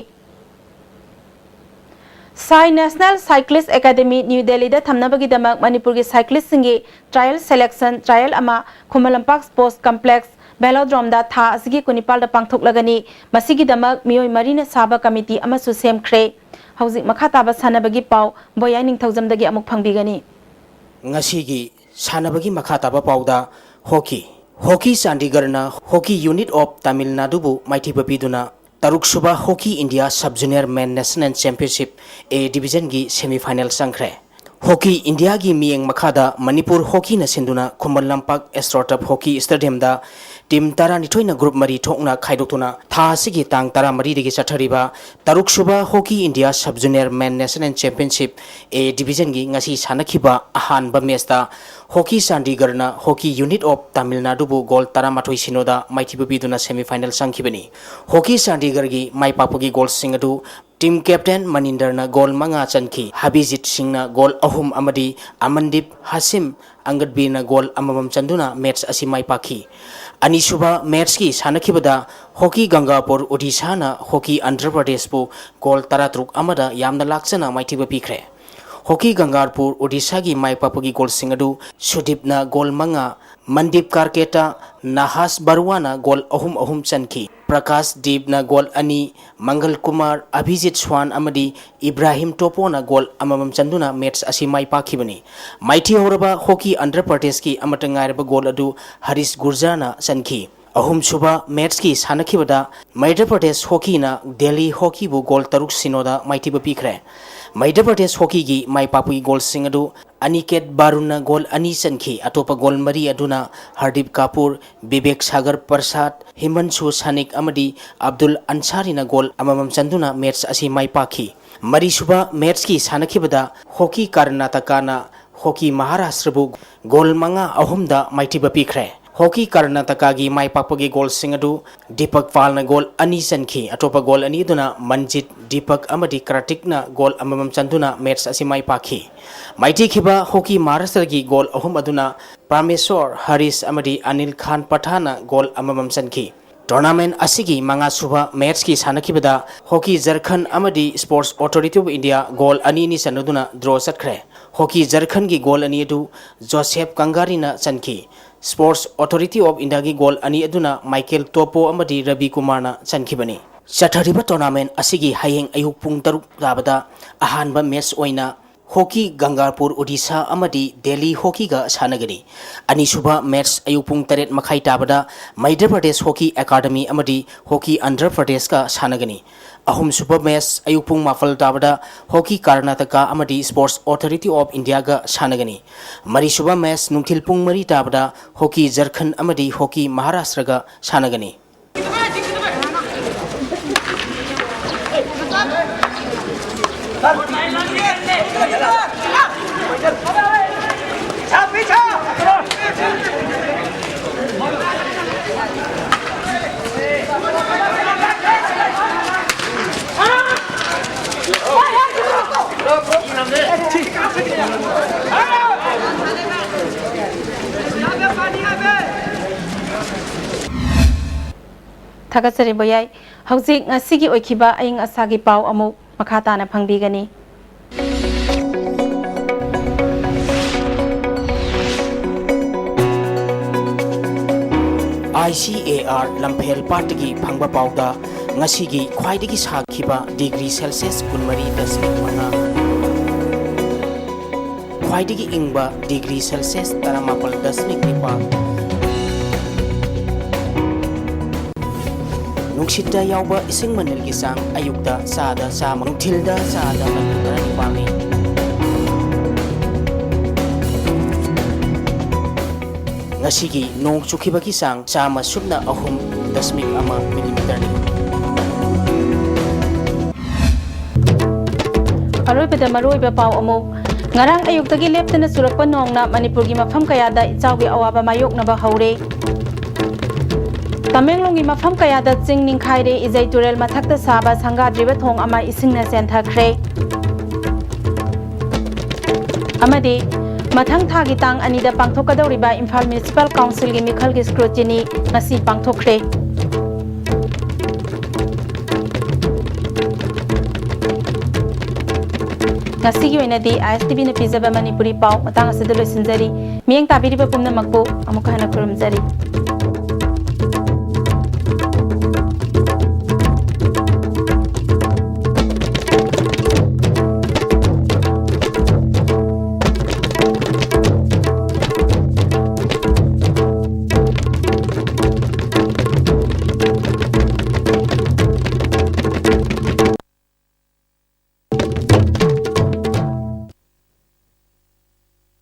ꯁꯥꯏ ꯅꯦꯁꯅꯦꯜ ꯁꯥꯏꯀ꯭ꯂꯤꯁ ꯑꯦꯀꯥꯗꯦꯃꯤ ꯅ꯭ꯌꯨ ꯗꯦꯜꯂꯤꯗ ꯊꯝꯅꯕꯒꯤꯗꯃꯛ ꯃꯅꯤꯄꯨꯔꯒꯤ ꯁꯥꯏꯀ꯭ꯂꯤꯁꯁꯤꯡꯒꯤ ꯇ꯭ꯔꯥꯌꯦꯜ ꯁꯦꯂꯦꯛꯁꯟ ꯇ꯭ꯔꯥꯌꯦꯜ ꯑꯃ ꯈꯨꯃꯟ ꯂꯝꯄꯥꯛ ꯁ꯭ꯄꯣꯔꯠꯁ ꯀꯝꯄ꯭ꯂꯦꯛꯁ ꯚꯦꯂꯣꯗ꯭ꯔꯣꯝꯗ ꯊꯥ ꯑꯁꯤꯒꯤ ꯀꯨꯟꯅꯤꯄꯥꯜꯗ ꯄꯥꯡꯊꯣꯛꯂꯒꯅꯤ꯫ ꯃꯁꯤꯒꯤꯗꯃꯛ ꯃꯤꯑꯣꯏ ꯃꯔꯤꯅ ꯁꯥꯕ ꯀꯃꯤꯇꯤ ꯑꯃꯁꯨ ꯁꯦꯝꯈ꯭ꯔꯦ꯫ ꯍꯧꯖꯤꯛ ꯃꯈꯥ ꯇꯥꯕ ꯁꯥꯟꯅꯕꯒꯤ ꯄꯥꯎ ꯕꯣꯌꯥꯏ ꯅꯤꯡꯊꯧꯖꯝꯗꯒꯤ ꯑꯃꯨꯛ ꯐꯪꯕꯤꯒꯅꯤ꯫ ꯉꯁꯤꯒꯤ ꯁꯥꯟꯅꯕꯒꯤ ꯃꯈꯥ ꯇꯥꯕ ꯄꯥꯎꯗ ꯍꯣꯀꯤ꯫ ꯍꯣꯀꯤ ꯆꯥꯟꯗꯤꯒꯔꯅ ꯍꯣꯀꯤ ꯌꯨꯅꯤꯠ ꯑꯣꯐ ꯇꯥꯃꯤꯜ ꯅꯥꯗꯨꯕꯨ ꯃꯥꯏꯊꯤꯕ ꯄꯤꯗꯨꯅ ꯇꯔꯨꯛꯁꯨꯕ hockey India sub junior men national championship A ꯗꯤꯕꯤꯖꯟꯒꯤ ꯁꯦꯃꯤ ꯐꯥꯏꯅꯦꯜ ꯆꯪꯈ꯭ꯔꯦ꯫ ꯍꯣꯀꯤ ꯏꯟꯗꯤꯌꯥꯒꯤ ꯃꯤꯠꯌꯦꯡ ꯃꯈꯥꯗ ꯃꯅꯤꯄꯨꯔ ꯍꯣꯀꯤꯅ ꯁꯤꯟꯗꯨꯅ ꯈꯨꯃꯟ ꯂꯝꯄꯥꯛ ꯑꯦꯁꯇ꯭ꯔꯣꯇꯔꯐ ꯍꯣꯀꯤ ꯁ꯭ꯇꯦꯗꯤꯌꯝꯗ ꯇꯤꯝ ꯇꯔꯥꯅꯤꯊꯣꯏꯅ ꯒ꯭ꯔꯨꯞ ꯃꯔꯤ ꯊꯣꯛꯅ ꯈꯥꯏꯗꯣꯛꯇꯨꯅ ꯊꯥ ꯑꯁꯤꯒꯤ ꯇꯥꯡ ꯇꯔꯥꯃꯔꯤꯗꯒꯤ ꯆꯠꯊꯔꯤꯕ ꯇꯔꯨꯛꯁꯨꯕ hockey India sub junior men national championship A ꯗꯤꯕꯤꯖꯟꯒꯤ ꯉꯁꯤ ꯁꯥꯟꯅꯈꯤꯕ ꯑꯍꯥꯟꯕ ꯃꯦꯆꯇ ꯍꯣꯀꯤ ꯆꯥꯟꯗꯤꯒꯔꯅ hockey unit of Tamil ꯅꯥꯗꯨꯕꯨ goal ꯇꯔꯥꯃꯥꯊꯣꯏ ꯁꯤꯅꯣꯗ ꯃꯥꯏꯊꯤꯕ ꯄꯤꯗꯨꯅ ꯁꯦꯃꯤ ꯐꯥꯏꯅꯦꯜ ꯆꯪꯈꯤꯕꯅꯤ꯫ ꯍꯣꯀꯤ ꯆꯥꯟꯗꯤꯒꯔꯒꯤ ꯃꯥꯏ ꯄꯥꯛꯄꯒꯤ ꯒꯣꯜꯁꯤꯡ ꯑꯗꯨ ꯇꯤꯝ ꯀꯦꯞꯇꯦꯟ ꯃꯅꯤꯟꯗꯔꯅ ꯒꯣꯜ ꯃꯉꯥ ꯆꯟꯈꯤ, ꯍꯕꯤꯖꯤꯠ ꯁꯤꯡꯅ ꯒꯣꯜ ꯑꯍꯨꯝ ꯑꯃꯗꯤ ꯑꯃꯟꯗꯤꯞ ꯍꯥꯁꯤꯝ ꯑꯪꯒꯗꯕꯤꯔꯅ ꯒꯣꯜ ꯑꯃꯃꯝ ꯆꯟꯗꯨꯅ ꯃꯦꯆ ꯑꯁꯤ ꯃꯥꯏ ꯄꯥꯛꯈꯤ꯫ ꯑꯅꯤꯁꯨꯕ ꯃꯦꯆꯀꯤ ꯁꯥꯟꯅꯈꯤꯕꯗ ꯍꯣꯀꯤ ꯒꯪꯒꯥꯄꯨꯔ ꯑꯣꯗꯤꯁꯥꯅ ꯍꯣꯀꯤ ꯑꯟꯙ꯭ꯔ ꯄ꯭ꯔꯗꯦꯁꯄꯨ ꯒꯣꯜ ꯇꯔꯥꯇꯔꯨꯛ ꯑꯃꯗ ꯌꯥꯝꯅ ꯂꯥꯛꯆꯅ ꯃꯥꯏꯊꯤꯕ ꯄꯤꯈ꯭ꯔꯦ꯫ ꯍꯣꯀꯤ ꯒꯪꯒꯥꯄꯨꯔ ꯑꯣꯗꯤꯁꯥꯒꯤ ꯃꯥꯏ ꯄꯥꯛꯄꯒꯤ ꯒꯣꯜꯁꯤꯡ ꯑꯗꯨ ꯁꯨꯗꯤꯞꯅ ꯒꯣꯜ ꯃꯉꯥ, ꯃꯟꯗꯤꯞ ꯀꯥꯔꯀꯦꯇꯥ, ꯅꯍꯥꯁ ꯕꯔꯨꯋꯥꯅ ꯒꯣꯜ ꯑꯍꯨꯝ ꯑꯍꯨꯝ ꯆꯟꯈꯤ꯫ ꯄ꯭ꯔꯀꯥꯁ ꯗꯤꯞꯅ ꯒꯣꯜ ꯑꯅꯤ, ꯃꯪꯒꯜ ꯀꯨꯃꯥꯔ, ꯑꯚꯤꯖꯤꯠ ꯁ꯭ꯋꯥꯟ ꯑꯃꯗꯤ ꯏꯕ꯭ꯔꯥꯍꯤꯝ ꯇꯣꯄꯣꯅ ꯒꯣꯜ ꯑꯃꯃꯝ ꯆꯟꯗꯨꯅ ꯃꯦꯠꯆ ꯑꯁꯤ ꯃꯥꯏ ꯄꯥꯛꯈꯤꯕꯅꯤ꯫ ꯃꯥꯏꯊꯤꯍꯧꯔꯕ ꯍꯣꯀꯤ ꯑꯟꯙ꯭ꯔ ꯄ꯭ꯔꯗꯦꯁꯀꯤ ꯑꯃꯠꯇ ꯉꯥꯏꯔꯕ ꯒꯣꯜ ꯑꯗꯨ ꯍꯔꯤꯁ ꯒꯨꯔꯖꯥꯔꯅ ꯆꯟꯈꯤ꯫ ꯑꯍꯨꯝꯁꯨꯕ ꯃꯦꯠꯆꯀꯤ ꯁꯥꯟꯅꯈꯤꯕꯗ ꯃꯩꯙ꯭ꯔ ꯄ꯭ꯔꯗꯦꯁ ꯍꯣꯀꯤꯅ ꯗꯦꯜꯂꯤ ꯍꯣꯀꯤꯕꯨ ꯒꯣꯜ ꯇꯔꯨꯛ ꯁꯤꯅꯣꯗ ꯃꯥꯏꯊꯤꯕ ꯄꯤꯈ꯭ꯔꯦ꯫ ꯃꯩꯙ꯭ꯔ ꯄ꯭ꯔꯗꯦꯁ ꯍꯣꯀꯤꯒꯤ ꯃꯥꯏ ꯄꯥꯛꯄꯒꯤ ꯒꯣꯜꯁꯤꯡ ꯑꯗꯨ ꯑꯅꯤꯀꯦꯠ ꯕꯥꯔꯨꯟꯅ ꯒꯣꯜ ꯑꯅꯤ ꯆꯟꯈꯤ꯫ ꯑꯇꯣꯞꯄ ꯒꯣꯜ ꯃꯔꯤ ꯑꯗꯨꯅ ꯍꯔꯗꯤꯞ ꯀꯥꯄꯨꯔ, ꯕꯤꯕꯦꯛ ꯁꯥꯒꯔ ꯄ꯭ꯔꯁꯥꯗ, ꯍꯤꯃꯟꯁꯨ ꯁꯥꯅꯤꯛ ꯑꯃꯗꯤ ꯑꯕꯗꯨꯜ ꯑꯟꯁꯥꯔꯤꯅ ꯒꯣꯜ ꯑꯃꯃꯝ ꯆꯟꯗꯨꯅ ꯃꯦꯠꯆ ꯑꯁꯤ ꯃꯥꯏ ꯄꯥꯛꯈꯤ꯫ ꯃꯔꯤꯁꯨꯕ ꯃꯦꯠꯆꯀꯤ ꯁꯥꯟꯅꯈꯤꯕꯗ ꯍꯣꯀꯤ ꯀꯔꯅꯥꯇꯀꯥꯅ ꯍꯣꯀꯤ ꯃꯍꯥꯔꯥꯁꯇ꯭ꯔꯕꯨ ꯒꯣꯜ ꯃꯉꯥ ꯑꯍꯨꯝꯗ ꯃꯥꯏꯊꯤꯕ ꯄꯤꯈ꯭ꯔꯦ꯫ ꯍꯣꯀꯤ ꯀꯔꯅꯥꯇꯀꯥꯒꯤ ꯃꯥꯏ ꯄꯥꯛꯄꯒꯤ ꯒꯣꯜꯁꯤꯡ ꯑꯗꯨ ꯗꯤꯄꯛ ꯄꯥꯜꯅ ꯒꯣꯜ ꯑꯅꯤ ꯆꯟꯈꯤ꯫ ꯑꯇꯣꯞꯄ ꯒꯣꯜ ꯑꯅꯤ ꯑꯗꯨꯅ ꯃꯟꯖꯤꯠ, ꯗꯤꯄꯛ ꯑꯃꯗꯤ ꯀ꯭ꯔꯇꯤꯛꯅ ꯒꯣꯜ ꯑꯃꯃꯝ ꯆꯟꯗꯨꯅ ꯃꯦꯠꯆ ꯑꯁꯤ ꯃꯥꯏ ꯄꯥꯛꯈꯤ꯫ ꯃꯥꯏꯊꯤꯈꯤꯕ ꯍꯣꯀꯤ ꯃꯍꯥꯔꯥꯁꯇ꯭ꯔꯒꯤ ꯒꯣꯜ ꯑꯍꯨꯝ ꯑꯗꯨꯅ ꯄ꯭ꯔꯥꯃꯦꯁꯣꯔ, ꯍꯔꯤꯁ ꯑꯃꯗꯤ ꯑꯅꯤꯜ ꯈꯥꯟ ꯄꯊꯥꯟꯅ ꯒꯣꯜ ꯑꯃꯃꯝ ꯆꯟꯈꯤ꯫ ꯇꯣꯔꯅꯥꯃꯦꯟ ꯑꯁꯤꯒꯤ ꯃꯉꯥꯁꯨꯕ ꯃꯦꯠꯆꯀꯤ ꯁꯥꯟꯅꯈꯤꯕꯗ ꯍꯣꯀꯤ ꯖꯔꯈꯟ ꯑꯃꯗꯤ sports authority of India goal ꯑꯅꯤ ꯑꯅꯤ ꯆꯟꯅꯗꯨꯅ ꯗ꯭ꯔꯣ ꯆꯠꯈ꯭ꯔꯦ꯫ ꯍꯣꯀꯤ ꯖꯔꯈꯟꯒꯤ ꯒꯣꯜ ꯑꯅꯤ ꯑꯗꯨ ꯖꯣꯁꯦꯐ ꯀꯪꯒꯥꯔꯤꯅ ꯆꯟꯈꯤ꯫ ꯁ꯭ꯄꯣꯔꯠꯁ ꯑꯣꯊꯣꯔꯤꯇꯤ ꯑꯣꯐ ꯏꯟꯗꯤꯌꯥꯒꯤ ꯒꯣꯜ ꯑꯅꯤ ꯑꯗꯨꯅ ꯃꯥꯏꯀꯦꯜ ꯇꯣꯄꯣ ꯑꯃꯗꯤ ꯔꯕꯤ ꯀꯨꯃꯥꯔꯅ ꯆꯟꯈꯤꯕꯅꯤ꯫ ꯆꯠꯊꯔꯤꯕ ꯇꯣꯔꯅꯥꯃꯦꯟ ꯑꯁꯤꯒꯤ ꯍꯌꯦꯡ ꯑꯌꯨꯛ ꯄꯨꯡ ꯇꯔꯨꯛ ꯇꯥꯕꯗ ꯑꯍꯥꯟꯕ ꯃꯦꯠꯆ ꯑꯣꯏꯅ ꯍꯣꯀꯤ ꯒꯪꯒꯥꯄꯨꯔ ꯑꯣꯗꯤꯁꯥ ꯑꯃꯗꯤ ꯗꯦꯜꯂꯤ ꯍꯣꯀꯤꯒ ꯁꯥꯟꯅꯒꯅꯤ꯫ ꯑꯅꯤꯁꯨꯕ ꯃꯦꯠꯆ ꯑꯌꯨꯛ ꯄꯨꯡ ꯇꯔꯦꯠ ꯃꯈꯥꯏ ꯇꯥꯕꯗ ꯃꯩꯙ꯭ꯔ ꯄ꯭ꯔꯗꯦꯁ ꯍꯣꯀꯤ ꯑꯦꯀꯥꯗꯃꯤ ꯑꯃꯗꯤ ꯍꯣꯀꯤ ꯑꯟꯙ꯭ꯔ ꯄ꯭ꯔꯗꯦꯁꯀ ꯁꯥꯟꯅꯒꯅꯤ꯫ ꯑꯍꯨꯝꯁꯨꯕ ꯃꯦꯠꯆ ꯑꯌꯨꯛ ꯄꯨꯡ ꯃꯥꯄꯜ ꯇꯥꯕꯗ ꯍꯣꯀꯤ ꯀꯔꯅꯥꯇꯀꯥ ꯑꯃꯗꯤ ꯁ꯭ꯄꯣꯔꯠꯁ ꯑꯣꯊꯣꯔꯤꯇꯤ ꯑꯣꯐ ꯏꯟꯗꯤꯌꯥꯒ ꯁꯥꯟꯅꯒꯅꯤ꯫ ꯃꯔꯤꯁꯨꯕ ꯃꯦꯠꯆ ꯅꯨꯡꯊꯤꯜ ꯄꯨꯡ ꯃꯔꯤ ꯇꯥꯕꯗ ꯍꯣꯀꯤ ꯖꯔꯈꯟ ꯑꯃꯗꯤ ꯍꯣꯀꯤ ꯃꯍꯥꯔꯥꯁꯇ꯭ꯔꯒ ꯁꯥꯟꯅꯒꯅꯤ꯫ ꯊꯥꯒꯠꯆꯔꯤ ꯕꯣꯌꯥꯏ꯫ ꯍꯧꯖꯤꯛ ꯉꯁꯤꯒꯤ ꯑꯣꯏꯈꯤꯕ ꯑꯏꯪ ꯑꯁꯥꯒꯤ ꯄꯥꯎ ꯑꯃꯨꯛ ꯃꯈꯥ ꯇꯥꯅ ꯐꯪꯕꯤꯒꯅꯤ꯫ ꯑꯥꯏ ꯁꯤ ꯑꯦ ꯑꯥꯔ ꯂꯝꯐꯦꯜ ꯄꯥꯠꯇꯒꯤ ꯐꯪꯕ ꯄꯥꯎꯗ ꯉꯁꯤꯒꯤ ꯈ꯭ꯋꯥꯏꯗꯒꯤ ꯁꯥꯈꯤꯕ ꯗꯤꯒ꯭ꯔꯤ ꯁꯦꯜꯁꯤꯌꯁ ꯀꯨꯟꯃꯔꯤ ꯗꯁꯃꯤꯛ ꯃꯉꯥ, ꯈ꯭ꯋꯥꯏꯗꯒꯤ ꯏꯪꯕ ꯗꯤꯒ꯭ꯔꯤ ꯁꯦꯜꯁꯤꯌꯁ ꯇꯔꯥꯃꯥꯄꯜ ꯗꯁꯃꯤꯛ ꯅꯤꯄꯥꯜ, ꯅꯨꯡꯁꯤꯠꯇ ꯌꯥꯎꯕ ꯏꯁꯤꯡ ꯃꯅꯤꯜꯒꯤ ꯆꯥꯡ ꯑꯌꯨꯛꯇ ꯆꯥꯗ ꯆꯥꯝꯃ, ꯅꯨꯡꯊꯤꯜꯗ ꯆꯥꯗ ꯃꯔꯤꯐꯨ ꯇꯔꯥꯅꯤꯄꯥꯜꯅꯤ꯫ ꯉꯁꯤꯒꯤ ꯅꯣꯡ ꯆꯨꯈꯤꯕꯒꯤ ꯆꯥꯡ ꯆꯥꯝꯃ ꯁꯨꯞꯅ ꯑꯍꯨꯝ ꯗꯁꯃꯤꯛ ꯑꯃ ꯃꯤꯂꯤꯃꯤꯇꯔꯅꯤ꯫ ꯑꯔꯣꯏꯕꯗ ꯃꯔꯨꯑꯣꯏꯕ ꯄꯥꯎ ꯑꯃꯨꯛ꯫ ꯉꯔꯥꯡ ꯑꯌꯨꯛꯇꯒꯤ ꯂꯦꯞꯇꯅ ꯆꯨꯔꯛꯄ ꯅꯣꯡꯅ ꯃꯅꯤꯄꯨꯔꯒꯤ ꯃꯐꯝ ꯀꯌꯥꯗ ꯏꯆꯥꯎꯒꯤ ꯑꯋꯥꯕ ꯃꯥꯌꯣꯛꯅꯕ ꯍꯧꯔꯦ꯫ ꯇꯃꯦꯡꯂꯣꯡꯒꯤ ꯃꯐꯝ ꯀꯌꯥꯗ ꯆꯤꯡ ꯅꯤꯡꯈꯥꯏꯔꯦ, ꯏꯖꯩ ꯇꯨꯔꯦꯜ ꯃꯊꯛꯇ ꯁꯥꯕ ꯁꯪꯒꯥꯗ꯭ꯔꯤꯕ ꯊꯣꯡ ꯑꯃ ꯏꯁꯤꯡꯅ ꯆꯦꯟꯊꯈ꯭ꯔꯦ꯫ ꯑꯃꯗꯤ ꯃꯊꯪ ꯊꯥꯒꯤ ꯇꯥꯡ ꯑꯅꯤꯗ ꯄꯥꯡꯊꯣꯛꯀꯗꯧꯔꯤꯕ ꯏꯝꯐꯥꯜ ꯃ꯭ꯌꯨꯅꯤꯁꯤꯄꯥꯜ ꯀꯥꯎꯟꯁꯤꯜꯒꯤ ꯃꯤꯈꯜꯒꯤ ꯁ꯭ꯀ꯭ꯔꯨꯇꯤꯅꯤ ꯉꯁꯤ ꯄꯥꯡꯊꯣꯛꯈ꯭ꯔꯦ꯫ ꯉꯁꯤꯒꯤ ꯑꯣꯏꯅꯗꯤ ꯑꯥꯏ ꯑꯦꯁ ꯇꯤ ꯚꯤꯅ ꯄꯤꯖꯕ ꯃꯅꯤꯄꯨꯔꯤ ꯄꯥꯎ ꯃꯇꯥꯡ ꯑꯁꯤꯗ ꯂꯣꯏꯁꯤꯟꯖꯔꯤ꯫ ꯃꯤꯠꯌꯦꯡ ꯇꯥꯕꯤꯔꯤꯕ ꯄꯨꯝꯅꯃꯛꯄꯨ ꯑꯃꯨꯛꯀ ꯍꯟꯅ ꯈꯨꯔꯨꯝꯖꯔꯤ꯫